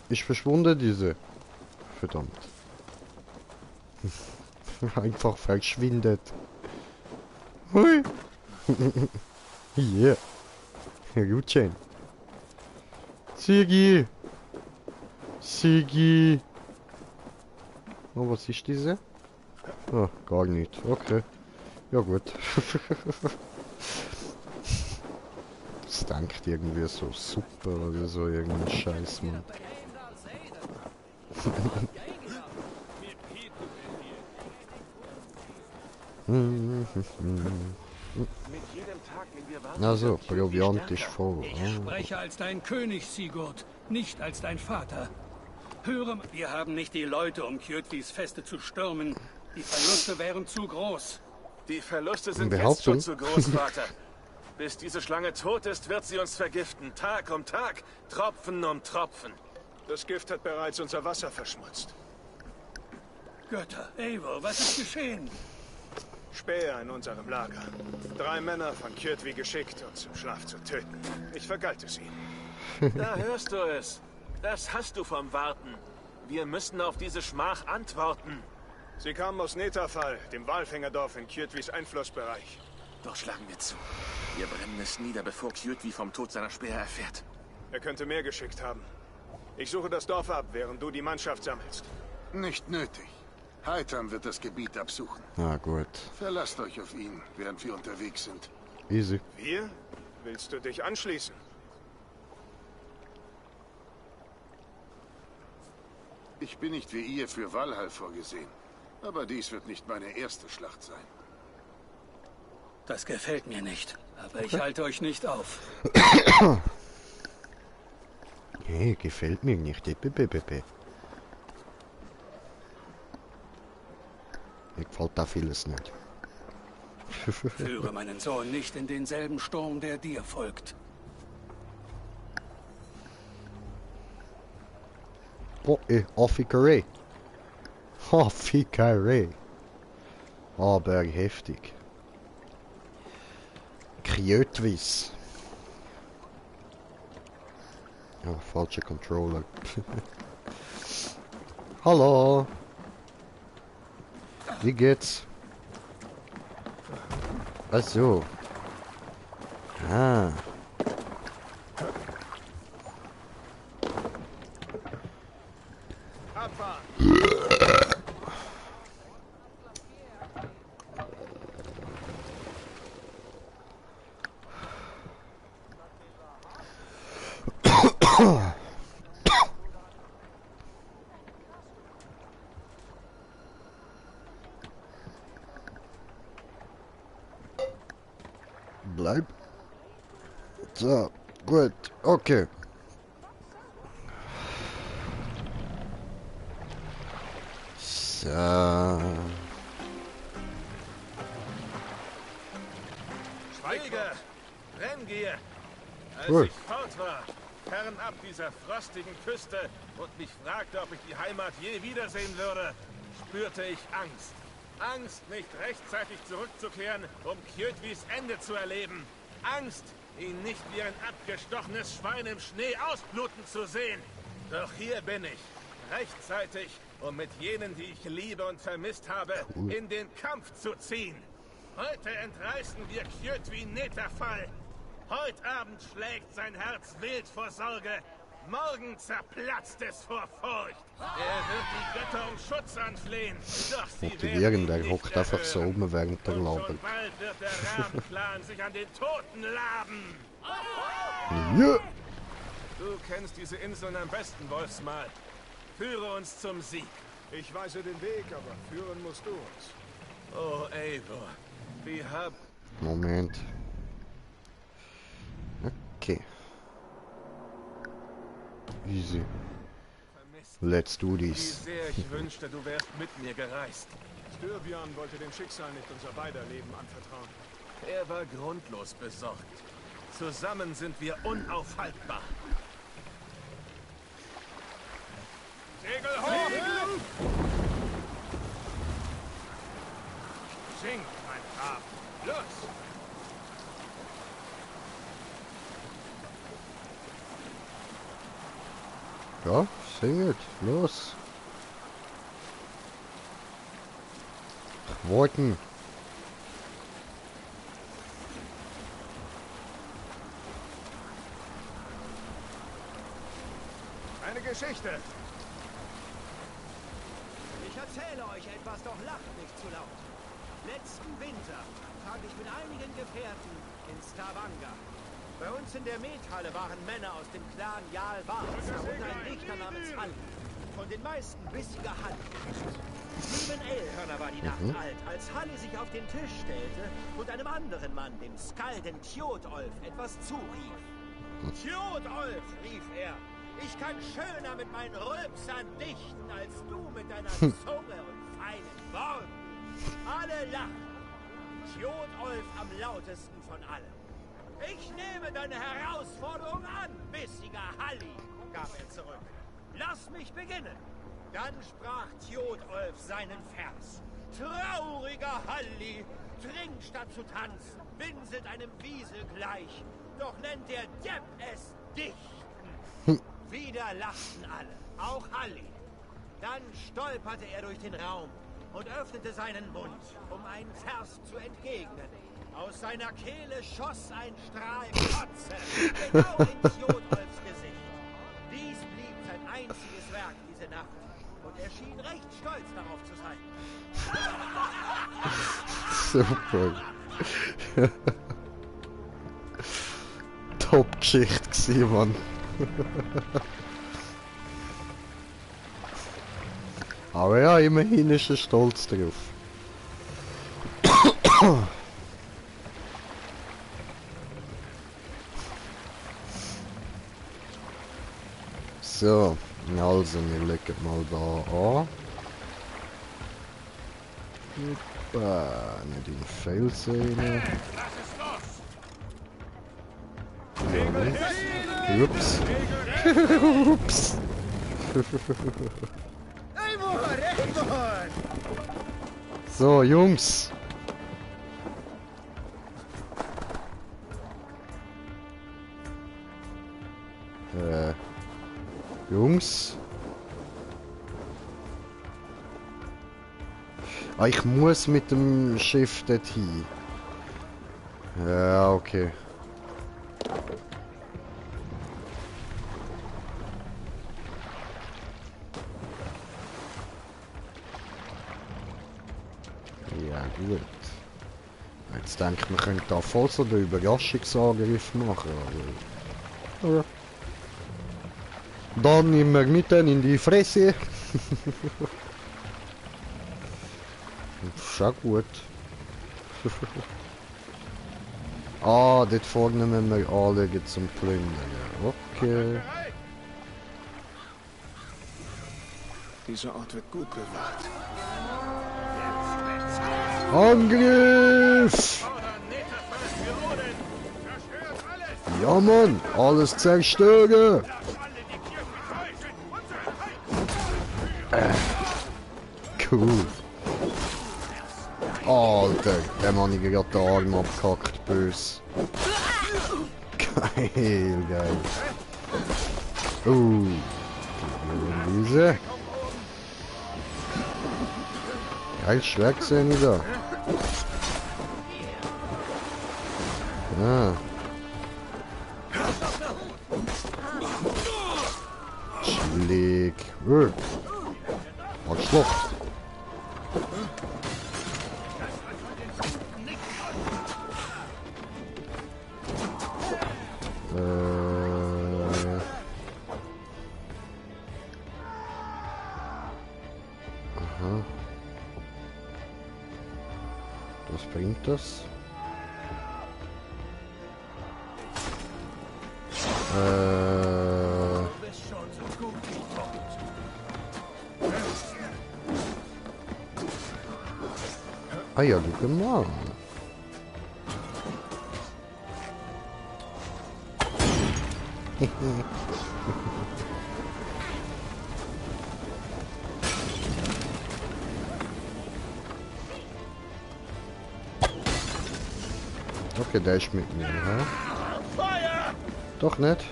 Ist verschwunden, diese. Verdammt. Einfach verschwindet. Hui! Yeah. Gut schön. Siggi! Siggi! Oh, was ist diese? Oh, gar nicht. Okay. Ja gut. Das denkt irgendwie so super oder so irgendein Scheiß, Mann. Also, Proviant ist voll. Ich spreche als dein König, Sigurd, nicht als dein Vater. Höre, wir haben nicht die Leute, um Kjötvis Feste zu stürmen. Die Verluste wären zu groß. Die Verluste sind jetzt schon zu groß, Vater. Bis diese Schlange tot ist, wird sie uns vergiften. Tag um Tag, Tropfen um Tropfen. Das Gift hat bereits unser Wasser verschmutzt. Götter, Eivor, was ist geschehen? Späher in unserem Lager. 3 Männer von Kjötvi geschickt, uns im Schlaf zu töten. Ich vergalt es ihnen. Da hörst du es. Das hast du vom Warten. Wir müssen auf diese Schmach antworten. Sie kamen aus Netafall, dem Walfängerdorf in Kjötvis Einflussbereich. Doch schlagen wir zu. Wir brennen es nieder, bevor Kjötvi vom Tod seiner Späher erfährt. Er könnte mehr geschickt haben. Ich suche das Dorf ab, während du die Mannschaft sammelst. Nicht nötig. Heitam wird das Gebiet absuchen. Ah, gut. Verlasst euch auf ihn, während wir unterwegs sind. Easy. Wir? Willst du dich anschließen? Ich bin nicht wie ihr für Valhall vorgesehen. Aber dies wird nicht meine erste Schlacht sein. Das gefällt mir nicht. Aber ich halte euch nicht auf. Nee, gefällt mir nicht. Mir gefällt da vieles nicht. Führe meinen Sohn nicht in denselben Sturm, der dir folgt. Oh, Officeré. Officeré. Aber heftig. Kjötvis. Ja, falscher Controller. Hallo. Wie geht's? Ach so. Ah. Bleib. So, gut, okay. So. Schweiger! Renngier! Als Cool. ich fort war, fernab dieser frostigen Küste und mich fragte, ob ich die Heimat je wiedersehen würde, spürte ich Angst. Angst, nicht rechtzeitig zurückzukehren, um Kjötvis Ende zu erleben. Angst, ihn nicht wie ein abgestochenes Schwein im Schnee ausbluten zu sehen. Doch hier bin ich, rechtzeitig, um mit jenen, die ich liebe und vermisst habe, in den Kampf zu ziehen. Heute entreißen wir Kjötvi Netafall. Heute Abend schlägt sein Herz wild vor Sorge. Morgen zerplatzt es vor Furcht. Er wird die Götter um Schutz anflehen. Doch sie Motivieren, der hockt einfach so oben während der Label. schon bald wird der Rahmenclan sich an den Toten laben. Ja. Du kennst diese Inseln am besten, Wolfsmal. Führe uns zum Sieg. Ich weise den Weg, aber führen musst du uns. Oh, Eivor. Wir haben... Moment. Okay. Easy. Let's do Wie this. sehr ich wünschte, du wärst mit mir gereist. Styrbjörn wollte dem Schicksal nicht unser beider Leben anvertrauen. Er war grundlos besorgt. Zusammen sind wir unaufhaltbar. Segel hoch! Sing, mein Graf. Los! Ja, singet. Los. Worten. Eine Geschichte. Ich erzähle euch etwas, doch lacht nicht zu laut. Letzten Winter tag ich mit einigen Gefährten in Stavanger. Bei uns in der Methalle waren Männer aus dem Clan Jarl Bards, darunter ein Richter namens Halli. Von den meisten bissiger Hand gemischt. 7 Elhörner war die Nacht alt, als Halli sich auf den Tisch stellte und einem anderen Mann, dem Skalden Tjodolf, etwas zurief. Tjodolf, rief er, ich kann schöner mit meinen Rülpsern dichten, als du mit deiner Zunge und feinen Worten. Alle lachten. Tjodolf am lautesten von allen. Ich nehme deine Herausforderung an, bissiger Halli, gab er zurück. Lass mich beginnen. Dann sprach Tjodolf seinen Vers. Trauriger Halli, trinkt statt zu tanzen, winselt einem Wiesel gleich, doch nennt der Depp es Dichten. Wieder lachten alle, auch Halli. Dann stolperte er durch den Raum und öffnete seinen Mund, um einen Vers zu entgegnen. Aus seiner Kehle schoss ein Strahl Kotze, genau in Tjodolfs Gesicht. Dies blieb sein einziges Werk diese Nacht, und Er schien recht stolz darauf zu sein. Super. Top-Geschichte gewesen, Mann. Aber ja, immerhin ist er stolz drauf. So, also wir legen mal da an. Nicht in den Felsen rein. Ja, ups. Ups. So, Jungs. Jungs. Ah, ich muss mit dem Schiff dorthin. Ja, okay. Ja, gut. Jetzt denke ich, wir können da voll so den Überraschungsangriff machen. Aber... Ja. Dann immer mitten in die Fresse. Ist auch gut. Ah, dort vorne müssen wir anlegen zum Plündern. Okay. Dieser Ort wird gut bewacht. Angriff! Ja, Mann, alles zerstören! Cool. Alter, dem habe ich gerade den Arm abgehackt, böse. Geil, geil. Diese. Geil, Schreck sehe ich da. Ja. Schläg. Arschloch. Aha. Was bringt das? Ah ja, du mal. Okay, der ist mit mir, ha? Doch nicht.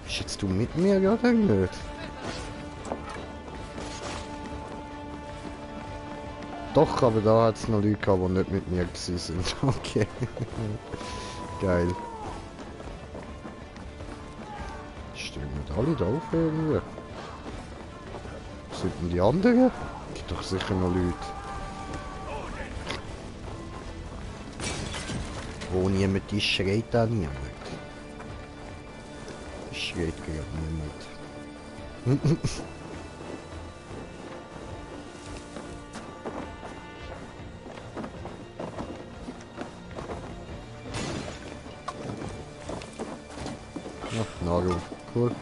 Schießt du mit mir gerade nicht? Doch, aber da hat es noch Leute gehabt, die nicht mit mir gewesen sind. Okay. Geil. Stehen wir alle da auf irgendwie? Sind denn die anderen? Gibt doch sicher noch Leute. Wo niemand ist, schreit auch niemand. Schreit gerade niemand. Ach, Nagel. Cool.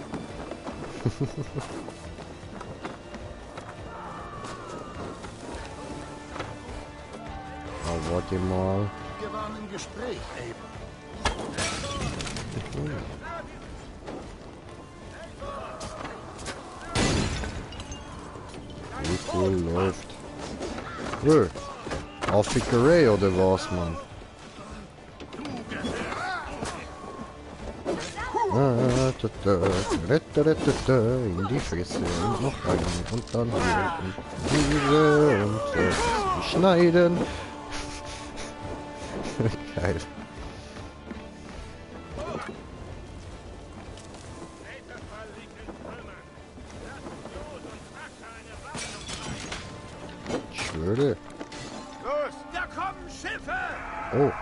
Oh, warte mal. Wir waren im Gespräch, Abe. Wie cool läuft. Affikerei oder was, Mann? In die Fresse und noch einen und dann hier und diese und so schneiden. Geil. Ich schwöre. Los, da kommen Schiffe! Oh.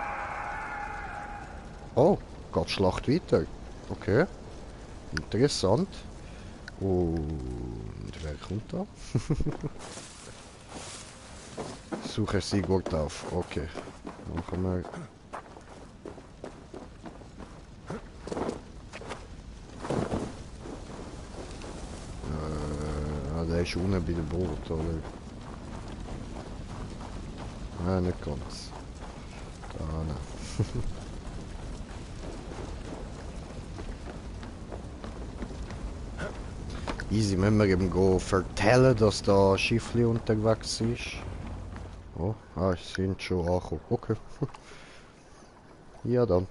Oh, geht die Schlacht weiter. Okay. Interessant. Und wer kommt da? Suche Sigurd auf. Okay. Machen wir. Der ist unten bei dem Boot, oder? Nein, nicht ganz. Da, nein. Easy, müssen wir eben go vertellen, dass da Schiffli unterwegs ist. Oh, sind schon angekommen. Okay. Ja dann.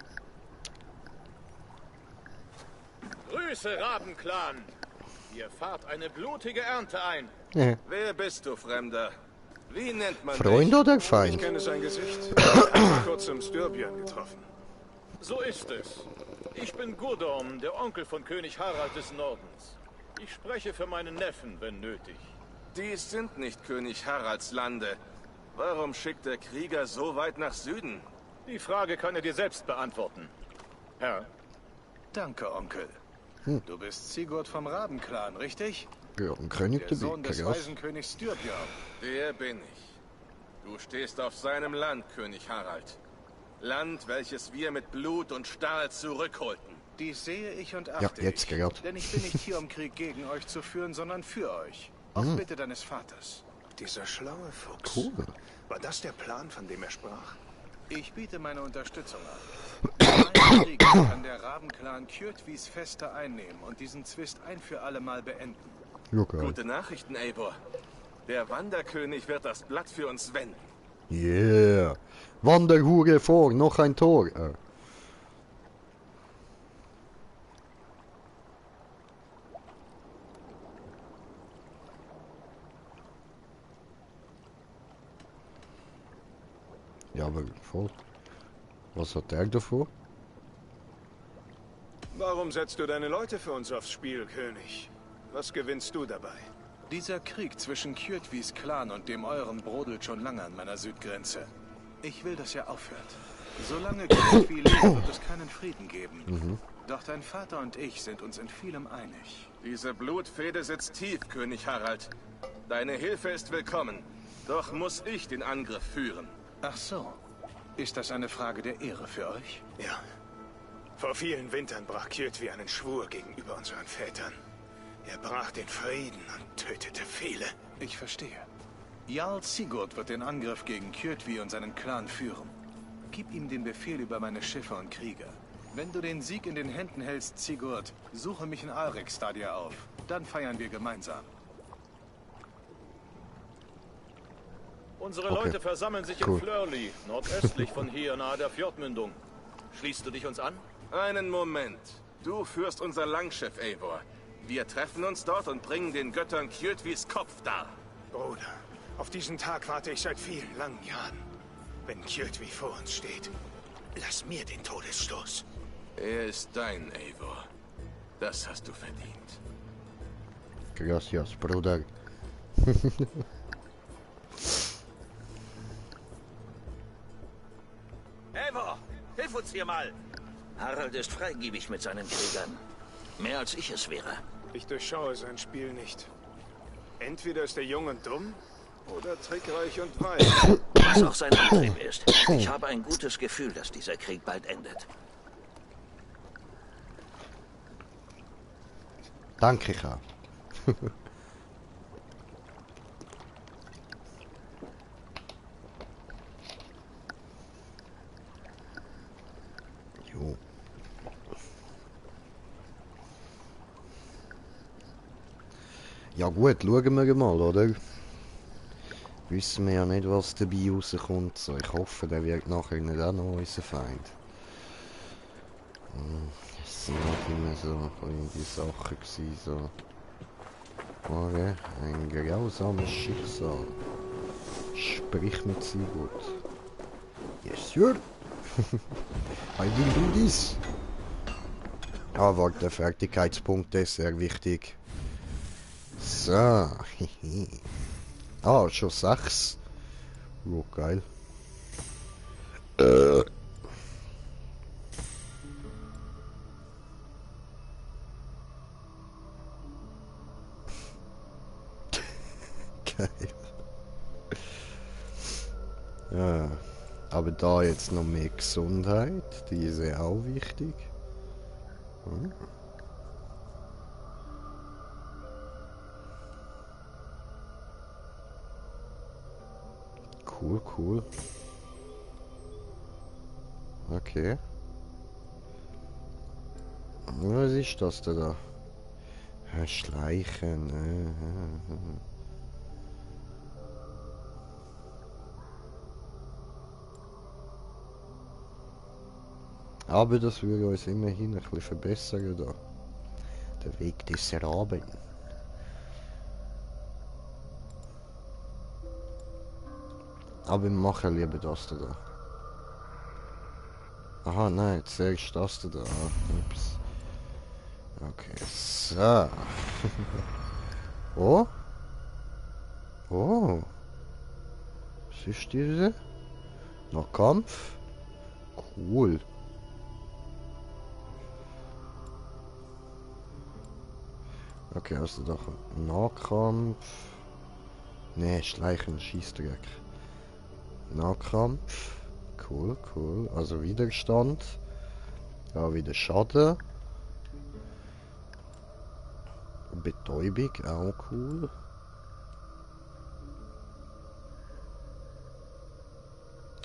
Grüße, Rabenclan! Ihr fahrt eine blutige Ernte ein. Ja. Wer bist du, Fremder? Wie nennt man Freund dich? oder Feind? Ich kenne sein Gesicht. Ich habe kurz im Styrbjörn getroffen. So ist es. Ich bin Gurdorm, der Onkel von König Harald des Nordens. Ich spreche für meinen Neffen, wenn nötig. Dies sind nicht König Haralds Lande. Warum schickt der Krieger so weit nach Süden? Die Frage kann er dir selbst beantworten. Herr? Danke, Onkel. Du bist Sigurd vom Rabenclan, richtig? Ja, ein König der Sohn des Waisenkönigs Styrbjörn. Der bin ich. Du stehst auf seinem Land, König Harald. Land, welches wir mit Blut und Stahl zurückholten. Dies sehe ich und achte jetzt ich. gerade. Denn ich bin nicht hier, um Krieg gegen euch zu führen, sondern für euch. Auf Bitte deines Vaters. Dieser schlaue Fuchs. Cool. War das der Plan, von dem er sprach? Ich biete meine Unterstützung an. Mein Krieg kann der Rabenclan Kjotvis Feste einnehmen und diesen Zwist ein für alle Mal beenden. Okay. Gute Nachrichten, Eivor. Der Wanderkönig wird das Blatt für uns wenden. Yeah. Wanderhure vor, noch ein Tor. Ja, aber voll. Was hat der davor? Warum setzt du deine Leute für uns aufs Spiel, König? Was gewinnst du dabei? Dieser Krieg zwischen Kjotvis Clan und dem euren brodelt schon lange an meiner Südgrenze. Ich will, dass er aufhört. Solange Kjotvi lebt, wird es keinen Frieden geben. Doch dein Vater und ich sind uns in vielem einig. Diese Blutfehde sitzt tief, König Harald. Deine Hilfe ist willkommen. Doch muss ich den Angriff führen. Ach so. Ist das eine Frage der Ehre für euch? Ja. Vor vielen Wintern brach Kjotvi einen Schwur gegenüber unseren Vätern. Er brach den Frieden und tötete viele. Ich verstehe. Jarl Sigurd wird den Angriff gegen Kjotvi und seinen Clan führen. Gib ihm den Befehl über meine Schiffe und Krieger. Wenn du den Sieg in den Händen hältst, Sigurd, suche mich in Alrekstadir auf. Dann feiern wir gemeinsam. Unsere Leute versammeln sich in Flurly, nordöstlich von hier, nahe der Fjordmündung. Schließt du dich uns an? Einen Moment. Du führst unser Langschiff, Eivor. Wir treffen uns dort und bringen den Göttern Kjotvis Kopf dar. Bruder, auf diesen Tag warte ich seit vielen langen Jahren. Wenn Kjotvi vor uns steht, lass mir den Todesstoß. Er ist dein, Eivor. Das hast du verdient. Gracias, Bruder. Eivor, hilf uns hier mal! Harald ist freigebig mit seinen Kriegern. Mehr als ich es wäre. Ich durchschaue sein Spiel nicht. Entweder ist er jung und dumm, oder trickreich und weise. Was auch sein Antrieb ist. Ich habe ein gutes Gefühl, dass dieser Krieg bald endet. Danke, ich auch. Jo. Ja gut, schauen wir mal, oder? Wissen wir ja nicht, was dabei rauskommt. So, ich hoffe, der wird nachher nicht auch noch unser Feind. Es sind halt immer so die Sachen gewesen, so. Okay, ein grausames Schicksal. Sprich mit Sigurd. Yes, sir. I will do this. Ah, warte, Fertigkeitspunkte ist sehr wichtig. So. Ah, schon 6. Oh, geil. Geil. Ja, aber da jetzt noch mehr Gesundheit, die ist ja auch wichtig. Hm. Cool, cool. Okay. Was ist das denn da? Schleichen. Aber das würde uns immerhin ein bisschen verbessern da. Der Weg des Raben. Aber wir machen lieber das da. Aha, nein, zuerst das da. Ups. Okay, so. Oh? Oh. Was ist diese? Noch Kampf? Cool. Okay, also doch Nahkampf. Ne, Schleichen, Schießdreck. Nahkampf. Cool, cool. Also Widerstand. Ja, wieder Schaden. Betäubung, auch cool.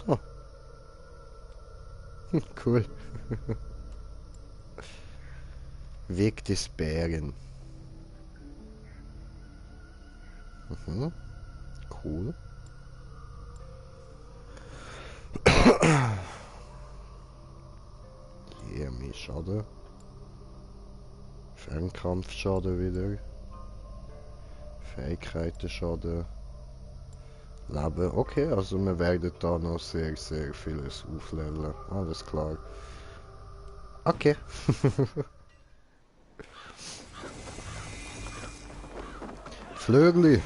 Oh. Cool. Weg des Bären. Mhm. Cool. Hier mehr Schaden. Fernkampfschaden wieder. Fähigkeitenschaden. Leben. Okay, also wir werden da noch sehr, sehr vieles aufleveln. Alles klar. Okay. Flögli.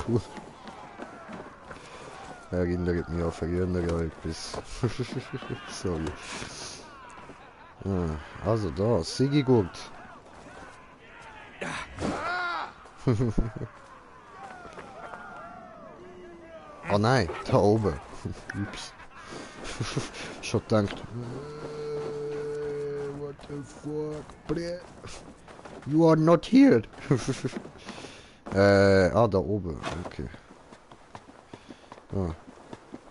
Cool. Erinnert mich an früher etwas. Sorry. Ja, also da, Sigigurt. Oh nein, da oben. Ups. Schon gedacht. What the fuck, bre? You are not here. Da oben, okay. Ah.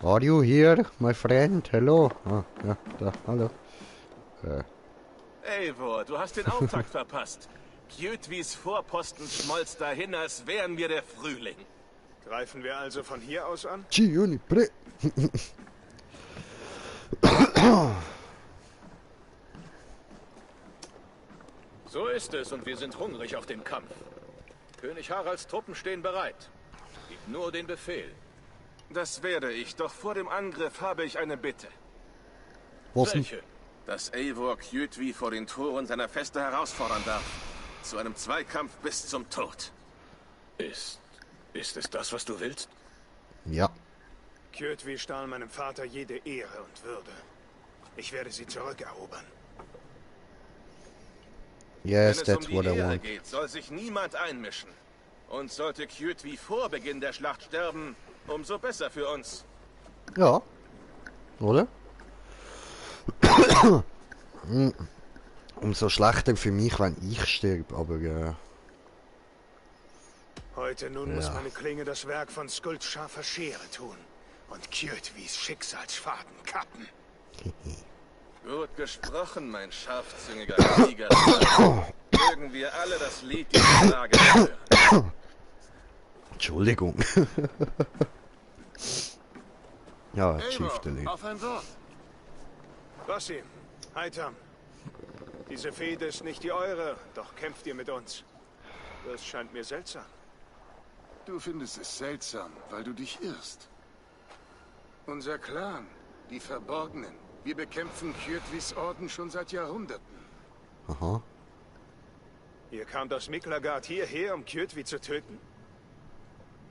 Are you here, my friend? Hello? Ah, ja, da, hallo. Eivor, du hast den Auftakt verpasst. Kjötvis Vorposten schmolz dahin, als wären wir der Frühling. Greifen wir also von hier aus an? So ist es und wir sind hungrig auf den Kampf. König Haralds Truppen stehen bereit. Gib nur den Befehl. Das werde ich, doch vor dem Angriff habe ich eine Bitte. Welche? Dass Eivor Kjötvi vor den Toren seiner Feste herausfordern darf. Zu einem Zweikampf bis zum Tod. Ist es das, was du willst? Ja. Kjötvi stahl meinem Vater jede Ehre und Würde. Ich werde sie zurückerobern. Yes, Wenn es that's um what die I Ehre want. geht, soll sich niemand einmischen. Und sollte Kjötvi vor Beginn der Schlacht sterben, umso besser für uns. Ja. Oder? Umso schlechter für mich, wenn ich sterbe, aber Heute nun muss meine Klinge das Werk von Skuldscharfer Schere tun und Kjötvis Schicksalsfaden kappen. Gut gesprochen, mein scharfzüngiger Krieger. Mögen wir alle das Lied dieser Lage hören. Entschuldigung. Ja, Chieftain. Auf ein Wort. Rossi, Heitam. Diese Fehde ist nicht die eure, doch kämpft ihr mit uns. Das scheint mir seltsam. Du findest es seltsam, weil du dich irrst. Unser Clan, die Verborgenen, Wir bekämpfen Kjötvis Orden schon seit Jahrhunderten. Aha. Ihr kamt aus Miklagard hierher, um Kjötvi zu töten?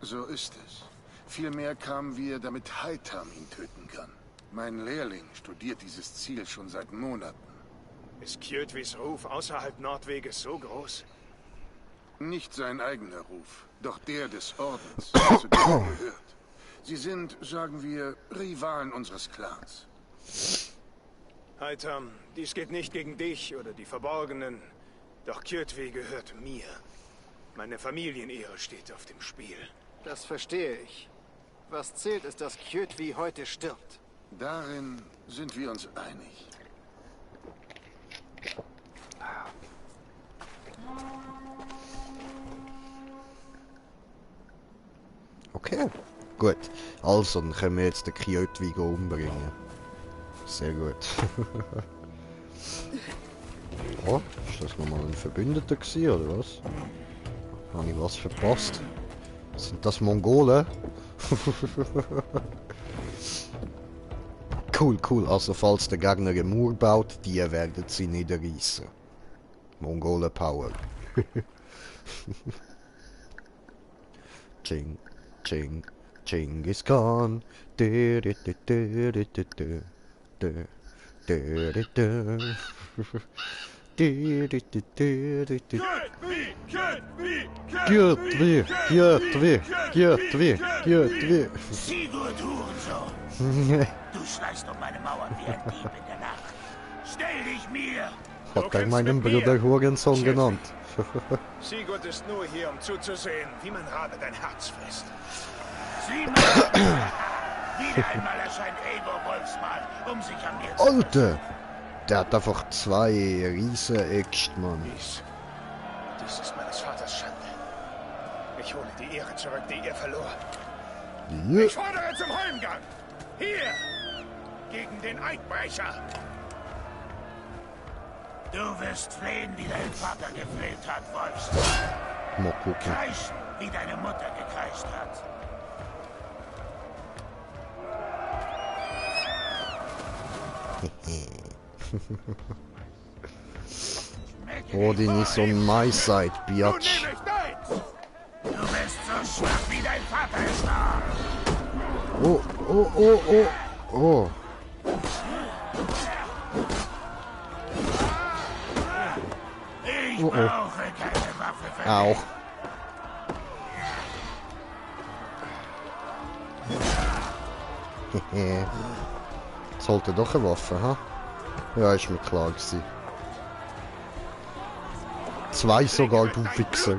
So ist es. Vielmehr kamen wir, damit Heitam ihn töten kann. Mein Lehrling studiert dieses Ziel schon seit Monaten. Ist Kjötvis Ruf außerhalb Nordweges so groß? Nicht sein eigener Ruf, doch der des Ordens, der zu dem er gehört. Sie sind, sagen wir, Rivalen unseres Clans. Heitam, dies geht nicht gegen dich oder die Verborgenen. Doch Kjötvi gehört mir. Meine Familienehre steht auf dem Spiel. Das verstehe ich. Was zählt, ist, dass Kjötvi heute stirbt. Darin sind wir uns einig. Okay, gut. Also, dann können wir jetzt den Kjötvi umbringen. Sehr gut. Oh, ist das nochmal ein Verbündeter gewesen, oder was? Habe ich was verpasst? Sind das Mongolen? Cool, cool. Also falls der Gegner eine Mauer baut, die werden sie niederreißen. Mongolen Power. Ching, ching, Genghis Khan. Kjötvi. Sigurd, Hurensohn. Du schleichst um meine Mauern wie ein Dieb in der Nacht. Stell dich mir! Hat er meinen Bruder Hurensohn genannt? Sigurd ist nur hier, um zuzusehen, wie mein Rabe dein Herz frisst. Sieh mal! Wieder einmal erscheint Eivor Wolfsmal, um sich an mir zu... Alter! Der hat einfach zwei riesen Äxte, Mann. Dies ist meines Vaters Schande. Ich hole die Ehre zurück, die er verlor. Ja. Ich fordere zum Heimgang! Hier! Gegen den Eidbrecher! Du wirst flehen, wie dein Vater gefleht hat, Wolfsmal. Mal gucken. Kreischen, wie deine Mutter gekreischt hat. Odin is on my side, biatch. Du bist so schwach, wie dein Vater es war. Oh, oh, oh, oh, oh. Ich brauche keine Waffe für Auch. Sollte doch eine Waffe, ha? Ja, ist mir klar gewesen. Zwei sogar, du Wichser.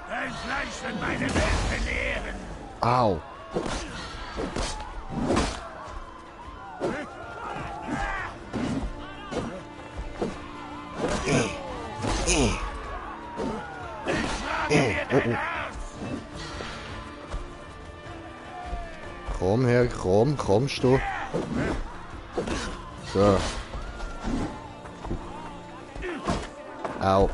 Dein Fleisch wird meine Welt belehren. Au. Komm her, kommst du? So. Au.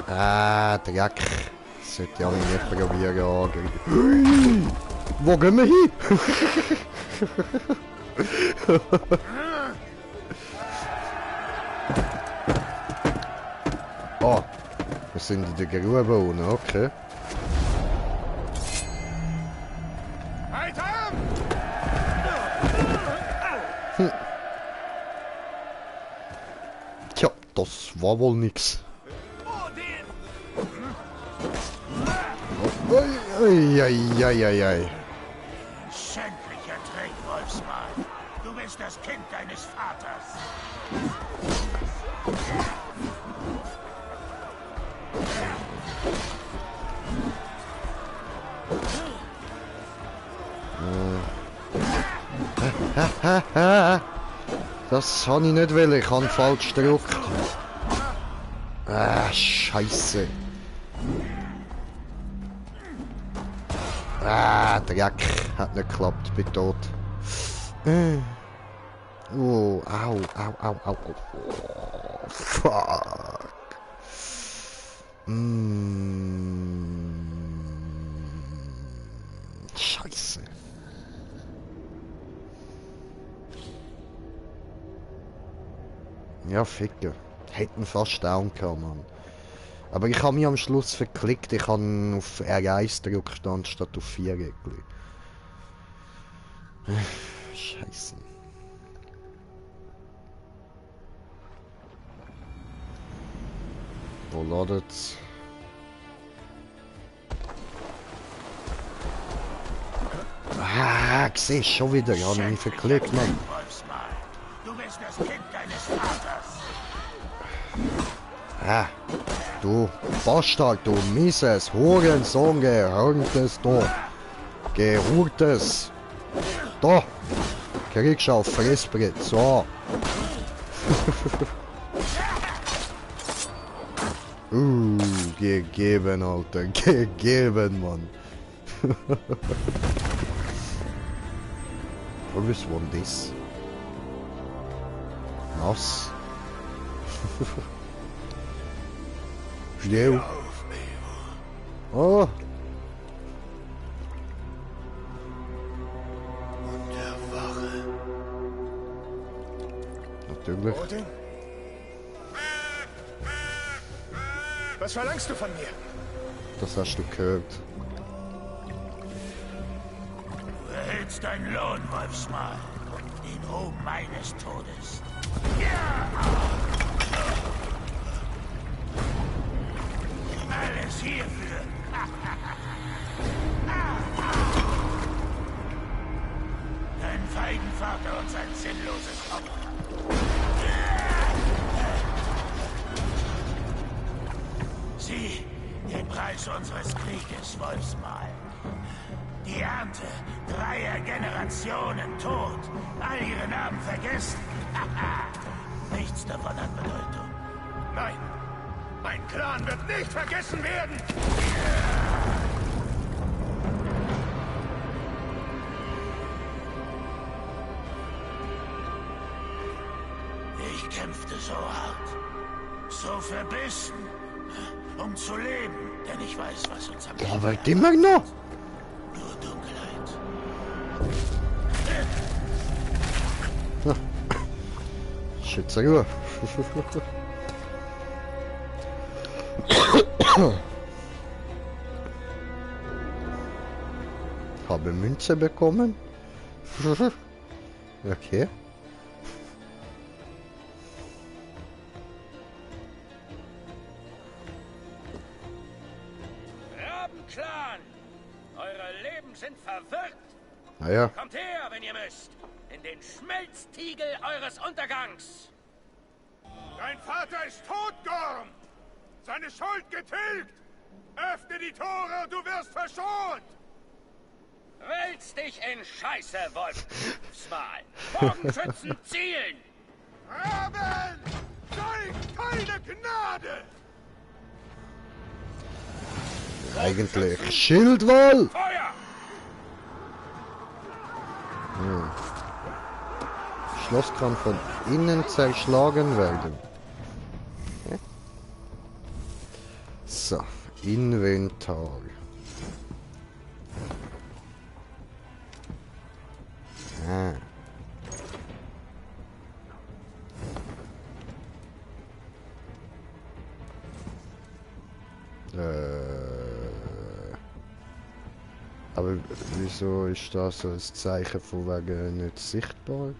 Ah, Dreck. Das sollte ich auch nicht probieren angreifen. Wo gehen wir hin? Oh, wir sind in der Grube unten, okay. Tja, das war wohl nix. Eieieiei. Schändlicher Trick, Wolfsmal. Du bist das Kind deines Vaters. Das habe ich nicht wollen, ich habe falsch gedrückt. Ah, Scheiße. Ah, Dreck. Hat nicht geklappt, bin tot. Oh, au, au, au, au. Oh, fuck. Scheiße. Ja, ficken. Hätten fast down gehabt, Mann. Aber ich habe mich am Schluss verklickt. Ich habe auf R1 gedrückt anstatt auf 4 geklickt. Scheiße. Wo ladet's? Ah, siehst schon wieder. Ich habe mich verklickt, Mann. Du bist das Kind deines Vaters. Ah, du Bastard, du mieses Hurensohn, gehörntes, du. Gehurtes. Da. Kriegst du auf Fressbrett, so. Gegeben, Alter. Gegeben, Mann. Was war denn das? Nass. Schnell. Oh. Und der Wache. Natürlich. Odin? Was verlangst du von mir? Das hast du gehört. Du erhältst deinen Lohn, Wolfsmal. Den Ruhm meines Todes. Alles hierfür. Dein feigen Vater und sein sinnloses Opfer. Sieh den Preis unseres Krieges, Wolfsmal. Die Ernte 3 Generationen tot, all ihre Namen vergessen. Nichts davon hat Bedeutung. Nein, mein Clan wird nicht vergessen werden. Ich kämpfte so hart, so verbissen, um zu leben, denn ich weiß, was uns am Ende Aber immer noch. Nur Dunkelheit. Schütze. Habe Münze bekommen. Okay. Rabenclan! Eure Leben sind verwirrt! Naja. Kommt her, wenn ihr müsst! In den Schmelztiegel eures Untergangs! Dein Vater ist tot, Gorm! Seine Schuld getilgt! Öffne die Tore und du wirst verschont! Wälz dich in Scheiße, Wolfsmal! Bogenschützen zielen! Raben! Zeigt keine Gnade! Eigentlich Schildwall! Feuer! Schloss kann von innen zerschlagen werden. Okay. So, Inventar. Ah. Aber wieso ist das so ein Zeichen von wegen nicht sichtbar?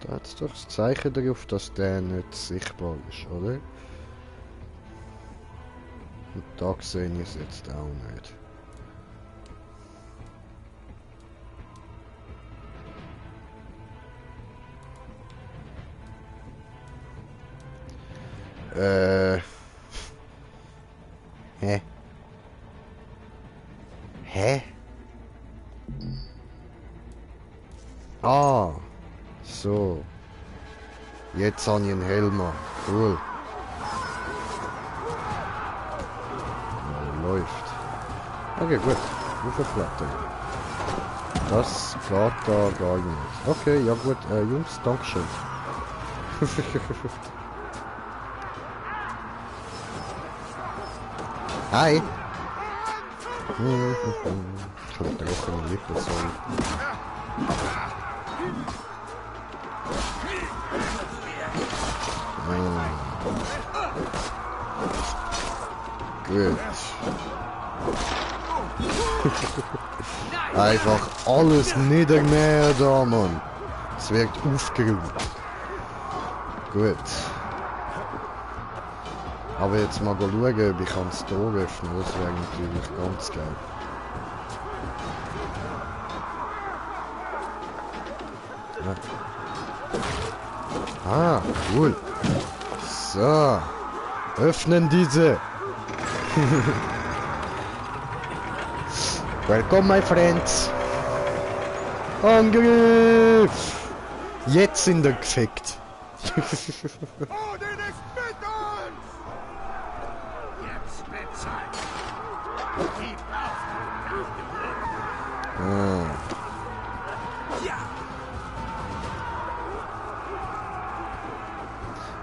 Da hat es doch das Zeichen darauf, dass der nicht sichtbar ist, oder? Und da sehe ich es jetzt auch nicht. Hä? Hä? Ah. So. Jetzt habe ich einen Helm. Cool. Ja, läuft. Okay, gut. Aufplatte. Das geht da gar nicht. Okay, ja gut. Jungs, dankeschön. Hi. Ich habe trockene Lippen, sorry. Gut. Einfach alles niedermähen da, Mann. Es wird aufgeräumt. Gut. Aber jetzt mal schauen, ob ich das Tor öffnen kann. Das wäre natürlich ganz geil. Ja. Ah, cool. So. Öffnen diese. Welcome, my friends. Angriff! Jetzt sind wir gefickt.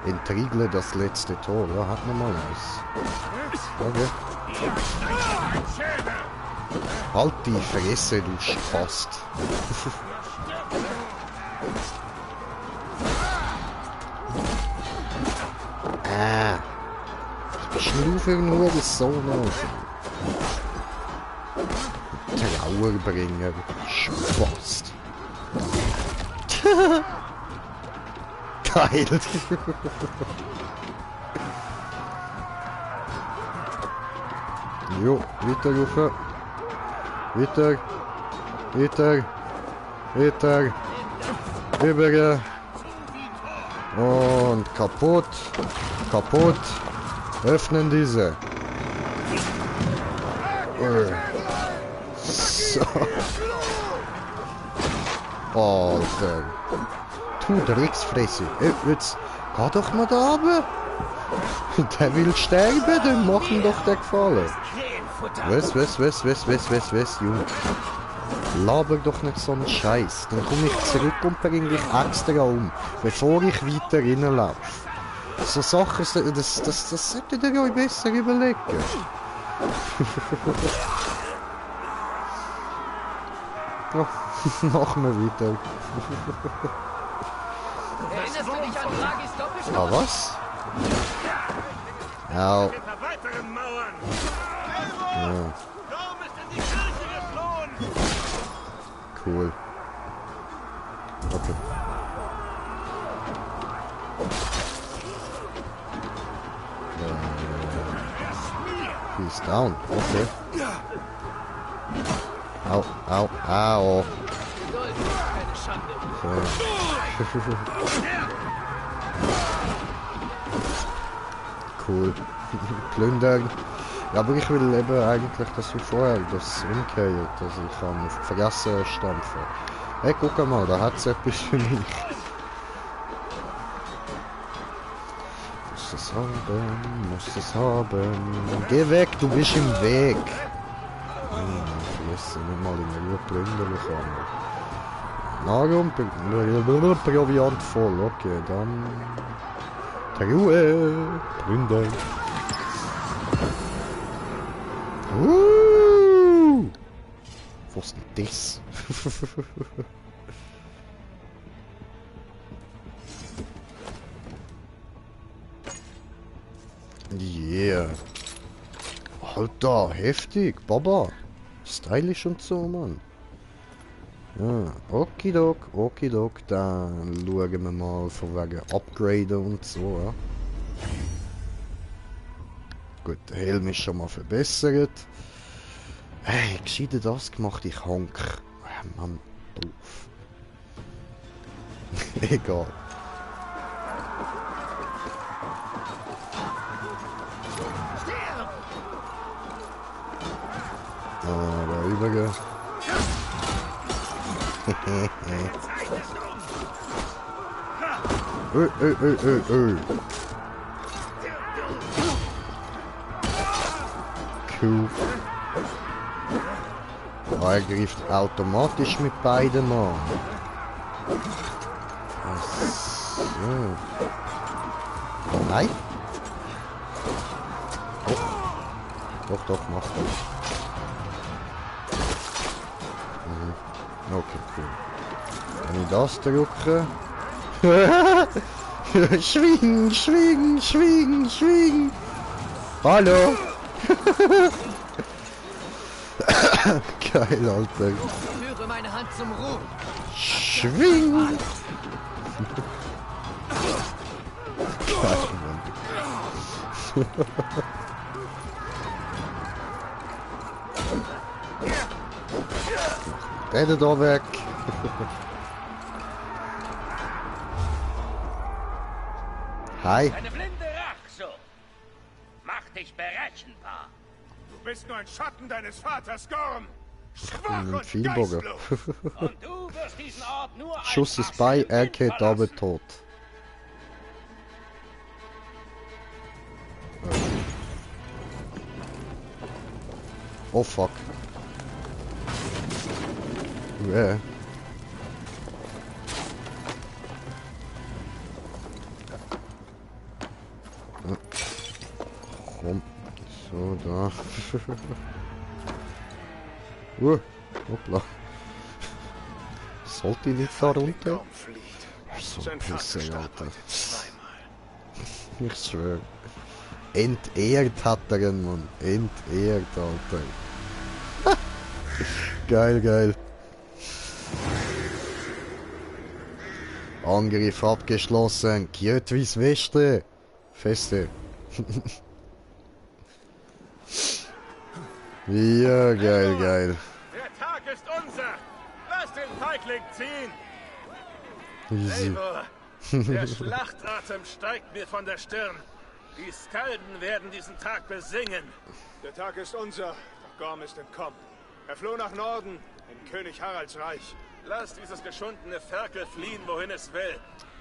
Entriegle das letzte Tor, ja, hat man mal was. Okay. Halt die Fresse, du Spast. Ich bin nur für nur das so noch. Trauerbringer, Spast. Geil. Jo, weiter rufen. Weiter. Weiter. Weiter. Rüber. Und kaputt. Kaputt. Öffnen diese. So. Alter. Du Drecksfresse. Jetzt geh doch mal da runter. Der will sterben, dann mach ihm doch den Gefallen. Was, Junge. Laber doch nicht so einen Scheiß. Dann komme ich zurück und bringe dich extra um, bevor ich weiter reinlaufe. So Sachen, das solltet ihr euch besser überlegen. Ja, machen wir weiter. Erinnerst du dich an Dragis Doppelstoß? Ah, was? Au. Ja. Cool. Okay. He's down. Okay. Au, au, au. Okay. Cool. Plündern. Ja, aber ich will eben eigentlich, dass wir vorher das umkehrt. Also ich kann auf die Fresse stampfen. Hey, guck mal, da hat es etwas für mich. Muss es haben, muss es haben. Geh weg, du bist im Weg. Ich lasse nicht mal in Ruhe plündern kann. Nahrung, Proviant voll. Okay, dann... Ruhe! Plündern. Was ist denn das? Yeah. Alter, heftig, Baba. Stylisch und so, Mann. Ja, okidok, dann schauen wir mal von wegen Upgraden und so, ja. Gut, der Helm ist schon mal verbessert. Hey, gescheiter das gemacht, ich honk. Mann, doof. Egal. Da rübergehen. Cool. Er greift automatisch mit beiden an. So. Nein. Doch, macht er. Okay, cool. Kann ich das drücken? Schwing! Hallo! Geil, Alter. Führe meine Hand zum Ruhm. Schwing! Geil, Mann. Beide da weg. Hi. Eine blinde Rachsucht. Mach dich berechenbar. Du bist nur ein Schatten deines Vaters, Gorm. Schwach Ein und Vielbogen. Und du wirst diesen Ort nur Schuss ist bei, er geht aber tot. Oh fuck. Yeah. Komm. So, da. Hoppla. Sollte ich nicht da runter? So ein Pisse, Alter. Ich schwör. Entehrt hat er ihn, Mann. Entehrt, Alter. Geil. Angriff abgeschlossen. Kjötwis Weste. Feste. Ja, geil. Der Tag ist unser. Lass den Feigling ziehen. Easy. Eivor, der Schlachtatem steigt mir von der Stirn. Die Skalden werden diesen Tag besingen. Der Tag ist unser, doch Gorm ist entkommen. Er floh nach Norden, in König Haralds Reich. Lass dieses geschundene Ferkel fliehen, wohin es will.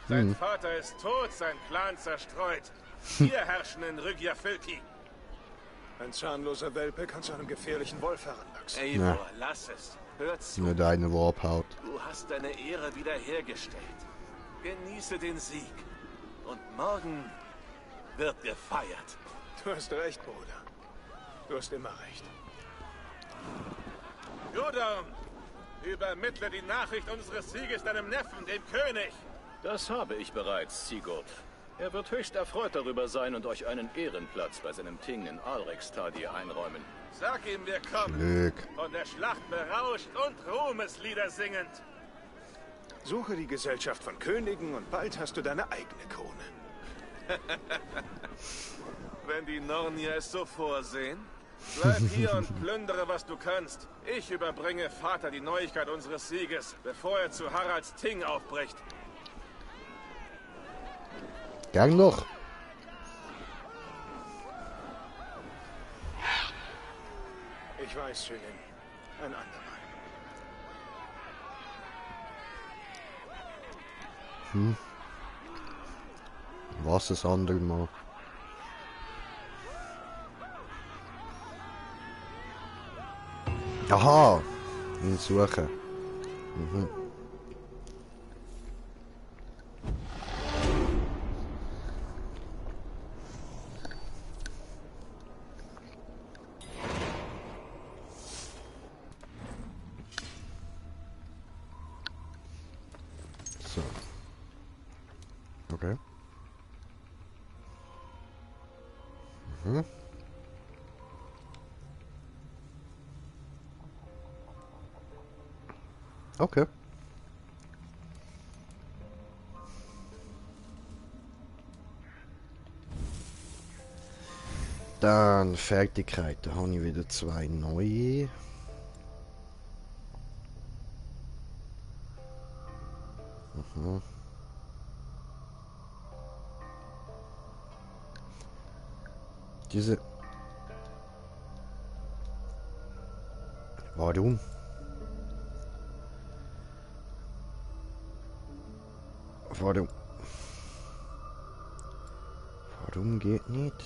Sein Vater ist tot, sein Clan zerstreut. Wir herrschen in Rügia Fylki. Ein zahnloser Welpe kann zu einem gefährlichen Wolf heranwachsen. Eivor, lass es. Hör zu. Nur deine wo abhaut. Du hast deine Ehre wiederhergestellt. Genieße den Sieg. Und morgen wird gefeiert. Du hast recht, Bruder. Du hast immer recht. Gudorm, übermittle die Nachricht unseres Sieges deinem Neffen, dem König. Das habe ich bereits, Sigurd. Er wird höchst erfreut darüber sein und euch einen Ehrenplatz bei seinem Ting in Alrekstadie einräumen. Sag ihm, wir kommen. Glück. Von der Schlacht berauscht und Ruhmeslieder singend. Suche die Gesellschaft von Königen und bald hast du deine eigene Krone. Wenn die Nornier es so vorsehen, bleib hier und plündere, was du kannst. Ich überbringe Vater die Neuigkeit unseres Sieges, bevor er zu Haralds Ting aufbricht. Gern noch. Ich weiß, Schönin. Ein andermal. Was das andere Mal? Aha! Ihn suchen. So. Okay. Okay. Dann Fertigkeiten. Da habe ich wieder 2 neue. Diese... Warum? dumm geht nicht.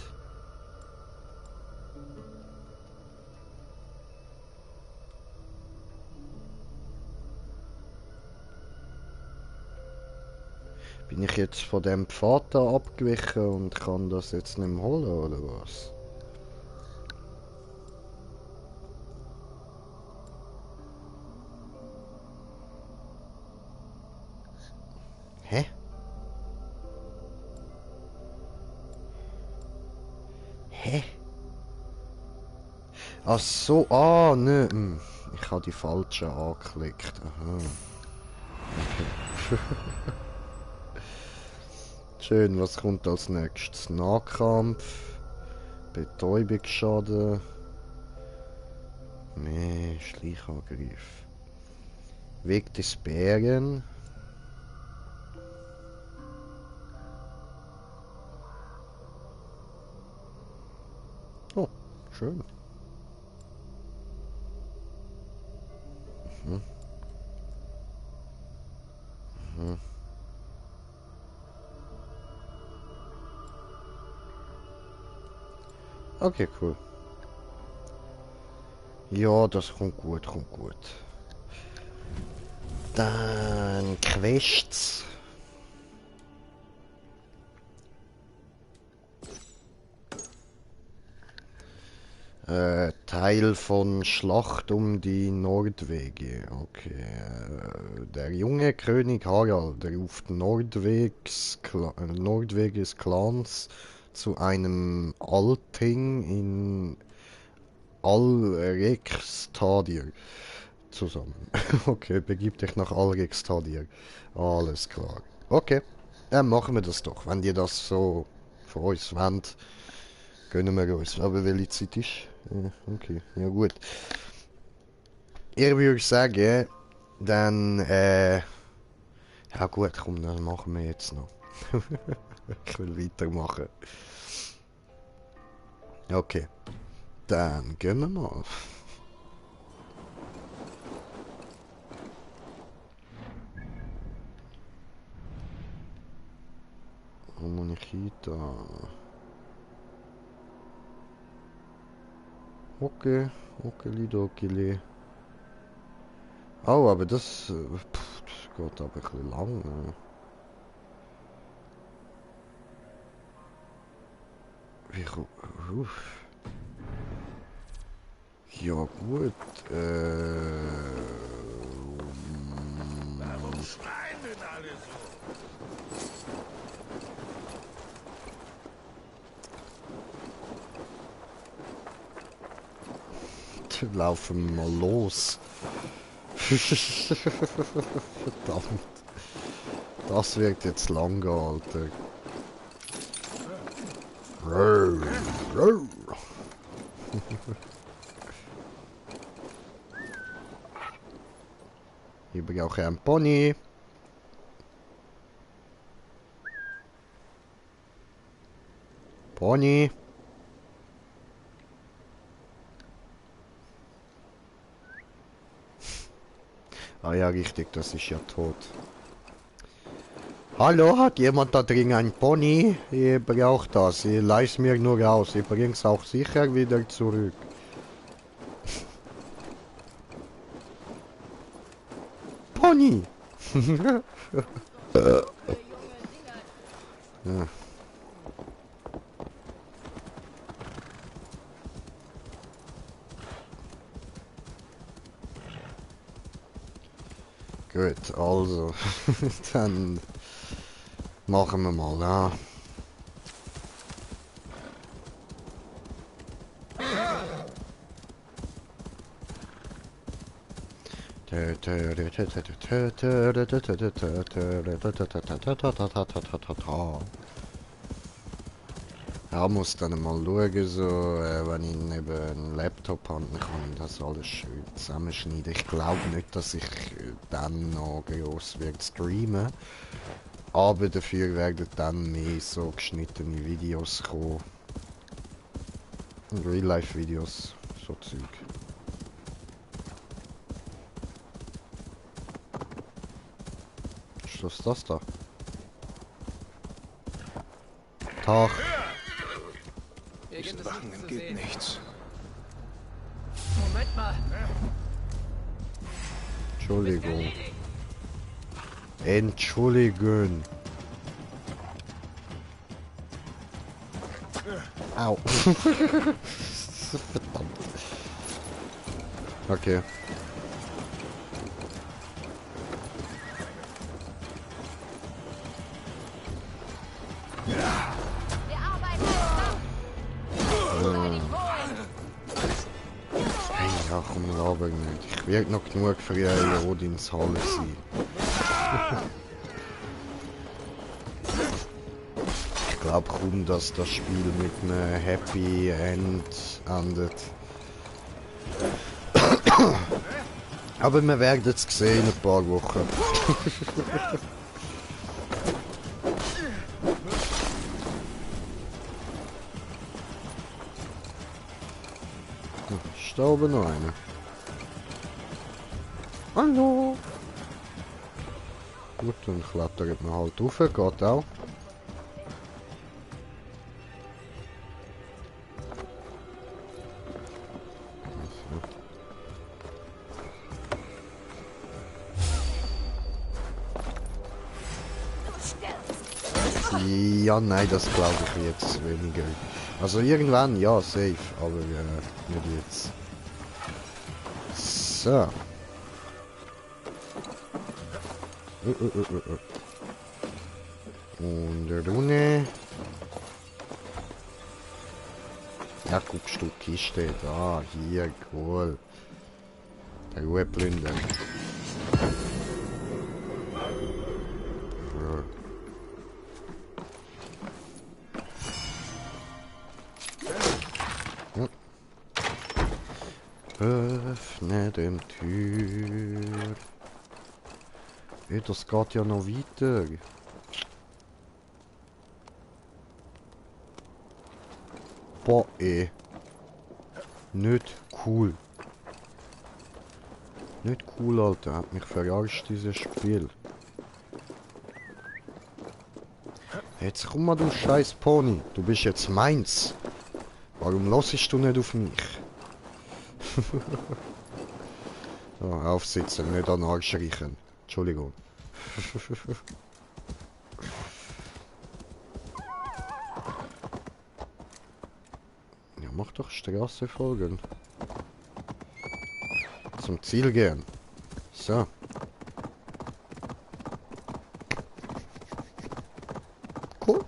Bin ich jetzt von dem Pfad da abgewichen und kann das jetzt nicht mehr holen, oder was? Hä? Hä? Ach so, ne. Ich habe die falsche angeklickt. Aha. Okay. Schön, was kommt als nächstes? Nahkampf, Betäubungsschaden, nee, Schleichangriff, Weg des Bären, oh, schön. Mhm. Mhm. Okay, cool. Ja, das kommt gut, kommt gut. Dann Quests. Teil von Schlacht um die Nordwege. Okay. Der junge König Harald ruft Nordweg des Clans zu einem Althing in Alrekstadir zusammen. Okay, begib dich nach Alrekstadir. Alles klar. Okay, dann machen wir das doch. Wenn ihr das so von uns wollt, gönnen wir uns. Aber welche Zeit ist? Okay, ja gut. Ich würde sagen, dann, ja gut, komm, dann machen wir jetzt noch. Ich will weitermachen. Okay. Dann gehen wir mal. Monechita. Okay, okeli. Oh, aber das geht aber ein bisschen lang. Wie ja gut, Warum schreien denn alle so? Laufen wir mal los. Verdammt. Das wird jetzt lang, Alter. Ich brauche einen Pony. Pony. Ah ja, richtig, das ist ja tot. Hallo, hat jemand da drin ein Pony? Ich brauche das. Ich leih's mir nur aus. Ich bring's auch sicher wieder zurück. Pony! Ja. Gut, also, dann machen wir mal, ja. Ja, muss dann mal schauen, so, wenn ich neben einen Laptop habe, dann kann ich das alles schön zusammenschneiden. Ich glaube nicht, dass ich dann noch groß wird streamen. Aber dafür werden dann mehr so geschnittene Videos kommen. Real-Life-Videos, so Zeug. Was ist das da? Tag. diesen Wachen entgeht nichts. Moment mal. Entschuldigung. Entschuldigung. Au. Verdammt. Okay. Hey, ja, komm, laber nicht. Ich werde noch genug für ihre Odins Halle sein. Ich glaube kaum, dass das Spiel mit einem Happy End endet. Aber wir werden es sehen in ein paar Wochen. Ist da oben noch einer? Hallo! Gut, dann klettert man halt rauf, geht auch. Ja, nein, das glaube ich jetzt weniger. Also irgendwann, ja, safe, aber nicht jetzt. So. Und der Runde. Ja, guckst du, Kiste da, hier, cool. Der Ruhe plündern. Öffne dem Tür. Hey, das geht ja noch weiter. Boah, nicht cool. Nicht cool, Alter. Hat mich verarscht, dieses Spiel. Jetzt komm mal, du scheiß Pony. Du bist jetzt meins. Warum lassest du nicht auf mich? So, aufsitzen, nicht an den Arsch riechen. Entschuldigung. Ja, mach doch Straße folgen. Zum Ziel gehen. So. Cool.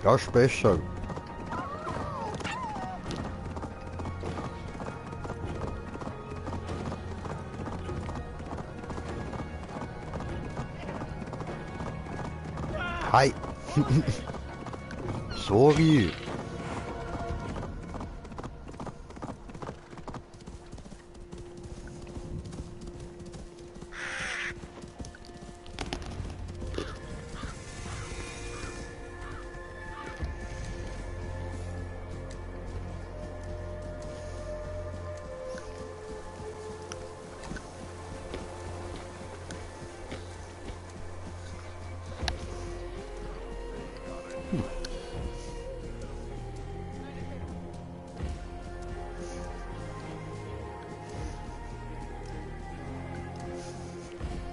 Ja, special. Hi. Sorry.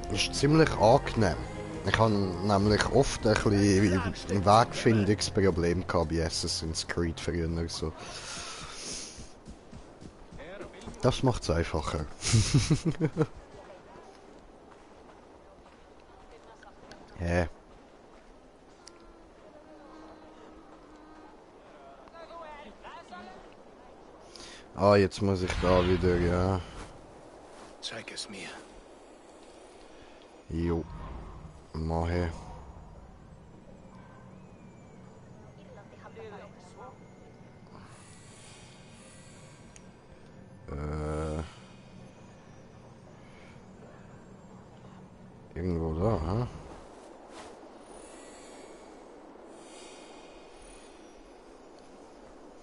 Ist ziemlich angenehm. Ich habe nämlich oft ein bisschen Wegfindungsproblem gehabt bei Assassin's Creed früher. So. Das macht es einfacher. Hä? Ah, jetzt muss ich da wieder, ja. Zeig es mir. Jo. Mache. Irgendwo da, hä?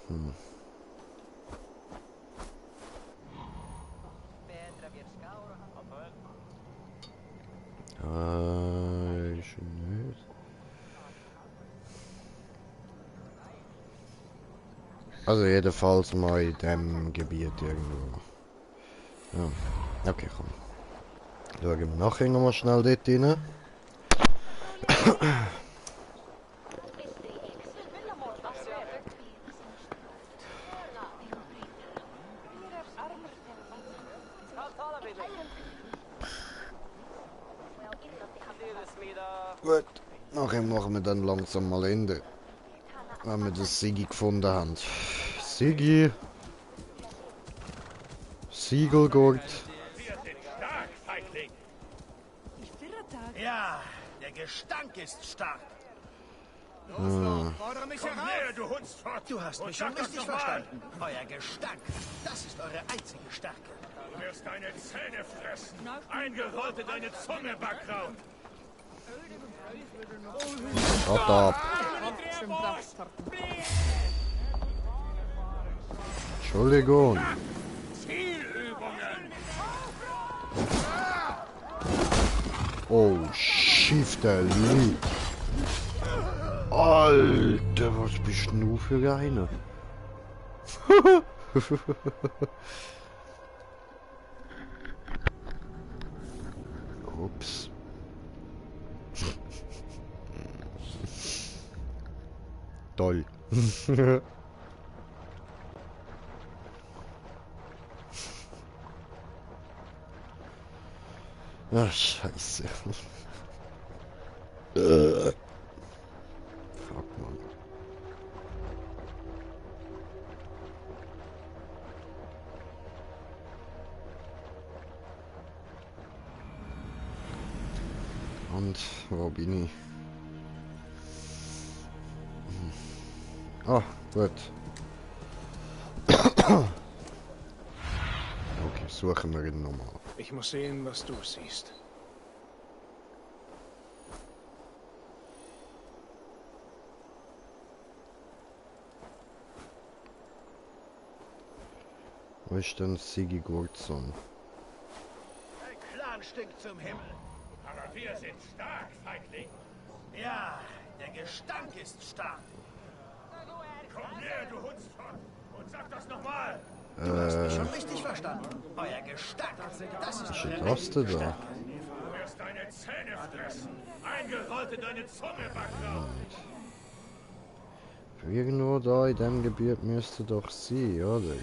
Ich nicht. Also jedenfalls mal in dem Gebiet irgendwo. Ja. Okay, komm. Schauen wir nachher nochmal schnell dort rein. Gut, nachher machen wir dann langsam mal Ende. Wenn wir das Sigi gefunden haben. Sigi. Siegelgurt. Ja, der Gestank ist stark. Fordere mich heraus! Du Hundsfort! Du hast mich schon richtig verstanden. Euer Gestank, das ist eure einzige Stärke. Du wirst deine Zähne fressen. Eingerollte deine Zunge, Backraut. Shut up. Entschuldigung. Oh, schief der Lied. Alter, was bist du nur für eine? Ups. Toll. Ach, scheiße. Fuck, man. Und wo bin ich? Ah, gut. Okay, suchen wir ihn nochmal. Ich muss sehen, was du siehst. Wo ist denn Sigi Gurtson? Dein Clan stinkt zum Himmel. Aber wir sind stark, Feigling. Ja, der Gestank ist stark. Komm her, du Hundsfort, und sag das nochmal. Du hast mich schon richtig verstanden. Euer Gestank, das ist Was eure ist das da? Du wirst deine Zähne fressen. Eingerollte deine Zunge, Backraut. Irgendwo da in dem Gebiet müsste doch sein, oder?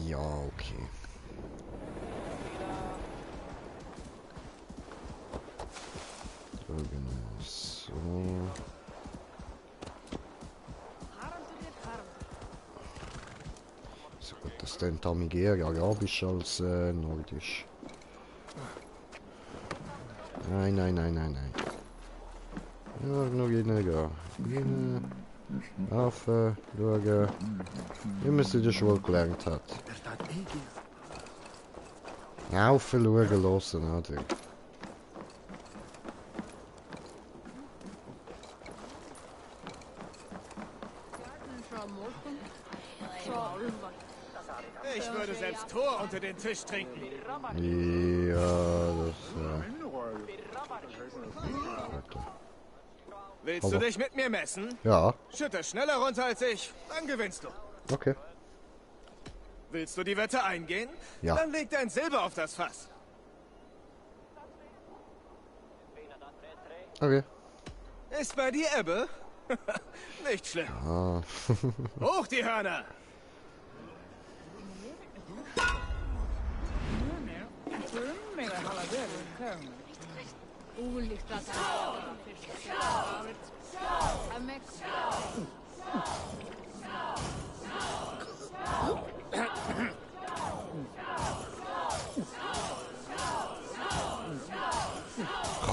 Ja, okay. So. So gut, dass der Tamigeri arabisch als nordisch. Nein, nein, nein, nein, nein. Ja, noch reingehen. Rein. Laufen, schauen. Wie man es in der Schule gelernt hat. Laufen, schauen, hören, oder? Ich würde selbst Tor unter den Tisch trinken. Ja, das Willst du dich mit mir messen? Ja. Schütte schneller runter als ich, dann gewinnst du. Okay. Willst du die Wette eingehen? Ja. Dann leg dein Silber auf das Fass. Okay. Ist bei dir Ebbe? Nicht schlimm. Ah. Hoch die Hörner!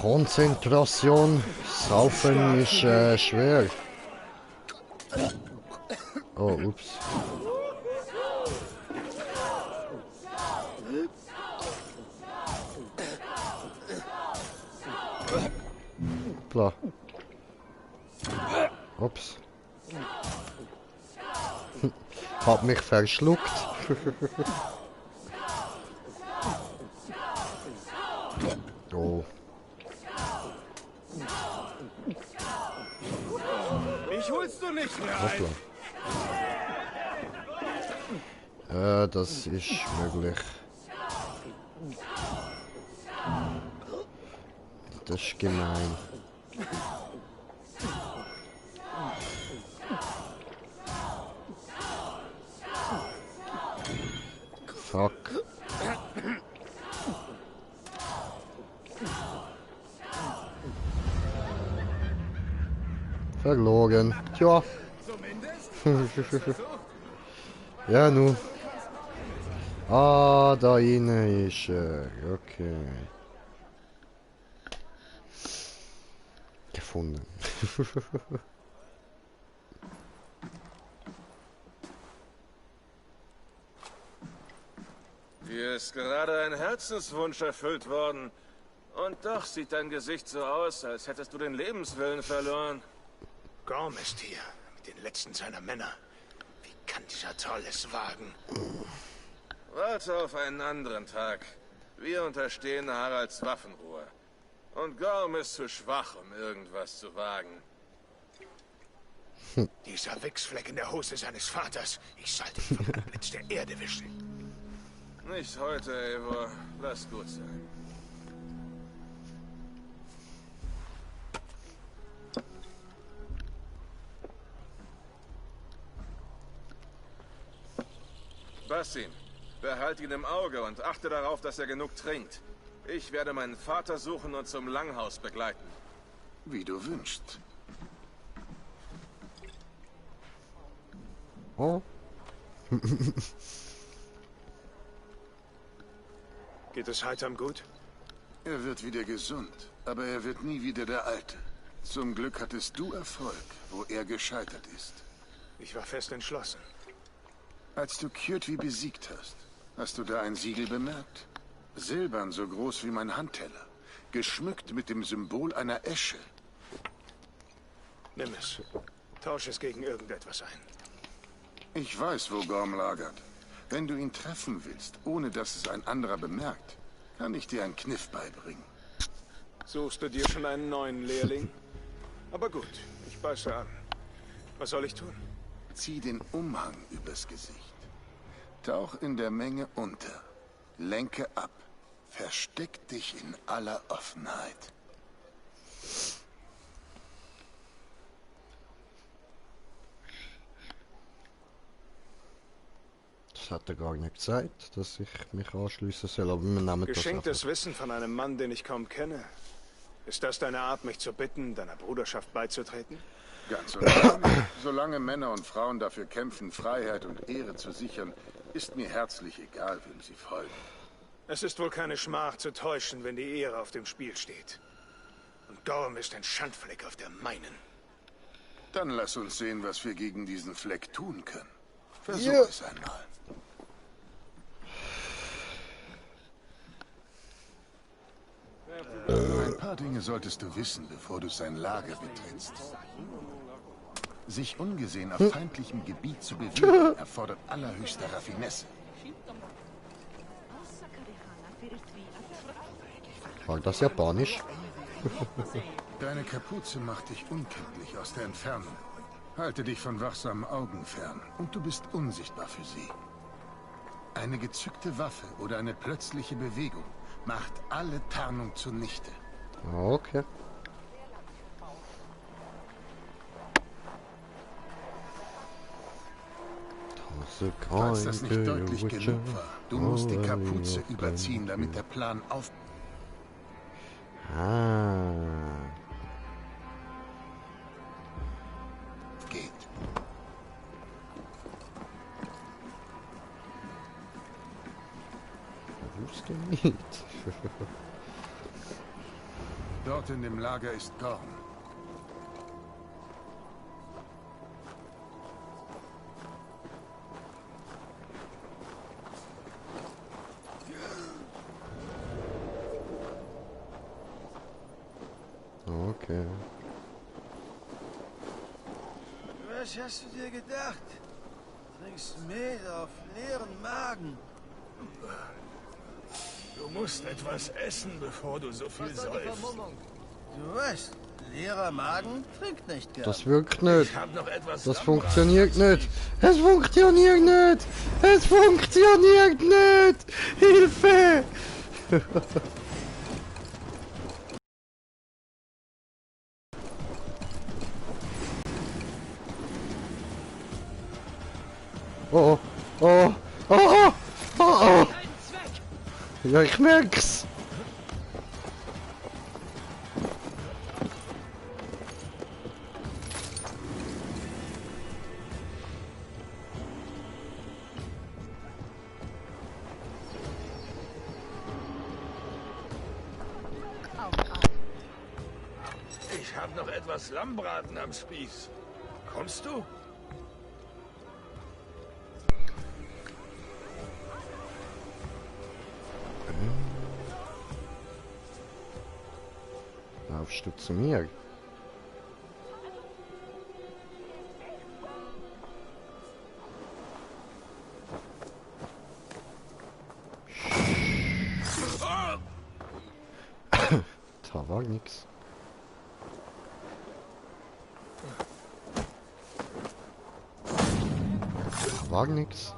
Konzentration. Saufen ist schwer. Oh, ups. Klar. Ups. Hab mich verschluckt. Oh. Mich holst du nicht mehr ein. Ja, das ist möglich. Das ist gemein. Fuck. Verloren. Tja. Ja, nu. Ah, da innen ist er. Okay. Gefunden. Dir ist gerade ein Herzenswunsch erfüllt worden. Und doch sieht dein Gesicht so aus, als hättest du den Lebenswillen verloren. Gorm ist hier, mit den letzten seiner Männer. Wie kann dieser Troll es wagen? Warte auf einen anderen Tag. Wir unterstehen Haralds Waffenruhe. Und Gorm ist zu schwach, um irgendwas zu wagen. Dieser Wichsfleck in der Hose seines Vaters. Ich sollte ihn vom Antlitz der Erde wischen. Nicht heute, Eivor. Lass gut sein. Basim, behalt ihn im Auge und achte darauf, dass er genug trinkt. Ich werde meinen Vater suchen und zum Langhaus begleiten. Wie du wünschst. Oh. Geht es Heitam gut? Er wird wieder gesund, aber er wird nie wieder der Alte. Zum Glück hattest du Erfolg, wo er gescheitert ist. Ich war fest entschlossen. Als du Kjötvi besiegt hast, hast du da ein Siegel bemerkt? Silbern so groß wie mein Handteller, geschmückt mit dem Symbol einer Esche. Nimm es. Tausch es gegen irgendetwas ein. Ich weiß, wo Gorm lagert. Wenn du ihn treffen willst, ohne dass es ein anderer bemerkt, kann ich dir einen Kniff beibringen. Suchst du dir schon einen neuen Lehrling? Aber gut, ich beiße an. Was soll ich tun? Zieh den Umhang übers Gesicht. Tauch in der Menge unter. Lenke ab. Versteck dich in aller Offenheit. Das hat er gar nicht gesagt, dass ich mich anschließen soll, aber wir nehmen das Geschenktes Wissen von einem Mann, den ich kaum kenne. Ist das deine Art, mich zu bitten, deiner Bruderschaft beizutreten? Ganz und gar nicht. Solange Männer und Frauen dafür kämpfen, Freiheit und Ehre zu sichern, ist mir herzlich egal, wem sie folgen. Es ist wohl keine Schmach zu täuschen, wenn die Ehre auf dem Spiel steht. Und Gorm ist ein Schandfleck auf der meinen. Dann lass uns sehen, was wir gegen diesen Fleck tun können. Versuch Ja. es einmal. Ein paar Dinge solltest du wissen, bevor du sein Lager betrittst. Sich ungesehen auf feindlichem Gebiet zu bewegen, erfordert allerhöchste Raffinesse. War das Japanisch? Deine Kapuze macht dich unkenntlich aus der Entfernung. Halte dich von wachsamen Augen fern und du bist unsichtbar für sie. Eine gezückte Waffe oder eine plötzliche Bewegung macht alle Tarnung zunichte. Okay. Falls das nicht deutlich genug war, du musst die Kapuze überziehen, damit der Plan auf... geht. Wusste nicht. Dort in dem Lager ist Gorm. Okay. Was hast du dir gedacht? Trinkst Mehl auf leeren Magen. Du musst etwas essen, bevor du so viel säufst. Du weißt, leerer Magen trinkt nicht gern. Das wirkt nicht. Ich hab noch etwas Das funktioniert nicht. Es funktioniert nicht. Es funktioniert nicht. Hilfe! Oh, oh, oh, oh, oh, oh. Ja, ich merk's. Ich hab noch etwas Lammbraten am Spieß. Kommst du? Laufst du zu mir? Da war nix. Da war nix.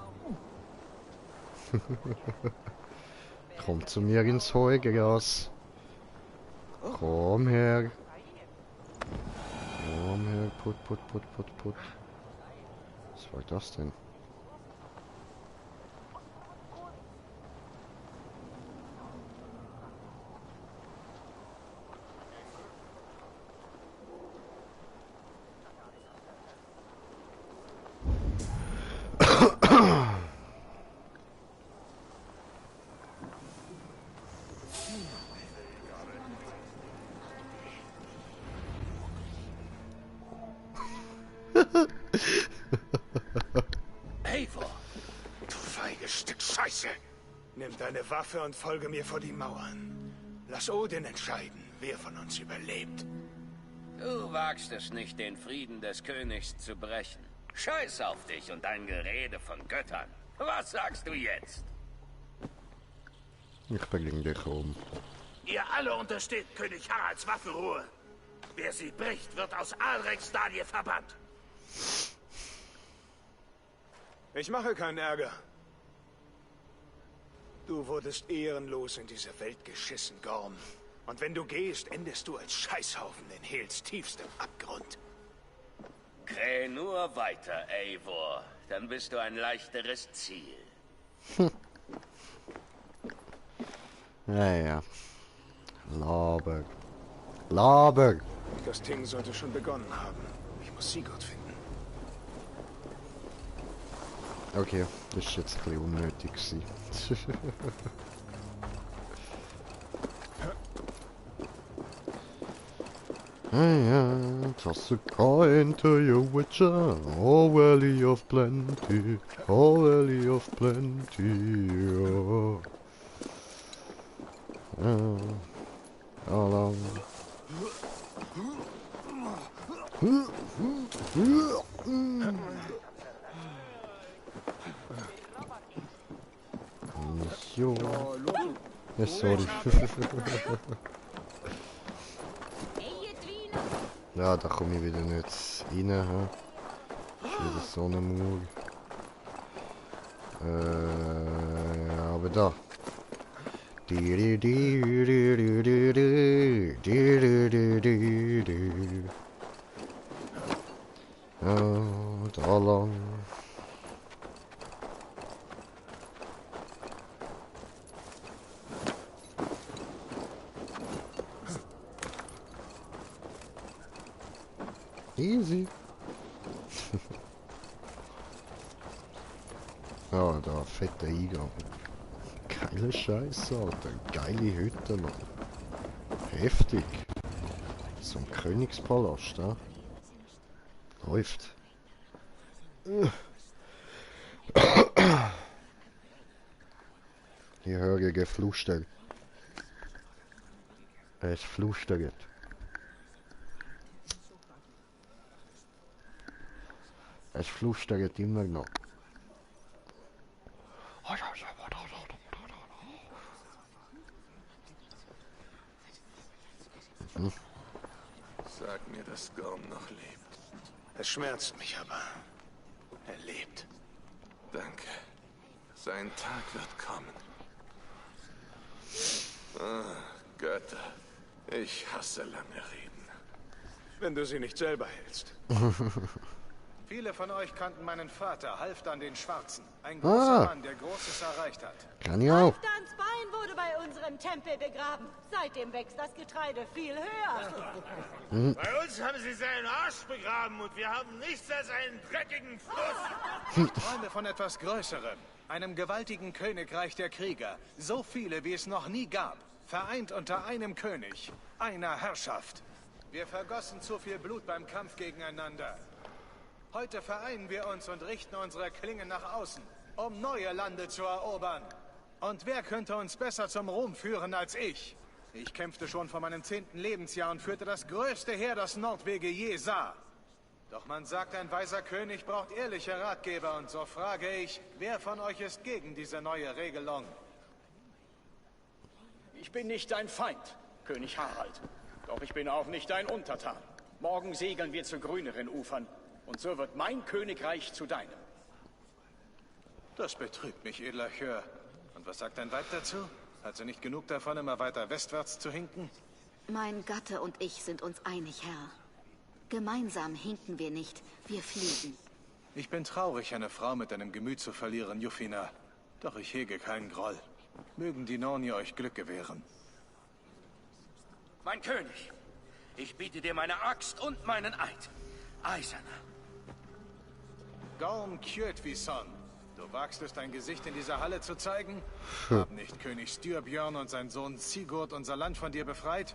Komm zu mir ins hohe Gras. Komm her. Komm her. Put. Was war das denn? Eivor! Du feiges Stück Scheiße! Nimm deine Waffe und folge mir vor die Mauern. Lass Odin entscheiden, wer von uns überlebt. Du wagst es nicht, den Frieden des Königs zu brechen. Scheiß auf dich und dein Gerede von Göttern. Was sagst du jetzt? Ich bringe dich um. Ihr alle untersteht König Haralds Waffenruhe. Wer sie bricht, wird aus Alrekstadie verbannt. Ich mache keinen Ärger. Du wurdest ehrenlos in diese Welt geschissen, Gorm. Und wenn du gehst, endest du als Scheißhaufen in Hels tiefstem Abgrund. Kräh nur weiter, Eivor. Dann bist du ein leichteres Ziel. Ja. Laber. Laber. Das Ding sollte schon begonnen haben. Ich muss Sigurd finden. Okay, das ist jetzt ein bisschen unnötig gewesen. Ja, toss a coin to your witcher, oh valley of plenty, oh valley of plenty, oh. How long? Jo. Ja, sorry. Ja, da komme ich wieder nicht rein. He? Ist wieder so eine Mauer. Aber da. Ja, da lang. Easy. Ja, da fetter Eingang. Geile Scheiße, Alter. Geile Hütte, Mann. Heftig. So ein Königspalast, ja. Läuft. Ich höre Geflüster. Es flüstert. Es flüstert immer noch. Sag mir, dass Gorm noch lebt. Es schmerzt mich aber. Er lebt. Danke. Sein Tag wird kommen. Ah, Götter. Ich hasse lange Reden. Wenn du sie nicht selber hältst. Viele von euch kannten meinen Vater, Halfdan den Schwarzen. Ein großer Mann, der Großes erreicht hat. Kann ich auch. Halfdans Bein wurde bei unserem Tempel begraben. Seitdem wächst das Getreide viel höher. Bei uns haben sie seinen Arsch begraben und wir haben nichts als einen dreckigen Fluss. Ich träume von etwas Größerem. Einem gewaltigen Königreich der Krieger. So viele, wie es noch nie gab. Vereint unter einem König. Einer Herrschaft. Wir vergossen zu viel Blut beim Kampf gegeneinander. Heute vereinen wir uns und richten unsere Klingen nach außen, um neue Lande zu erobern. Und wer könnte uns besser zum Ruhm führen als ich? Ich kämpfte schon vor meinem 10. Lebensjahr und führte das größte Heer, das Nordwege je sah. Doch man sagt, ein weiser König braucht ehrliche Ratgeber. Und so frage ich, wer von euch ist gegen diese neue Regelung? Ich bin nicht dein Feind, König Harald. Doch ich bin auch nicht dein Untertan. Morgen segeln wir zu grüneren Ufern. Und so wird mein Königreich zu deinem. Das betrübt mich, edler Chör. Und was sagt dein Weib dazu? Hat sie nicht genug davon, immer weiter westwärts zu hinken? Mein Gatte und ich sind uns einig, Herr. Gemeinsam hinken wir nicht, wir fliegen. Ich bin traurig, eine Frau mit deinem Gemüt zu verlieren, Jufina. Doch ich hege keinen Groll. Mögen die Norni euch Glück gewähren. Mein König, ich biete dir meine Axt und meinen Eid. Eiserner. Gorm Kjötvisson, du wagst es, dein Gesicht in dieser Halle zu zeigen? Haben nicht König Styrbjörn und sein Sohn Sigurd unser Land von dir befreit?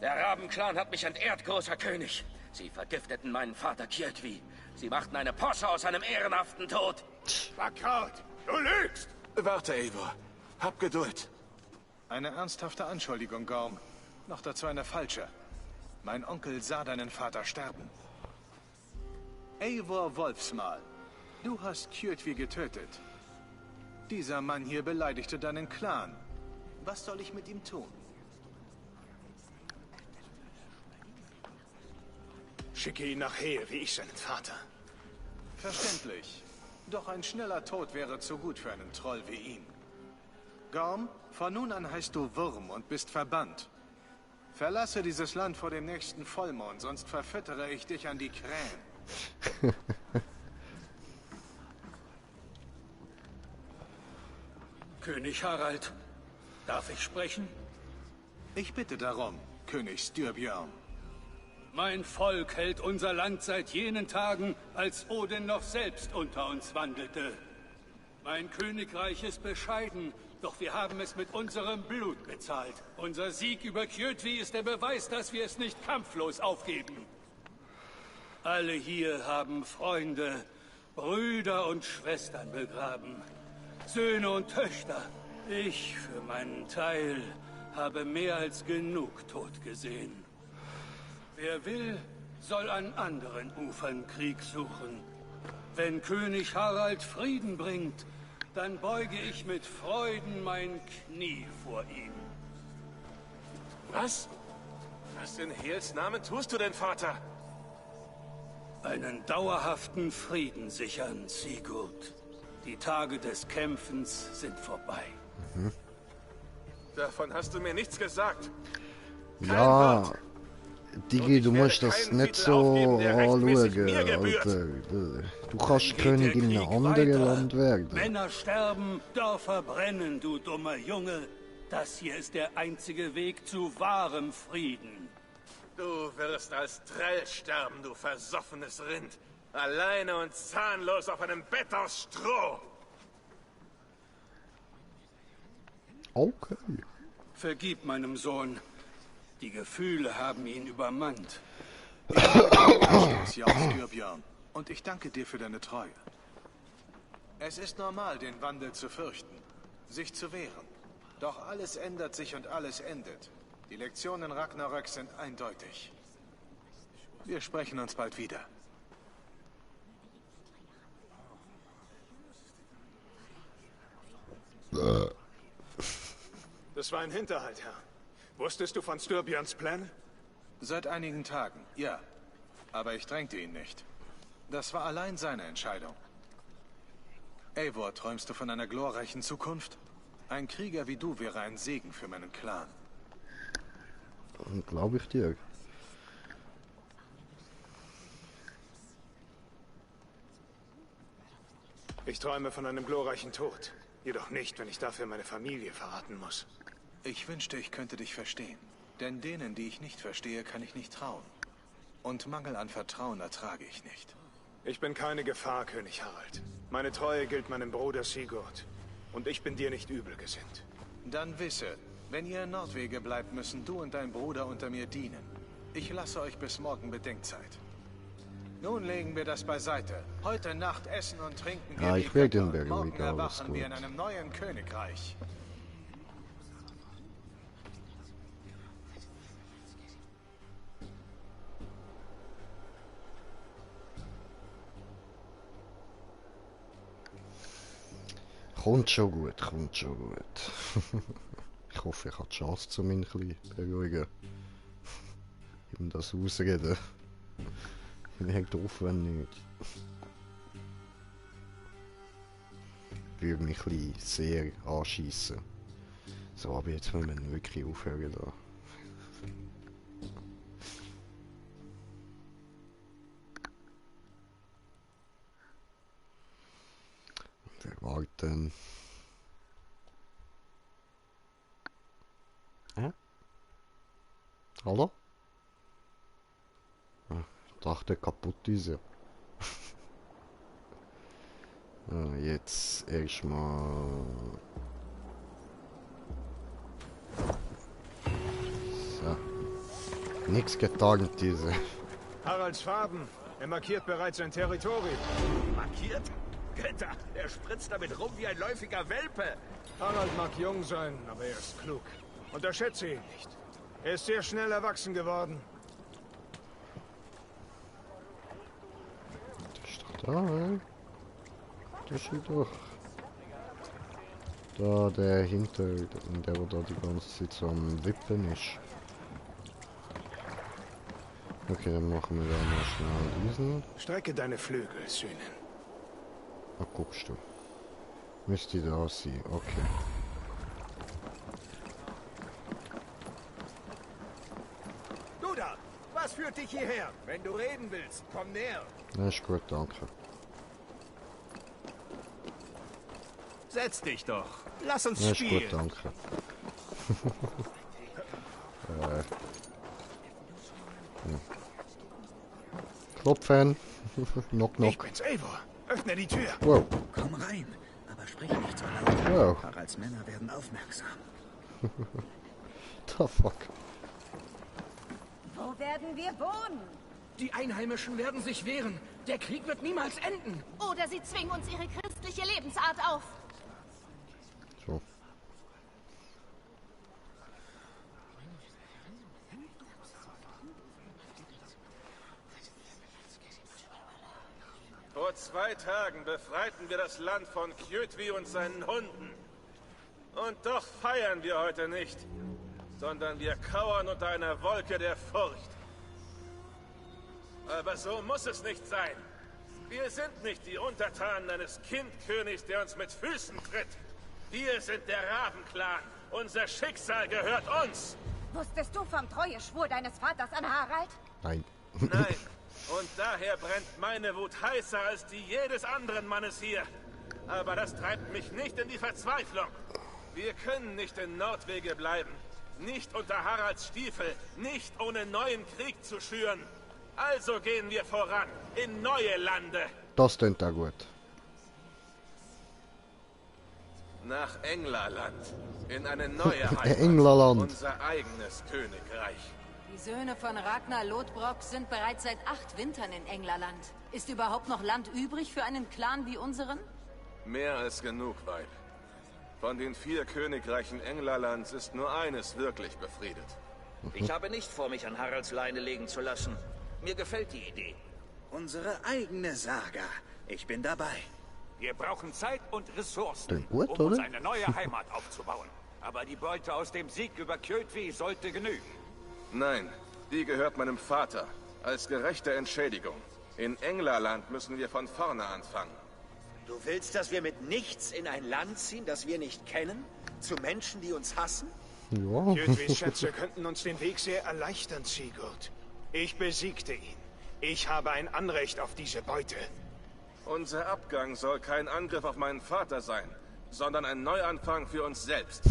Der Rabenclan hat mich entehrt, großer König. Sie vergifteten meinen Vater Kjötvi. Sie machten eine Posse aus seinem ehrenhaften Tod. Verkraut, du lügst! Warte, Eivor. Hab Geduld. Eine ernsthafte Anschuldigung, Gorm. Noch dazu eine falsche. Mein Onkel sah deinen Vater sterben. Eivor Wolfsmal, du hast Kjötvi getötet. Dieser Mann hier beleidigte deinen Clan. Was soll ich mit ihm tun? Schicke ihn nach Hehe, wie ich seinen Vater. Verständlich. Doch ein schneller Tod wäre zu gut für einen Troll wie ihn. Gorm, von nun an heißt du Wurm und bist verbannt. Verlasse dieses Land vor dem nächsten Vollmond, sonst verfüttere ich dich an die Krähen. König Harald, darf ich sprechen? Ich bitte darum, König Styrbjörn. Mein Volk hält unser Land seit jenen Tagen, als Odin noch selbst unter uns wandelte. Mein Königreich ist bescheiden, doch wir haben es mit unserem Blut bezahlt. Unser Sieg über Kjötvi ist der Beweis, dass wir es nicht kampflos aufgeben. Alle hier haben Freunde, Brüder und Schwestern begraben. Söhne und Töchter. Ich, für meinen Teil, habe mehr als genug Tod gesehen. Wer will, soll an anderen Ufern Krieg suchen. Wenn König Harald Frieden bringt, dann beuge ich mit Freuden mein Knie vor ihm. Was? Was in Heels Namen tust du denn, Vater? Einen dauerhaften Frieden sichern, Sigurd. Die Tage des Kämpfens sind vorbei. Davon hast du mir nichts gesagt. Ja, Digi, du musst das nicht so anschauen, Alter. Du kannst Königin in einem anderen Land werden. Männer sterben, Dörfer brennen, du dummer Junge. Das hier ist der einzige Weg zu wahrem Frieden. Du wirst als Trell sterben, du versoffenes Rind. Alleine und zahnlos auf einem Bett aus Stroh. Okay. Vergib meinem Sohn. Die Gefühle haben ihn übermannt. Styrbjörn, und ich danke dir für deine Treue. Es ist normal, den Wandel zu fürchten, sich zu wehren. Doch alles ändert sich und alles endet. Die Lektionen Ragnarök sind eindeutig. Wir sprechen uns bald wieder. Das war ein Hinterhalt, Herr. Wusstest du von Styrbjörns Plänen? Seit einigen Tagen, ja. Aber ich drängte ihn nicht. Das war allein seine Entscheidung. Eivor, träumst du von einer glorreichen Zukunft? Ein Krieger wie du wäre ein Segen für meinen Clan. Glaube ich dir. Ich träume von einem glorreichen Tod. Jedoch nicht, wenn ich dafür meine Familie verraten muss. Ich wünschte, ich könnte dich verstehen. Denn denen, die ich nicht verstehe, kann ich nicht trauen. Und Mangel an Vertrauen ertrage ich nicht. Ich bin keine Gefahr, König Harald. Meine Treue gilt meinem Bruder Sigurd. Und ich bin dir nicht übel gesinnt. Dann wisse, wenn ihr in Nordwege bleibt, müssen du und dein Bruder unter mir dienen. Ich lasse euch bis morgen Bedenkzeit. Nun legen wir das beiseite. Heute Nacht essen und trinken wir. Ja, ich will den Berg morgen wieder, alles erwachen wir gut. in einem neuen Königreich. Kommt schon gut, kommt schon gut. Ich hoffe, ich habe die Chance, um ihn ein bisschen beruhigen. Ihm das ausreden. Wäre doof, wenn nicht. Würde mich ein bisschen sehr anschiessen. So, aber jetzt müssen wir wirklich aufhören da. Wir warten. Hallo? Ich dachte, kaputt ist er. Jetzt erstmal. So. Nichts getan, diese. Haralds Farben. Er markiert bereits sein Territorium. Markiert? Götter, er spritzt damit rum wie ein läufiger Welpe. Harald mag jung sein, aber er ist klug. Unterschätze ihn nicht. Er ist sehr schnell erwachsen geworden. Das ist doch da, ey. Das ist doch. Da, der hinter, der wo da die ganze Zeit so am Wippen ist. Okay, dann machen wir da mal schnell diesen. Strecke deine Flügel, Sühnen. Ah, guckst du. Müsste da sein, okay. Du da, was führt dich hierher? Wenn du reden willst, komm näher. Na, ist gut, danke. Setz dich doch. Lass uns Na, ist spielen. gut, danke. Klopfen. Knock, knock. Ich bin's, Eivor. Öffne die Tür. Wow. Komm rein, aber sprich nicht so laut. Wow. Haralds Männer werden aufmerksam. The fuck? Wo werden wir wohnen? Die Einheimischen werden sich wehren. Der Krieg wird niemals enden. Oder sie zwingen uns ihre christliche Lebensart auf. So. Vor 2 Tagen befreiten wir das Land von Kjötvi und seinen Hunden. Und doch feiern wir heute nicht, sondern wir kauern unter einer Wolke der Furcht. Aber so muss es nicht sein. Wir sind nicht die Untertanen eines Kindkönigs, der uns mit Füßen tritt. Wir sind der Ravenclan. Unser Schicksal gehört uns. Wusstest du vom Treueschwur deines Vaters an Harald? Nein. Nein. Und daher brennt meine Wut heißer als die jedes anderen Mannes hier. Aber das treibt mich nicht in die Verzweiflung. Wir können nicht in Nordwege bleiben. Nicht unter Haralds Stiefel. Nicht ohne neuen Krieg zu schüren. Also gehen wir voran. In neue Lande. Das klingt da gut. Nach Englerland. In eine neue Heimat. Englerland. Unser eigenes Königreich. Die Söhne von Ragnar Lodbrok sind bereits seit 8 Wintern in Englerland. Ist überhaupt noch Land übrig für einen Clan wie unseren? Mehr als genug, Weib. Von den 4 Königreichen Englerlands ist nur eines wirklich befriedet. Ich habe nicht vor, mich an Haralds Leine legen zu lassen. Mir gefällt die Idee. Unsere eigene Saga. Ich bin dabei. Wir brauchen Zeit und Ressourcen, gut, um uns oder? eine neue Heimat aufzubauen. Aber die Beute aus dem Sieg über Kjötvi sollte genügen. Nein, die gehört meinem Vater. Als gerechte Entschädigung. In Englerland müssen wir von vorne anfangen. Du willst, dass wir mit nichts in ein Land ziehen, das wir nicht kennen? Zu Menschen, die uns hassen? Ja. Kjötvis Schätze könnten uns den Weg sehr erleichtern, Sigurd. Ich besiegte ihn. Ich habe ein Anrecht auf diese Beute. Unser Abgang soll kein Angriff auf meinen Vater sein, sondern ein Neuanfang für uns selbst.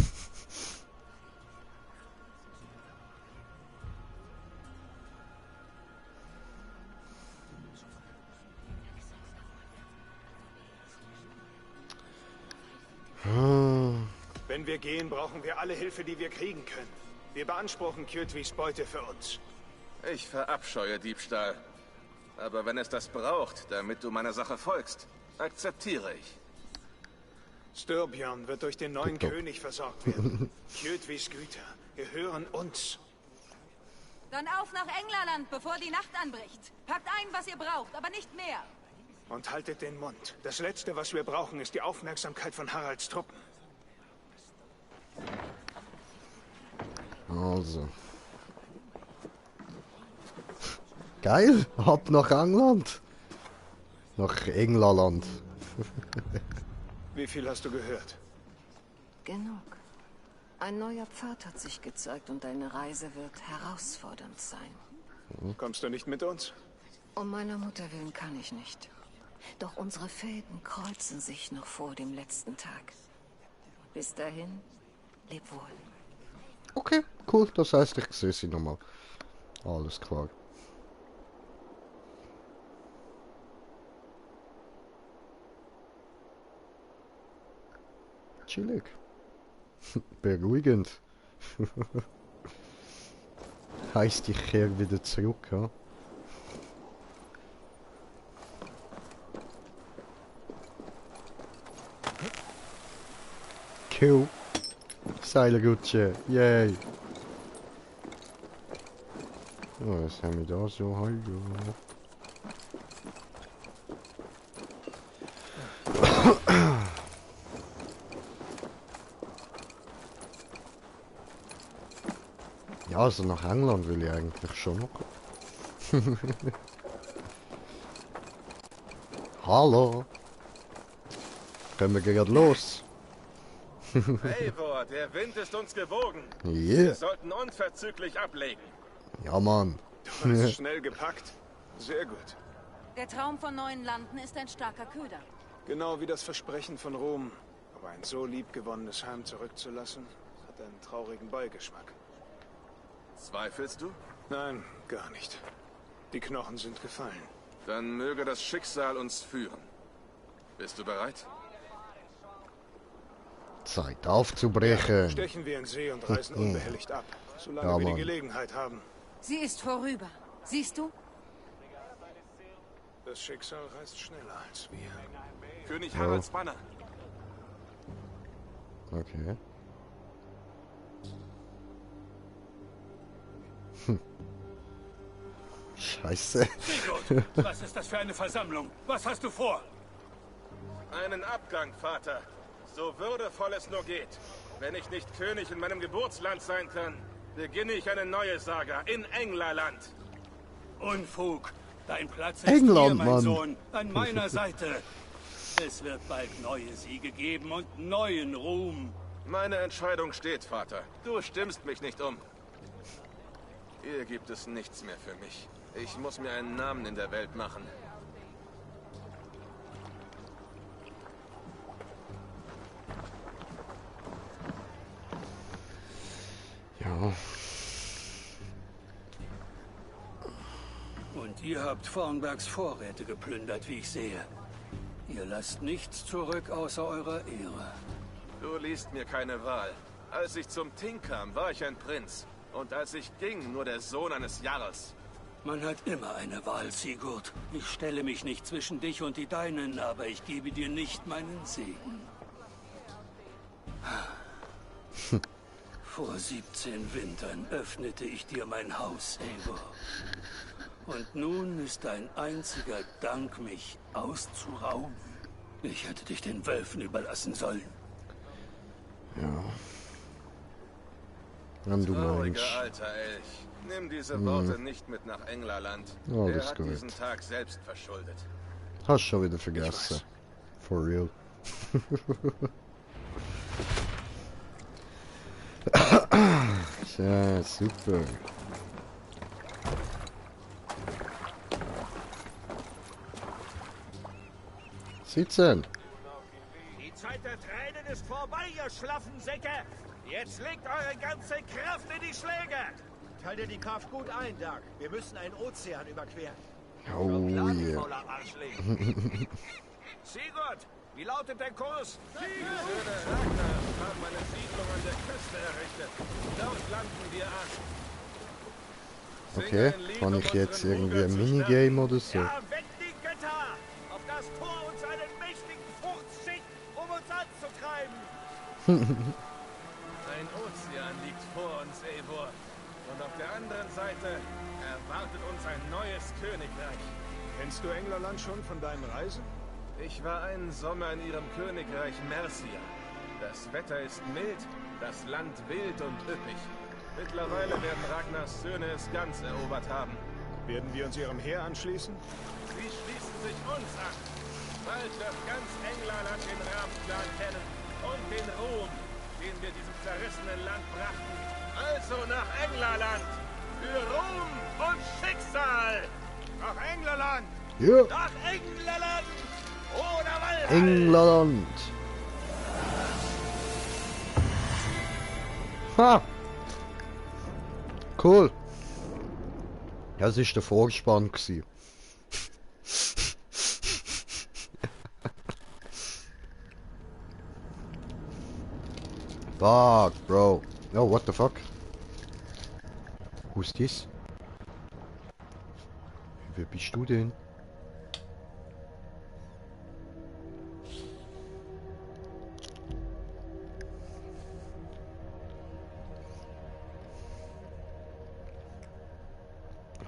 Wenn wir gehen, brauchen wir alle Hilfe, die wir kriegen können. Wir beanspruchen Kjötvis Beute für uns. Ich verabscheue Diebstahl. Aber wenn es das braucht, damit du meiner Sache folgst, akzeptiere ich. Styrbjörn wird durch den neuen König versorgt werden. Kjötvis Güter gehören uns. Dann auf nach Englerland, bevor die Nacht anbricht. Packt ein, was ihr braucht, aber nicht mehr. Und haltet den Mund. Das Letzte, was wir brauchen, ist die Aufmerksamkeit von Haralds Truppen. Also. Geil, ab nach England. Nach Englerland. Wie viel hast du gehört? Genug. Ein neuer Pfad hat sich gezeigt und deine Reise wird herausfordernd sein. Kommst du nicht mit uns? Um meiner Mutter willen kann ich nicht. Doch unsere Fäden kreuzen sich noch vor dem letzten Tag. Bis dahin, leb wohl. Okay, cool. Das heißt, ich sehe sie nochmal. Alles klar. Chillig. Beruhigend. Heißt, ich kehre wieder zurück, ja? Cool. Seilrutsche. Yay. Oh, was haben wir da so? Hallo. Ja, also nach England will ich eigentlich schon noch. Hallo. Können wir gerade los? Eivor, der Wind ist uns gewogen. Yeah. Wir sollten unverzüglich ablegen. Ja, Mann. Du hast schnell gepackt. Sehr gut. Der Traum von neuen Landen ist ein starker Köder. Genau wie das Versprechen von Rom. Aber ein so liebgewonnenes Heim zurückzulassen, hat einen traurigen Beigeschmack. Zweifelst du? Nein, gar nicht. Die Knochen sind gefallen. Dann möge das Schicksal uns führen. Bist du bereit? Zeit aufzubrechen. Stechen wir in See und reisen unbehelligt ab, solange Ja, wir die Mann. Gelegenheit haben. Sie ist vorüber. Siehst du? Das Schicksal reist schneller als wir. König Haralds Banner. Okay. Scheiße. Sigurd, was ist das für eine Versammlung? Was hast du vor? Einen Abgang, Vater. So würdevoll es nur geht. Wenn ich nicht König in meinem Geburtsland sein kann, beginne ich eine neue Saga in Englerland. Unfug. Dein Platz ist England, hier, mein Mann. Sohn, an meiner Seite. Es wird bald neue Siege geben und neuen Ruhm. Meine Entscheidung steht, Vater. Du stimmst mich nicht um. Hier gibt es nichts mehr für mich. Ich muss mir einen Namen in der Welt machen. Ja. Und ihr habt Vornbergs Vorräte geplündert, wie ich sehe. Ihr lasst nichts zurück außer eurer Ehre. Du liest mir keine Wahl. Als ich zum Ting kam, war ich ein Prinz. Und als ich ging, nur der Sohn eines Jarls. Man hat immer eine Wahl, Sigurd. Ich stelle mich nicht zwischen dich und die Deinen, aber ich gebe dir nicht meinen Segen. Vor 17 Wintern öffnete ich dir mein Haus, Eivor. Und nun ist dein einziger Dank, mich auszurauben. Ich hätte dich den Wölfen überlassen sollen. Ja. Wenn du meinst. Trauriger alter Elch. Nimm diese Worte nicht mit nach Englerland. Ja, Er das ist hat gut. diesen Tag selbst verschuldet. Hast schon wieder vergessen. For real. Ja, super. Sitzen. Die Zeit der Tränen ist vorbei, ihr schlaffen Säcke. Jetzt legt eure ganze Kraft in die Schläge. Teil dir die Kraft gut ein, Doug. Wir müssen einen Ozean überqueren. Oh yeah. Sigurd, wie lautet der Kurs? Die Söhne Ragnars haben eine Siedlung an der Küste errichtet. Dort landen wir an. Okay, kann ich jetzt irgendwie ein Minigame oder so? Ja, weg die Götter! Auf das Tor uns einen mächtigen Furz schickt, um uns anzutreiben! Ein Ozean liegt vor uns, Eivor. Und auf der anderen Seite erwartet uns ein neues Königreich. Kennst du Englerland schon von deinen Reisen? Ich war einen Sommer in ihrem Königreich Mercia. Das Wetter ist mild, das Land wild und üppig. Mittlerweile werden Ragnars Söhne es ganz erobert haben. Werden wir uns ihrem Heer anschließen? Sie schließen sich uns an. Bald wird ganz Englerland den Rabenplan kennen und den Ruhm, den wir diesem zerrissenen Land brachten. Also nach Englerland! Für Ruhm und Schicksal! Nach Englerland! Ja! Nach Englerland! Oder Valhalla! England! Ha! Cool! Das ist der Vorspann gsi. Fuck, bro. Oh, what the fuck? Who's this? Wer bist du denn?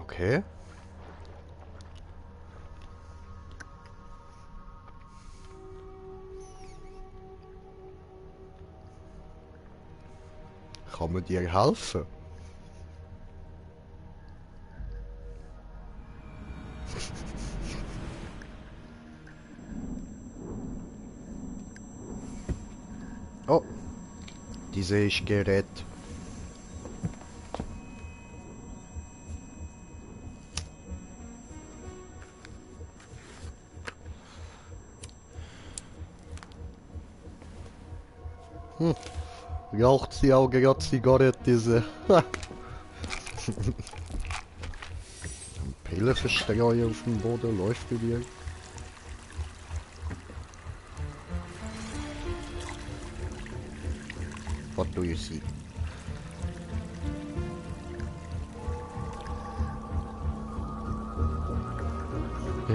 Okay. Kann man dir helfen? Oh, diese ist Gerät. Raucht sie auch gerade Zigarette, diese. Pillenverstreuen auf dem Boden, läuft bei dir. What do you see?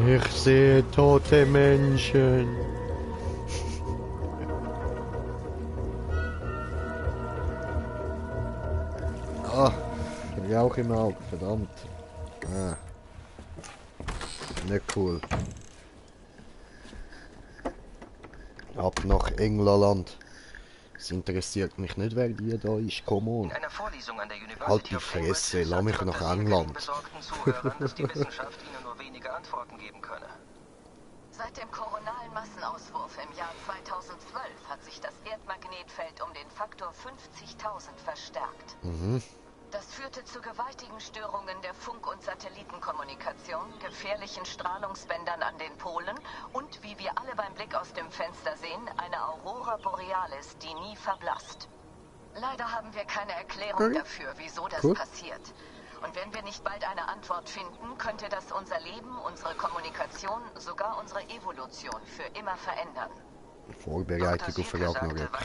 Ich sehe tote Menschen. Ah, Rauch im Auge, verdammt. Ah. Nicht cool. Ab nach Englerland. Es interessiert mich nicht, wer die da ist. Come on. Halt die Fresse, lass mich nach England. dass die Wissenschaft ihnen nur wenige Antworten geben könne. Seit dem koronalen Massenauswurf im Jahr 2012 hat sich das Erdmagnetfeld um den Faktor 50.000 verstärkt. Das führte zu gewaltigen Störungen der Funk- und Satellitenkommunikation, gefährlichen Strahlungsbändern an den Polen und, wie wir alle beim Blick aus dem Fenster sehen, einer Aurora Borealis, die nie verblasst. Leider haben wir keine Erklärung dafür, wieso das passiert. Und wenn wir nicht bald eine Antwort finden, könnte das unser Leben, unsere Kommunikation, sogar unsere Evolution für immer verändern. Vorbereitung auf Ragnarök.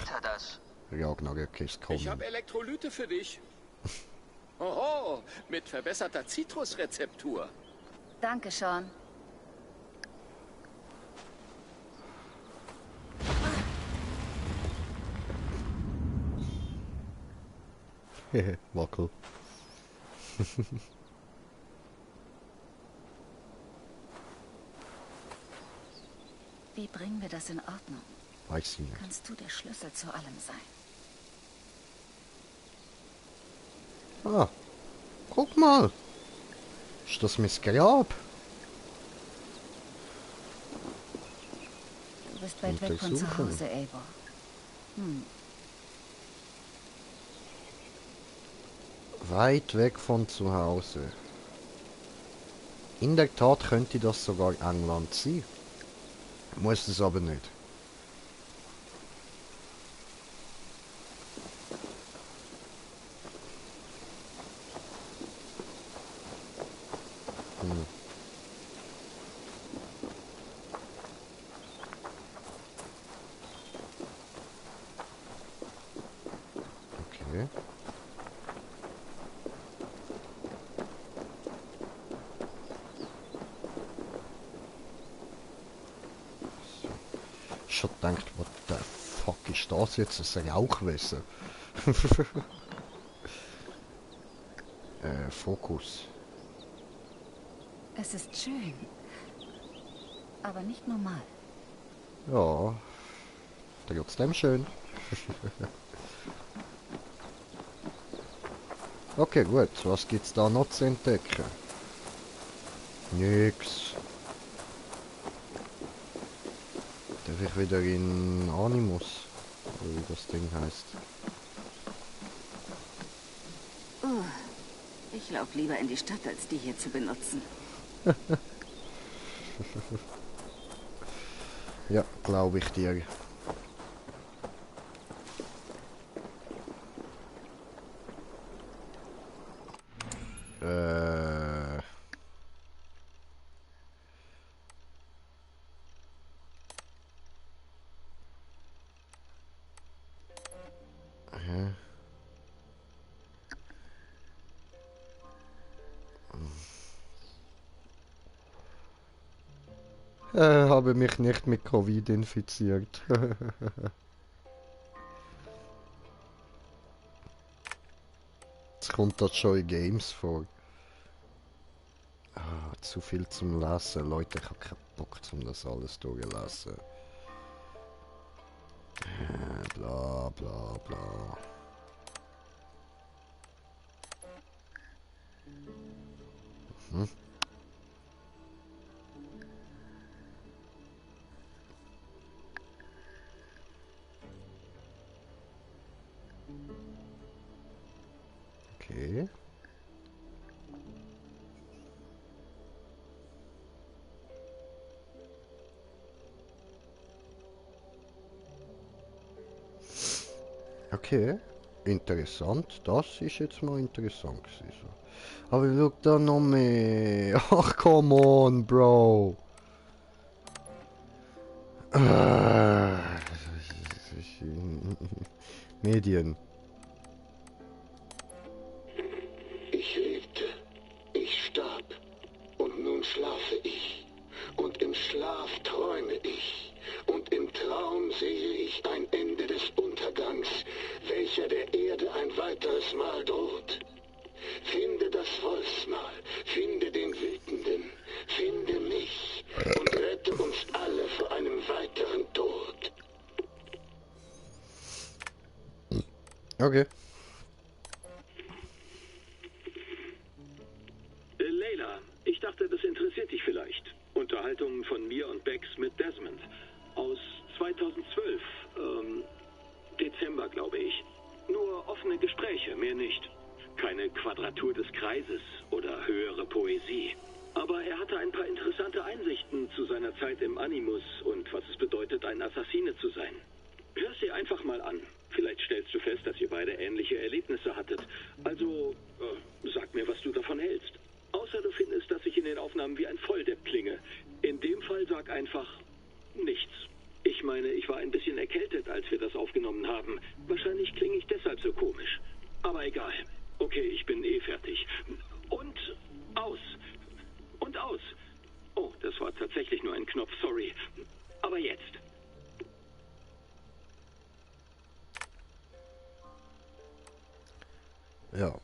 Ragnarök ist kommen. Ich habe Elektrolyte für dich. Oho, mit verbesserter Zitrusrezeptur. Danke, Sean. Wackel. Wie bringen wir das in Ordnung? Weiß ich nicht. Kannst du der Schlüssel zu allem sein? Ah, guck mal. Ist das mein Grab? Du bist weit weg von zu Hause, Eivor. Weit weg von zu Hause. In der Tat könnte das sogar England sein. Muss es aber nicht. Okay. Ich hab gedacht, what the fuck ist das jetzt? Ein Rauchwesen? Fokus. Es ist schön. Aber nicht normal. Ja. Trotzdem schön. Okay, gut. Was gibt's da noch zu entdecken? Nix. Darf ich wieder in Animus? Oder wie das Ding heißt. Ich laufe lieber in die Stadt, als die hier zu benutzen. Ja, glaube ich dir. Habe mich nicht mit Covid infiziert. Jetzt kommt das schon in Games vor. Ah, zu viel zum Lesen. Leute, ich habe keinen Bock, um das alles durchzulesen. Bla bla bla. Mhm. Okay. Okay, interessant. Das ist jetzt mal interessant gewesen. So. Aber schau da noch mehr. Ach, come on, Bro. Medien. Ich lebte, ich starb und nun schlafe ich. Und im Schlaf träume ich. Und im Traum sehe ich ein Ende des Untergangs, welcher der Erde ein weiteres Mal droht. Finde das Wolfsmal, finde den Wütenden, finde mich und rette uns alle vor einem weiteren Tod. Okay. Layla, ich dachte, das interessiert dich vielleicht. Unterhaltungen von mir und Bex mit Desmond. Aus 2012, Dezember, glaube ich. Nur offene Gespräche, mehr nicht. Keine Quadratur des Kreises oder höhere Poesie. Aber er hatte ein paar interessante Einsichten zu seiner Zeit im Animus und was es bedeutet, ein Assassine zu sein. Hör sie einfach mal an. Vielleicht stellst du fest, dass ihr beide ähnliche Erlebnisse hattet. Also, sag mir, was du davon hältst. Außer du findest, dass ich in den Aufnahmen wie ein Volldepp klinge. In dem Fall sag einfach nichts. Ich meine, ich war ein bisschen erkältet, als wir das aufgenommen haben. Wahrscheinlich klinge ich deshalb so komisch. Aber egal. Okay, ich bin eh fertig. Und aus. Und aus. Oh, das war tatsächlich nur ein Knopf, sorry. Aber jetzt. Ja.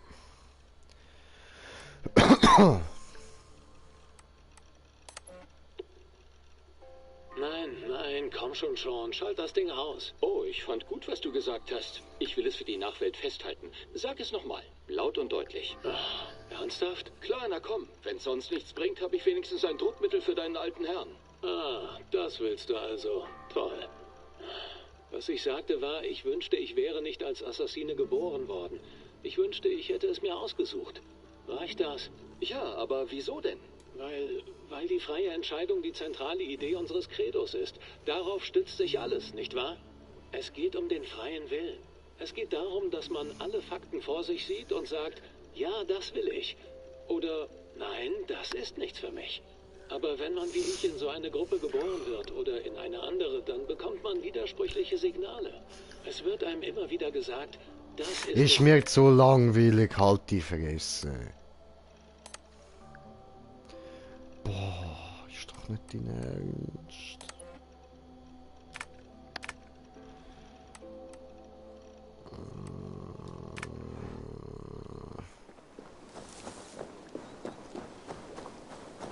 Nein, nein. schon, Sean. Schalt das Ding aus. Oh, ich fand gut, was du gesagt hast. Ich will es für die Nachwelt festhalten. Sag es nochmal. Laut und deutlich. Ach, ernsthaft? Klar, na komm. Wenn es sonst nichts bringt, habe ich wenigstens ein Druckmittel für deinen alten Herrn. Ah, das willst du also. Toll. Was ich sagte war, ich wünschte, ich wäre nicht als Assassine geboren worden. Ich wünschte, ich hätte es mir ausgesucht. Reicht das? Ja, aber wieso denn? Weil die freie Entscheidung die zentrale Idee unseres Credos ist. Darauf stützt sich alles, nicht wahr? Es geht um den freien Willen. Es geht darum, dass man alle Fakten vor sich sieht und sagt, ja, das will ich. Oder, nein, das ist nichts für mich. Aber wenn man wie ich in so eine Gruppe geboren wird oder in eine andere, dann bekommt man widersprüchliche Signale. Es wird einem immer wieder gesagt, das ist... Ist mir so langweilig, halt die Fresse. Boah, ist doch nicht dein Ernst.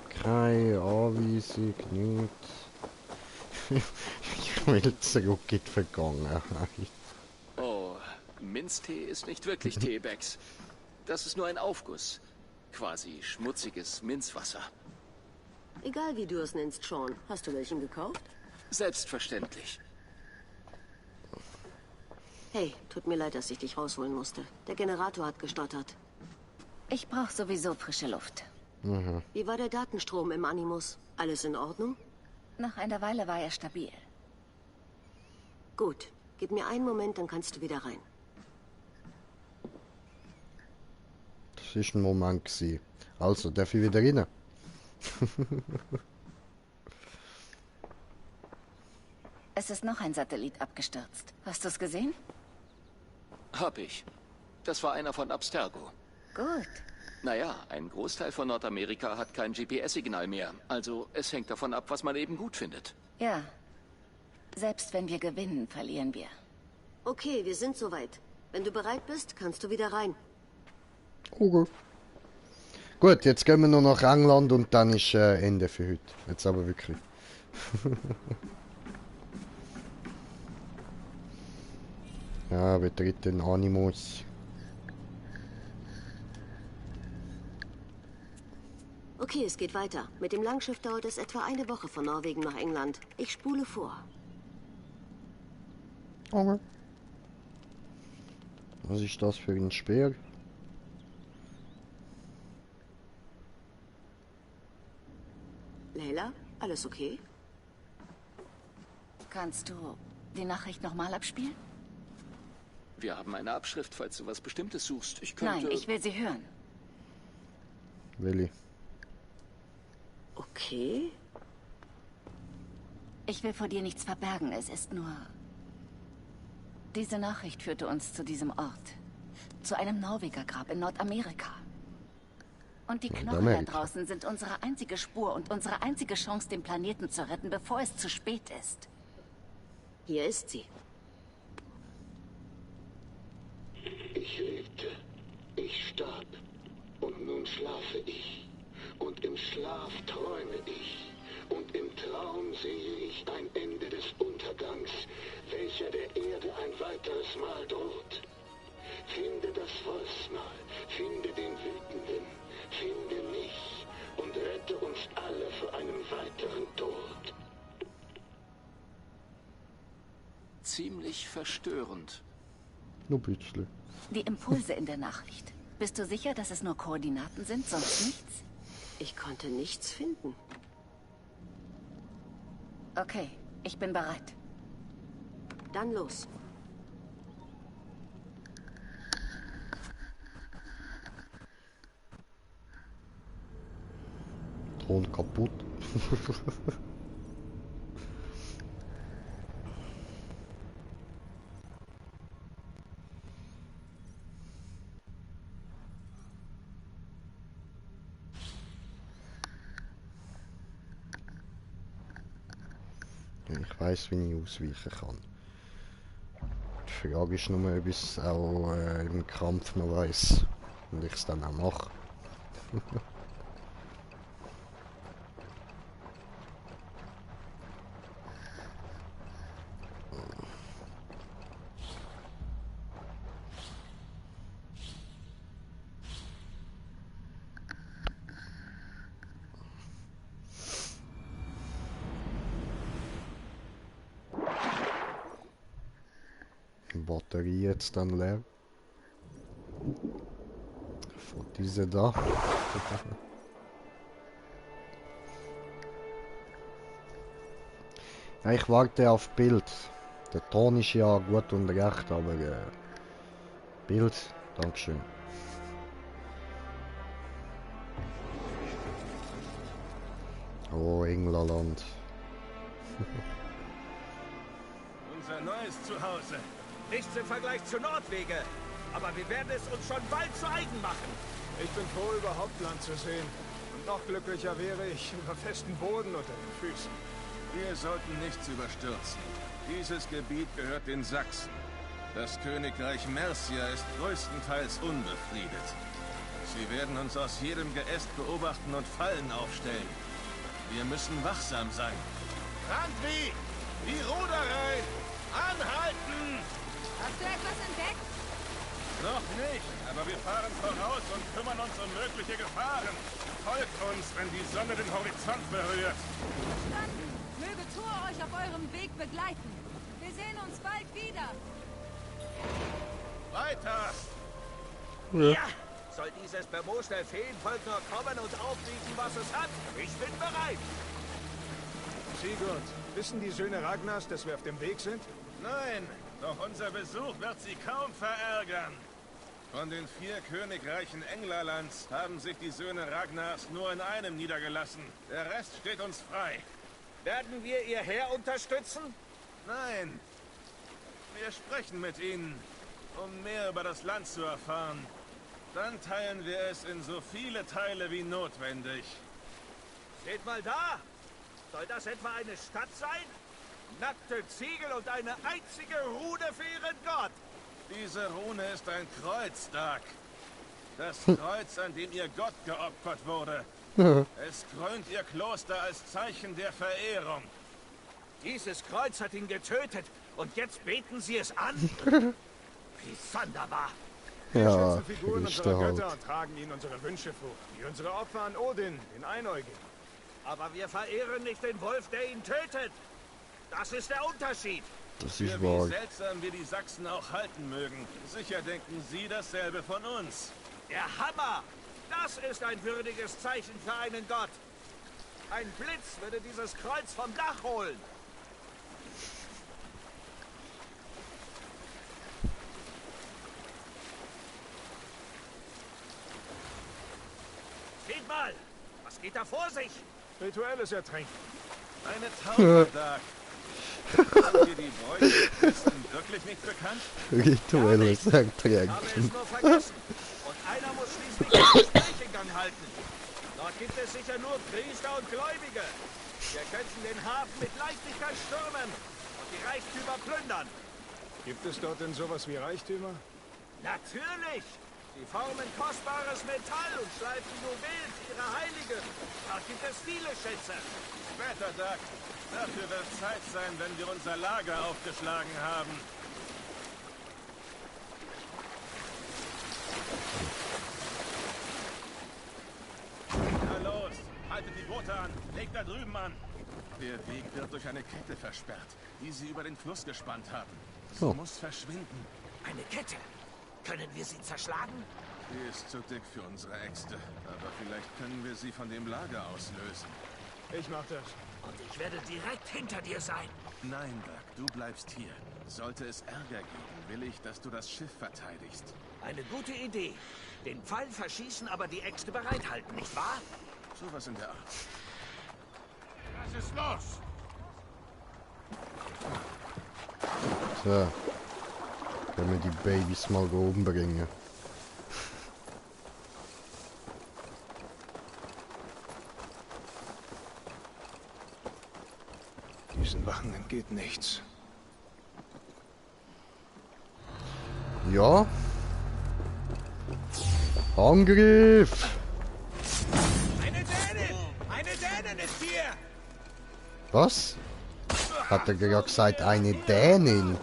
Keine Anweisung, nichts. Ich will zurück in die Vergangenheit. Oh, Minztee ist nicht wirklich Tee, Bex. Das ist nur ein Aufguss. Quasi schmutziges Minzwasser. Egal wie du es nennst, Sean. Hast du welchen gekauft? Selbstverständlich. Hey, tut mir leid, dass ich dich rausholen musste. Der Generator hat gestottert. Ich brauche sowieso frische Luft. Wie war der Datenstrom im Animus? Alles in Ordnung? Nach einer Weile war er stabil. Gut. Gib mir einen Moment, dann kannst du wieder rein. Das ist ein Moment gewesen. Also, darf ich wieder rein? Es ist noch ein Satellit abgestürzt. Hast du es gesehen? Hab ich. Das war einer von Abstergo. Gut. Naja, ein Großteil von Nordamerika hat kein GPS-Signal mehr. Also es hängt davon ab, was man eben gut findet. Ja. Selbst wenn wir gewinnen, verlieren wir. Okay, wir sind soweit. Wenn du bereit bist, kannst du wieder rein. Okay. Gut, jetzt gehen wir noch nach England und dann ist Ende für heute. Jetzt aber wirklich. Ja, betritt den Animus. Okay, es geht weiter. Mit dem Langschiff dauert es etwa eine Woche von Norwegen nach England. Ich spule vor. Okay. Was ist das für ein Speer? Leila, alles okay? Kannst du die Nachricht nochmal abspielen? Wir haben eine Abschrift, falls du was Bestimmtes suchst. Ich könnte... Nein, ich will sie hören. Willi. Okay. Ich will vor dir nichts verbergen. Es ist nur... Diese Nachricht führte uns zu diesem Ort. Zu einem Norwegergrab in Nordamerika. Und die Knochen da draußen sind unsere einzige Spur und unsere einzige Chance, den Planeten zu retten, bevor es zu spät ist. Hier ist sie. Ich lebte, ich starb und nun schlafe ich. Und im Schlaf träume ich. Und im Traum sehe ich ein Ende des Untergangs, welcher der Erde ein weiteres Mal droht. Finde das Wolfsmal, finde den Wütenden, finde mich und rette uns alle vor einem weiteren Tod. Ziemlich verstörend. Nur bisschen. Die Impulse in der Nachricht. Bist du sicher, dass es nur Koordinaten sind, sonst nichts? Ich konnte nichts finden. Okay, ich bin bereit. Dann los. Ton kaputt. Ich weiß, wie ich ausweichen kann. Die Frage ist nur, ob ich es auch im Kampf noch weiß und ich es dann auch mache. Batterie jetzt dann leer. Von diese da. Ja, ich warte auf Bild. Der Ton ist ja gut und recht, aber Bild, Dankeschön. Oh, England. Unser neues Zuhause. Nichts im Vergleich zu Nordwege. Aber wir werden es uns schon bald zu eigen machen. Ich bin froh, überhaupt Land zu sehen. Und noch glücklicher wäre ich über festen Boden unter den Füßen. Wir sollten nichts überstürzen. Dieses Gebiet gehört den Sachsen. Das Königreich Mercia ist größtenteils unbefriedet. Sie werden uns aus jedem Geäst beobachten und Fallen aufstellen. Wir müssen wachsam sein. Randvi! Die Ruderei! Anhalten! Hast du etwas entdeckt? Noch nicht, aber wir fahren voraus und kümmern uns um mögliche Gefahren. Folgt uns, wenn die Sonne den Horizont berührt. Verstanden. Möge Thor euch auf eurem Weg begleiten. Wir sehen uns bald wieder. Weiter! Ja. Ja! Soll dieses bemooste Feenvolk nur kommen und aufbieten, was es hat? Ich bin bereit! Sigurd, wissen die Söhne Ragnars, dass wir auf dem Weg sind? Nein, doch unser Besuch wird sie kaum verärgern. Von den 4 Königreichen Englerlands haben sich die Söhne Ragnars nur in einem niedergelassen. Der Rest steht uns frei. Werden wir ihr Heer unterstützen? Nein. Wir sprechen mit ihnen, um mehr über das Land zu erfahren. Dann teilen wir es in so viele Teile wie notwendig. Seht mal da! Soll das etwa eine Stadt sein? Nackte Ziegel und eine einzige Rune für ihren Gott! Diese Rune ist ein Kreuz, Dark. Das Kreuz, an dem ihr Gott geopfert wurde. Es krönt ihr Kloster als Zeichen der Verehrung. Dieses Kreuz hat ihn getötet und jetzt beten sie es an? Wie sonderbar! Wir Ja, schätzen Figuren ist unserer der Götter halt. und tragen ihnen unsere Wünsche vor. Wie unsere Opfer an Odin, den Einäugigen. Aber wir verehren nicht den Wolf, der ihn tötet. Das ist der Unterschied. Das Für ist wie wahr. seltsam wir die Sachsen auch halten mögen. Sicher denken sie dasselbe von uns. Der Hammer! Das ist ein würdiges Zeichen für einen Gott. Ein Blitz würde dieses Kreuz vom Dach holen. Seht mal! Was geht da vor sich? Rituelles Ertränken. Eine Taube, Dark. Sind dir die Bräuche wirklich nicht bekannt? Rituelles Habe es Ertränken. nur vergessen. Und einer muss schließlich den Gespräch in Gang halten. Dort gibt es sicher nur Priester und Gläubige. Wir könnten den Hafen mit Leichtigkeit stürmen und die Reichtümer plündern. Gibt es dort denn sowas wie Reichtümer? Natürlich! Sie formen kostbares Metall und schleifen Juwelen für ihre Heiligen. Dort gibt es viele Schätze. Später, Dark. Dafür wird Zeit sein, wenn wir unser Lager aufgeschlagen haben. Na los, haltet die Boote an. Legt da drüben an. Der Weg wird durch eine Kette versperrt, die sie über den Fluss gespannt haben. Sie muss verschwinden. Eine Kette? Können wir sie zerschlagen? Sie ist zu dick für unsere Äxte, aber vielleicht können wir sie von dem Lager auslösen. Ich mach das. Und ich werde direkt hinter dir sein. Nein, Dark, du bleibst hier. Sollte es Ärger geben, will ich, dass du das Schiff verteidigst. Eine gute Idee. Den Pfeil verschießen, aber die Äxte bereithalten, nicht wahr? Sowas in der Art. Was ist los? So. Können wir die Babys mal oben bringen. Diesen Wachen entgeht nichts. Ja. Angriff! Eine Dänin! Eine Dänin ist hier! Was? Hat er gerade gesagt, eine Dänin?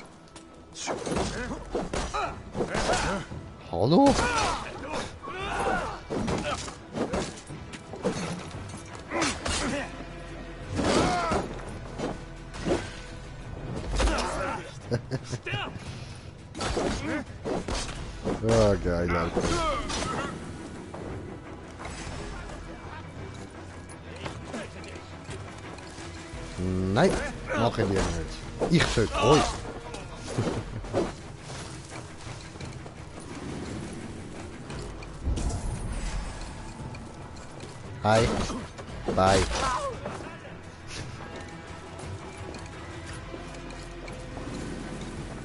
Hallo? geil, Alter. Nein, machen wir nicht. Ich töte euch. Hi. Bye.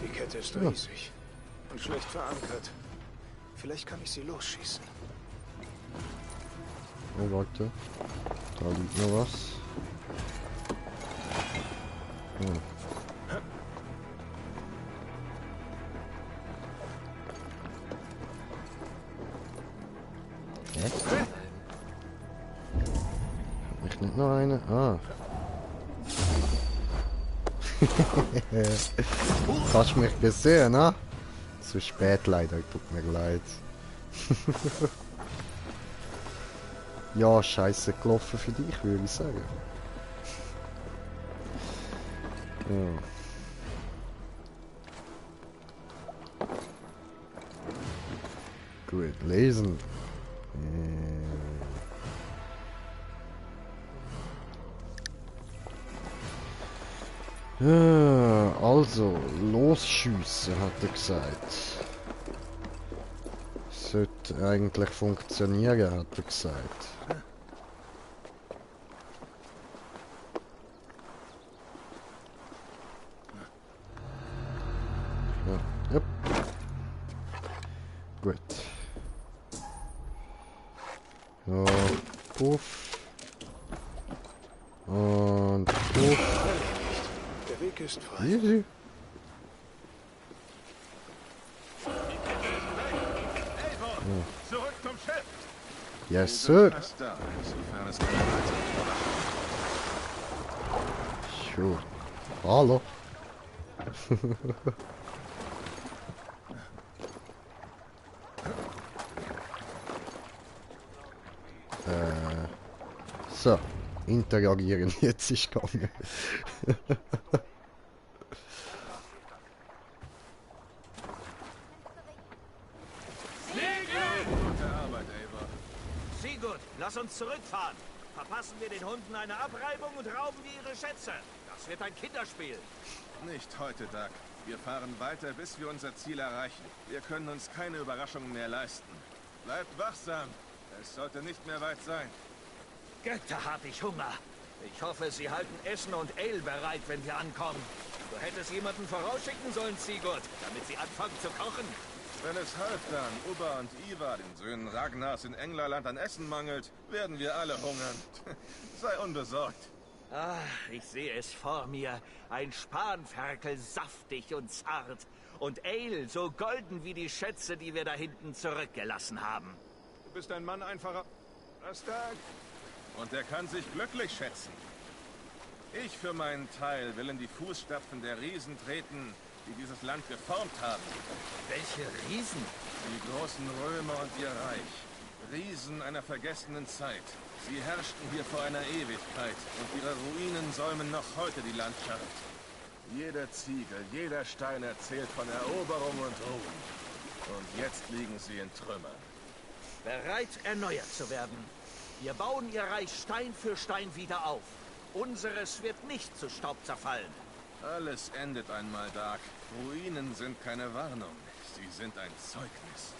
Die Kette ist riesig und schlecht verankert. Vielleicht kann ich sie losschießen. Oh, warte. Da liegt noch was. Hm. Hä? Hab ich nicht noch eine? Ah. Hast du mich gesehen, ne? Zu spät leider, tut mir leid. Ja, scheiße gelaufen für dich, würde ich sagen. Ja. Gut, lesen. Ja, also, losschiessen, hat er gesagt. Sollte eigentlich funktionieren, hat er gesagt. Ja, yep. Gut. So, puff. Und puff. Der Weg ist frei. Easy. Zurück zum Schiff! Yes, sir. Sure. Hallo. So, interagieren, jetzt ist gegangen. Sigurd, lass uns zurückfahren. Verpassen wir den Hunden eine Abreibung und rauben wir ihre Schätze. Das wird ein Kinderspiel. Nicht heute, Doug. Wir fahren weiter, bis wir unser Ziel erreichen. Wir können uns keine Überraschungen mehr leisten. Bleibt wachsam. Es sollte nicht mehr weit sein. Götter, hab ich Hunger. Ich hoffe, Sie halten Essen und Ale bereit, wenn wir ankommen. Du hättest jemanden vorausschicken sollen, Sigurd, damit sie anfangen zu kochen. Wenn es Halfdan, Ubba und Ivar, den Söhnen Ragnars in Englerland an Essen mangelt, werden wir alle hungern. Sei unbesorgt. Ah, ich sehe es vor mir. Ein Spanferkel, saftig und zart. Und Ale, so golden wie die Schätze, die wir da hinten zurückgelassen haben. Du bist ein Mann einfacher... Was da? Und er kann sich glücklich schätzen. Ich für meinen Teil will in die Fußstapfen der Riesen treten, die dieses Land geformt haben. Welche Riesen? Die großen Römer und ihr Reich. Riesen einer vergessenen Zeit. Sie herrschten hier vor einer Ewigkeit und ihre Ruinen säumen noch heute die Landschaft. Jeder Ziegel, jeder Stein erzählt von Eroberung und Ruhm. Und jetzt liegen sie in Trümmern. Bereit, erneuert zu werden. Wir bauen ihr Reich Stein für Stein wieder auf. Unseres wird nicht zu Staub zerfallen. Alles endet einmal, Doug. Ruinen sind keine Warnung. Sie sind ein Zeugnis.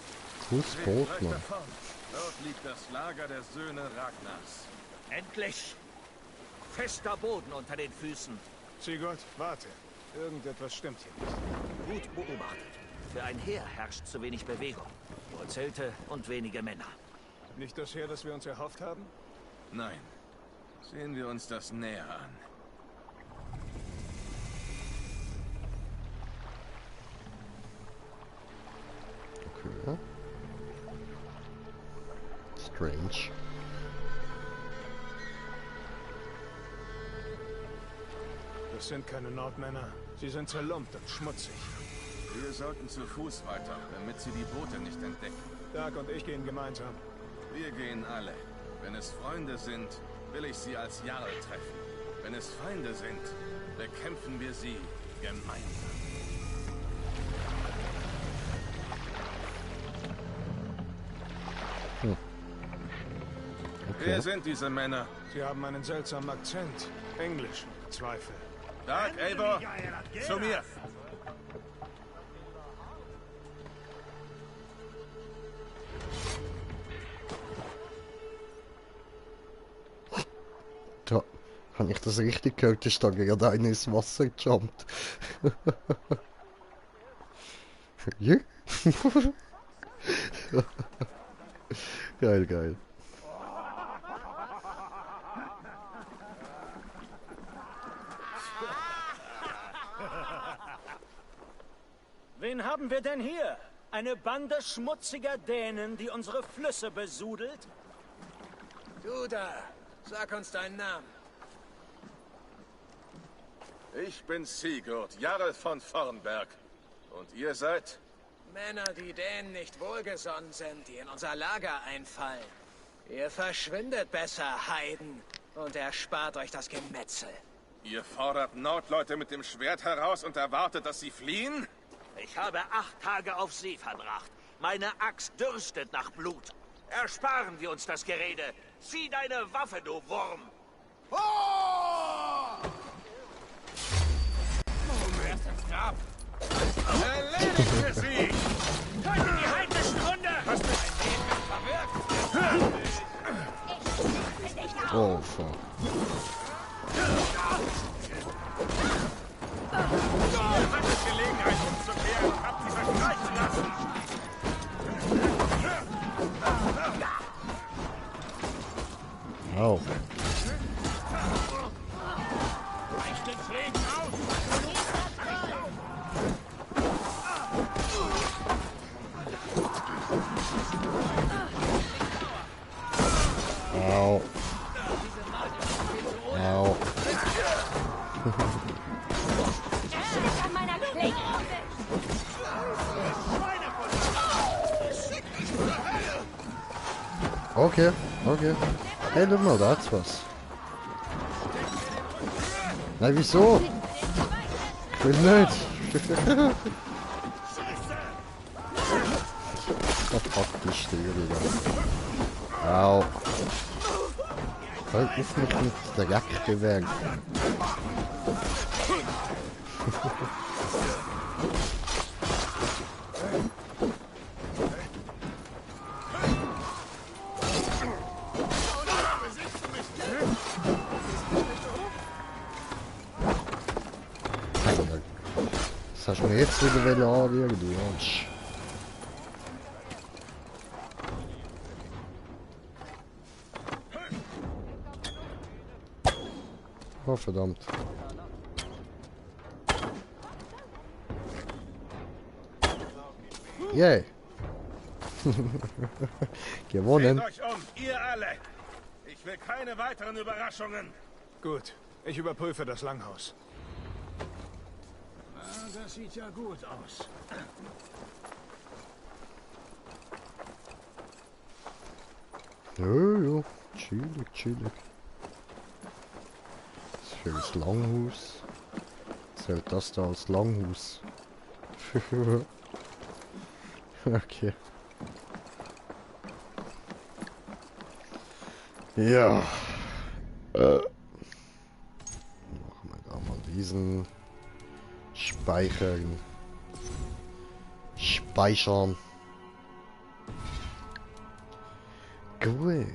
Fußboot, Mann. Dort liegt das Lager der Söhne Ragnars. Endlich! Fester Boden unter den Füßen. Sigurd, warte. Irgendetwas stimmt hier nicht. Gut beobachtet. Für ein Heer herrscht zu wenig Bewegung. Nur Zelte und wenige Männer. Nicht das Heer, das wir uns erhofft haben? Nein. Sehen wir uns das näher an. Okay. Strange. Das sind keine Nordmänner. Sie sind zerlumpt und schmutzig. Wir sollten zu Fuß weiter, damit sie die Boote nicht entdecken. Doug und ich gehen gemeinsam. Wir gehen alle. Wenn es Freunde sind, will ich sie als Jarl treffen. Wenn es Feinde sind, bekämpfen wir sie gemeinsam. Wer sind diese Männer? Sie haben einen seltsamen Akzent. Englisch, Zweifel. Dark Eivor, zu mir. Da, habe ich das richtig gehört? Ist da gerade einer ins Wasser gejumpt? Ja? Geil, geil. Wen haben wir denn hier? Eine Bande schmutziger Dänen, die unsere Flüsse besudelt? Du da, sag uns deinen Namen. Ich bin Sigurd, Jarl von Vornberg. Und ihr seid? Männer, die Dänen nicht wohlgesonnen sind, die in unser Lager einfallen. Ihr verschwindet besser, Heiden, und erspart euch das Gemetzel. Ihr fordert Nordleute mit dem Schwert heraus und erwartet, dass sie fliehen? Ich habe 8 Tage auf See verbracht. Meine Axt dürstet nach Blut. Ersparen wir uns das Gerede. Zieh deine Waffe, du Wurm! Oh! Erst ins Grab! Erledigt wir sie! Töten die heidnischen Hunde! Hast du ein Leben verwirkt? Oh, fuck. Ihr hattet Gelegenheit, umzukehren und habt sie verstreichen lassen! Au. Ein Stück Leben auf! Au. Au. An meiner Klinge! Okay, okay. Hey, guck mal, da hat's was. Nein, wieso? Ich will nicht. Oh, fuck, die Stiege wieder. Au. Halt auf mich mit der Jacke weg. Was hast du mir jetzt wieder anrühren, du Arsch? Oh, verdammt. Yay! Gewonnen! Seht euch um, ihr alle! Ich will keine weiteren Überraschungen! Gut, ich überprüfe das Langhaus. Das sieht ja gut aus. Ja, chillig, chillig. Das ist für das Langhaus. Zählt das da als Langhaus? Okay. Ja. Machen wir da mal diesen. Speichern. Speichern. Gut.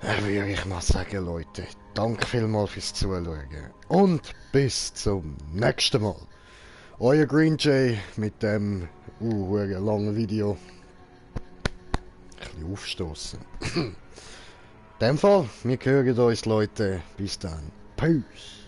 Dann würde ich mal sagen, Leute, danke vielmals fürs Zuschauen. Und bis zum nächsten Mal. Euer Green Jay mit dem langen Video. Ein bisschen aufstoßen. In dem Fall, wir hören uns, Leute. Bis dann. Peace.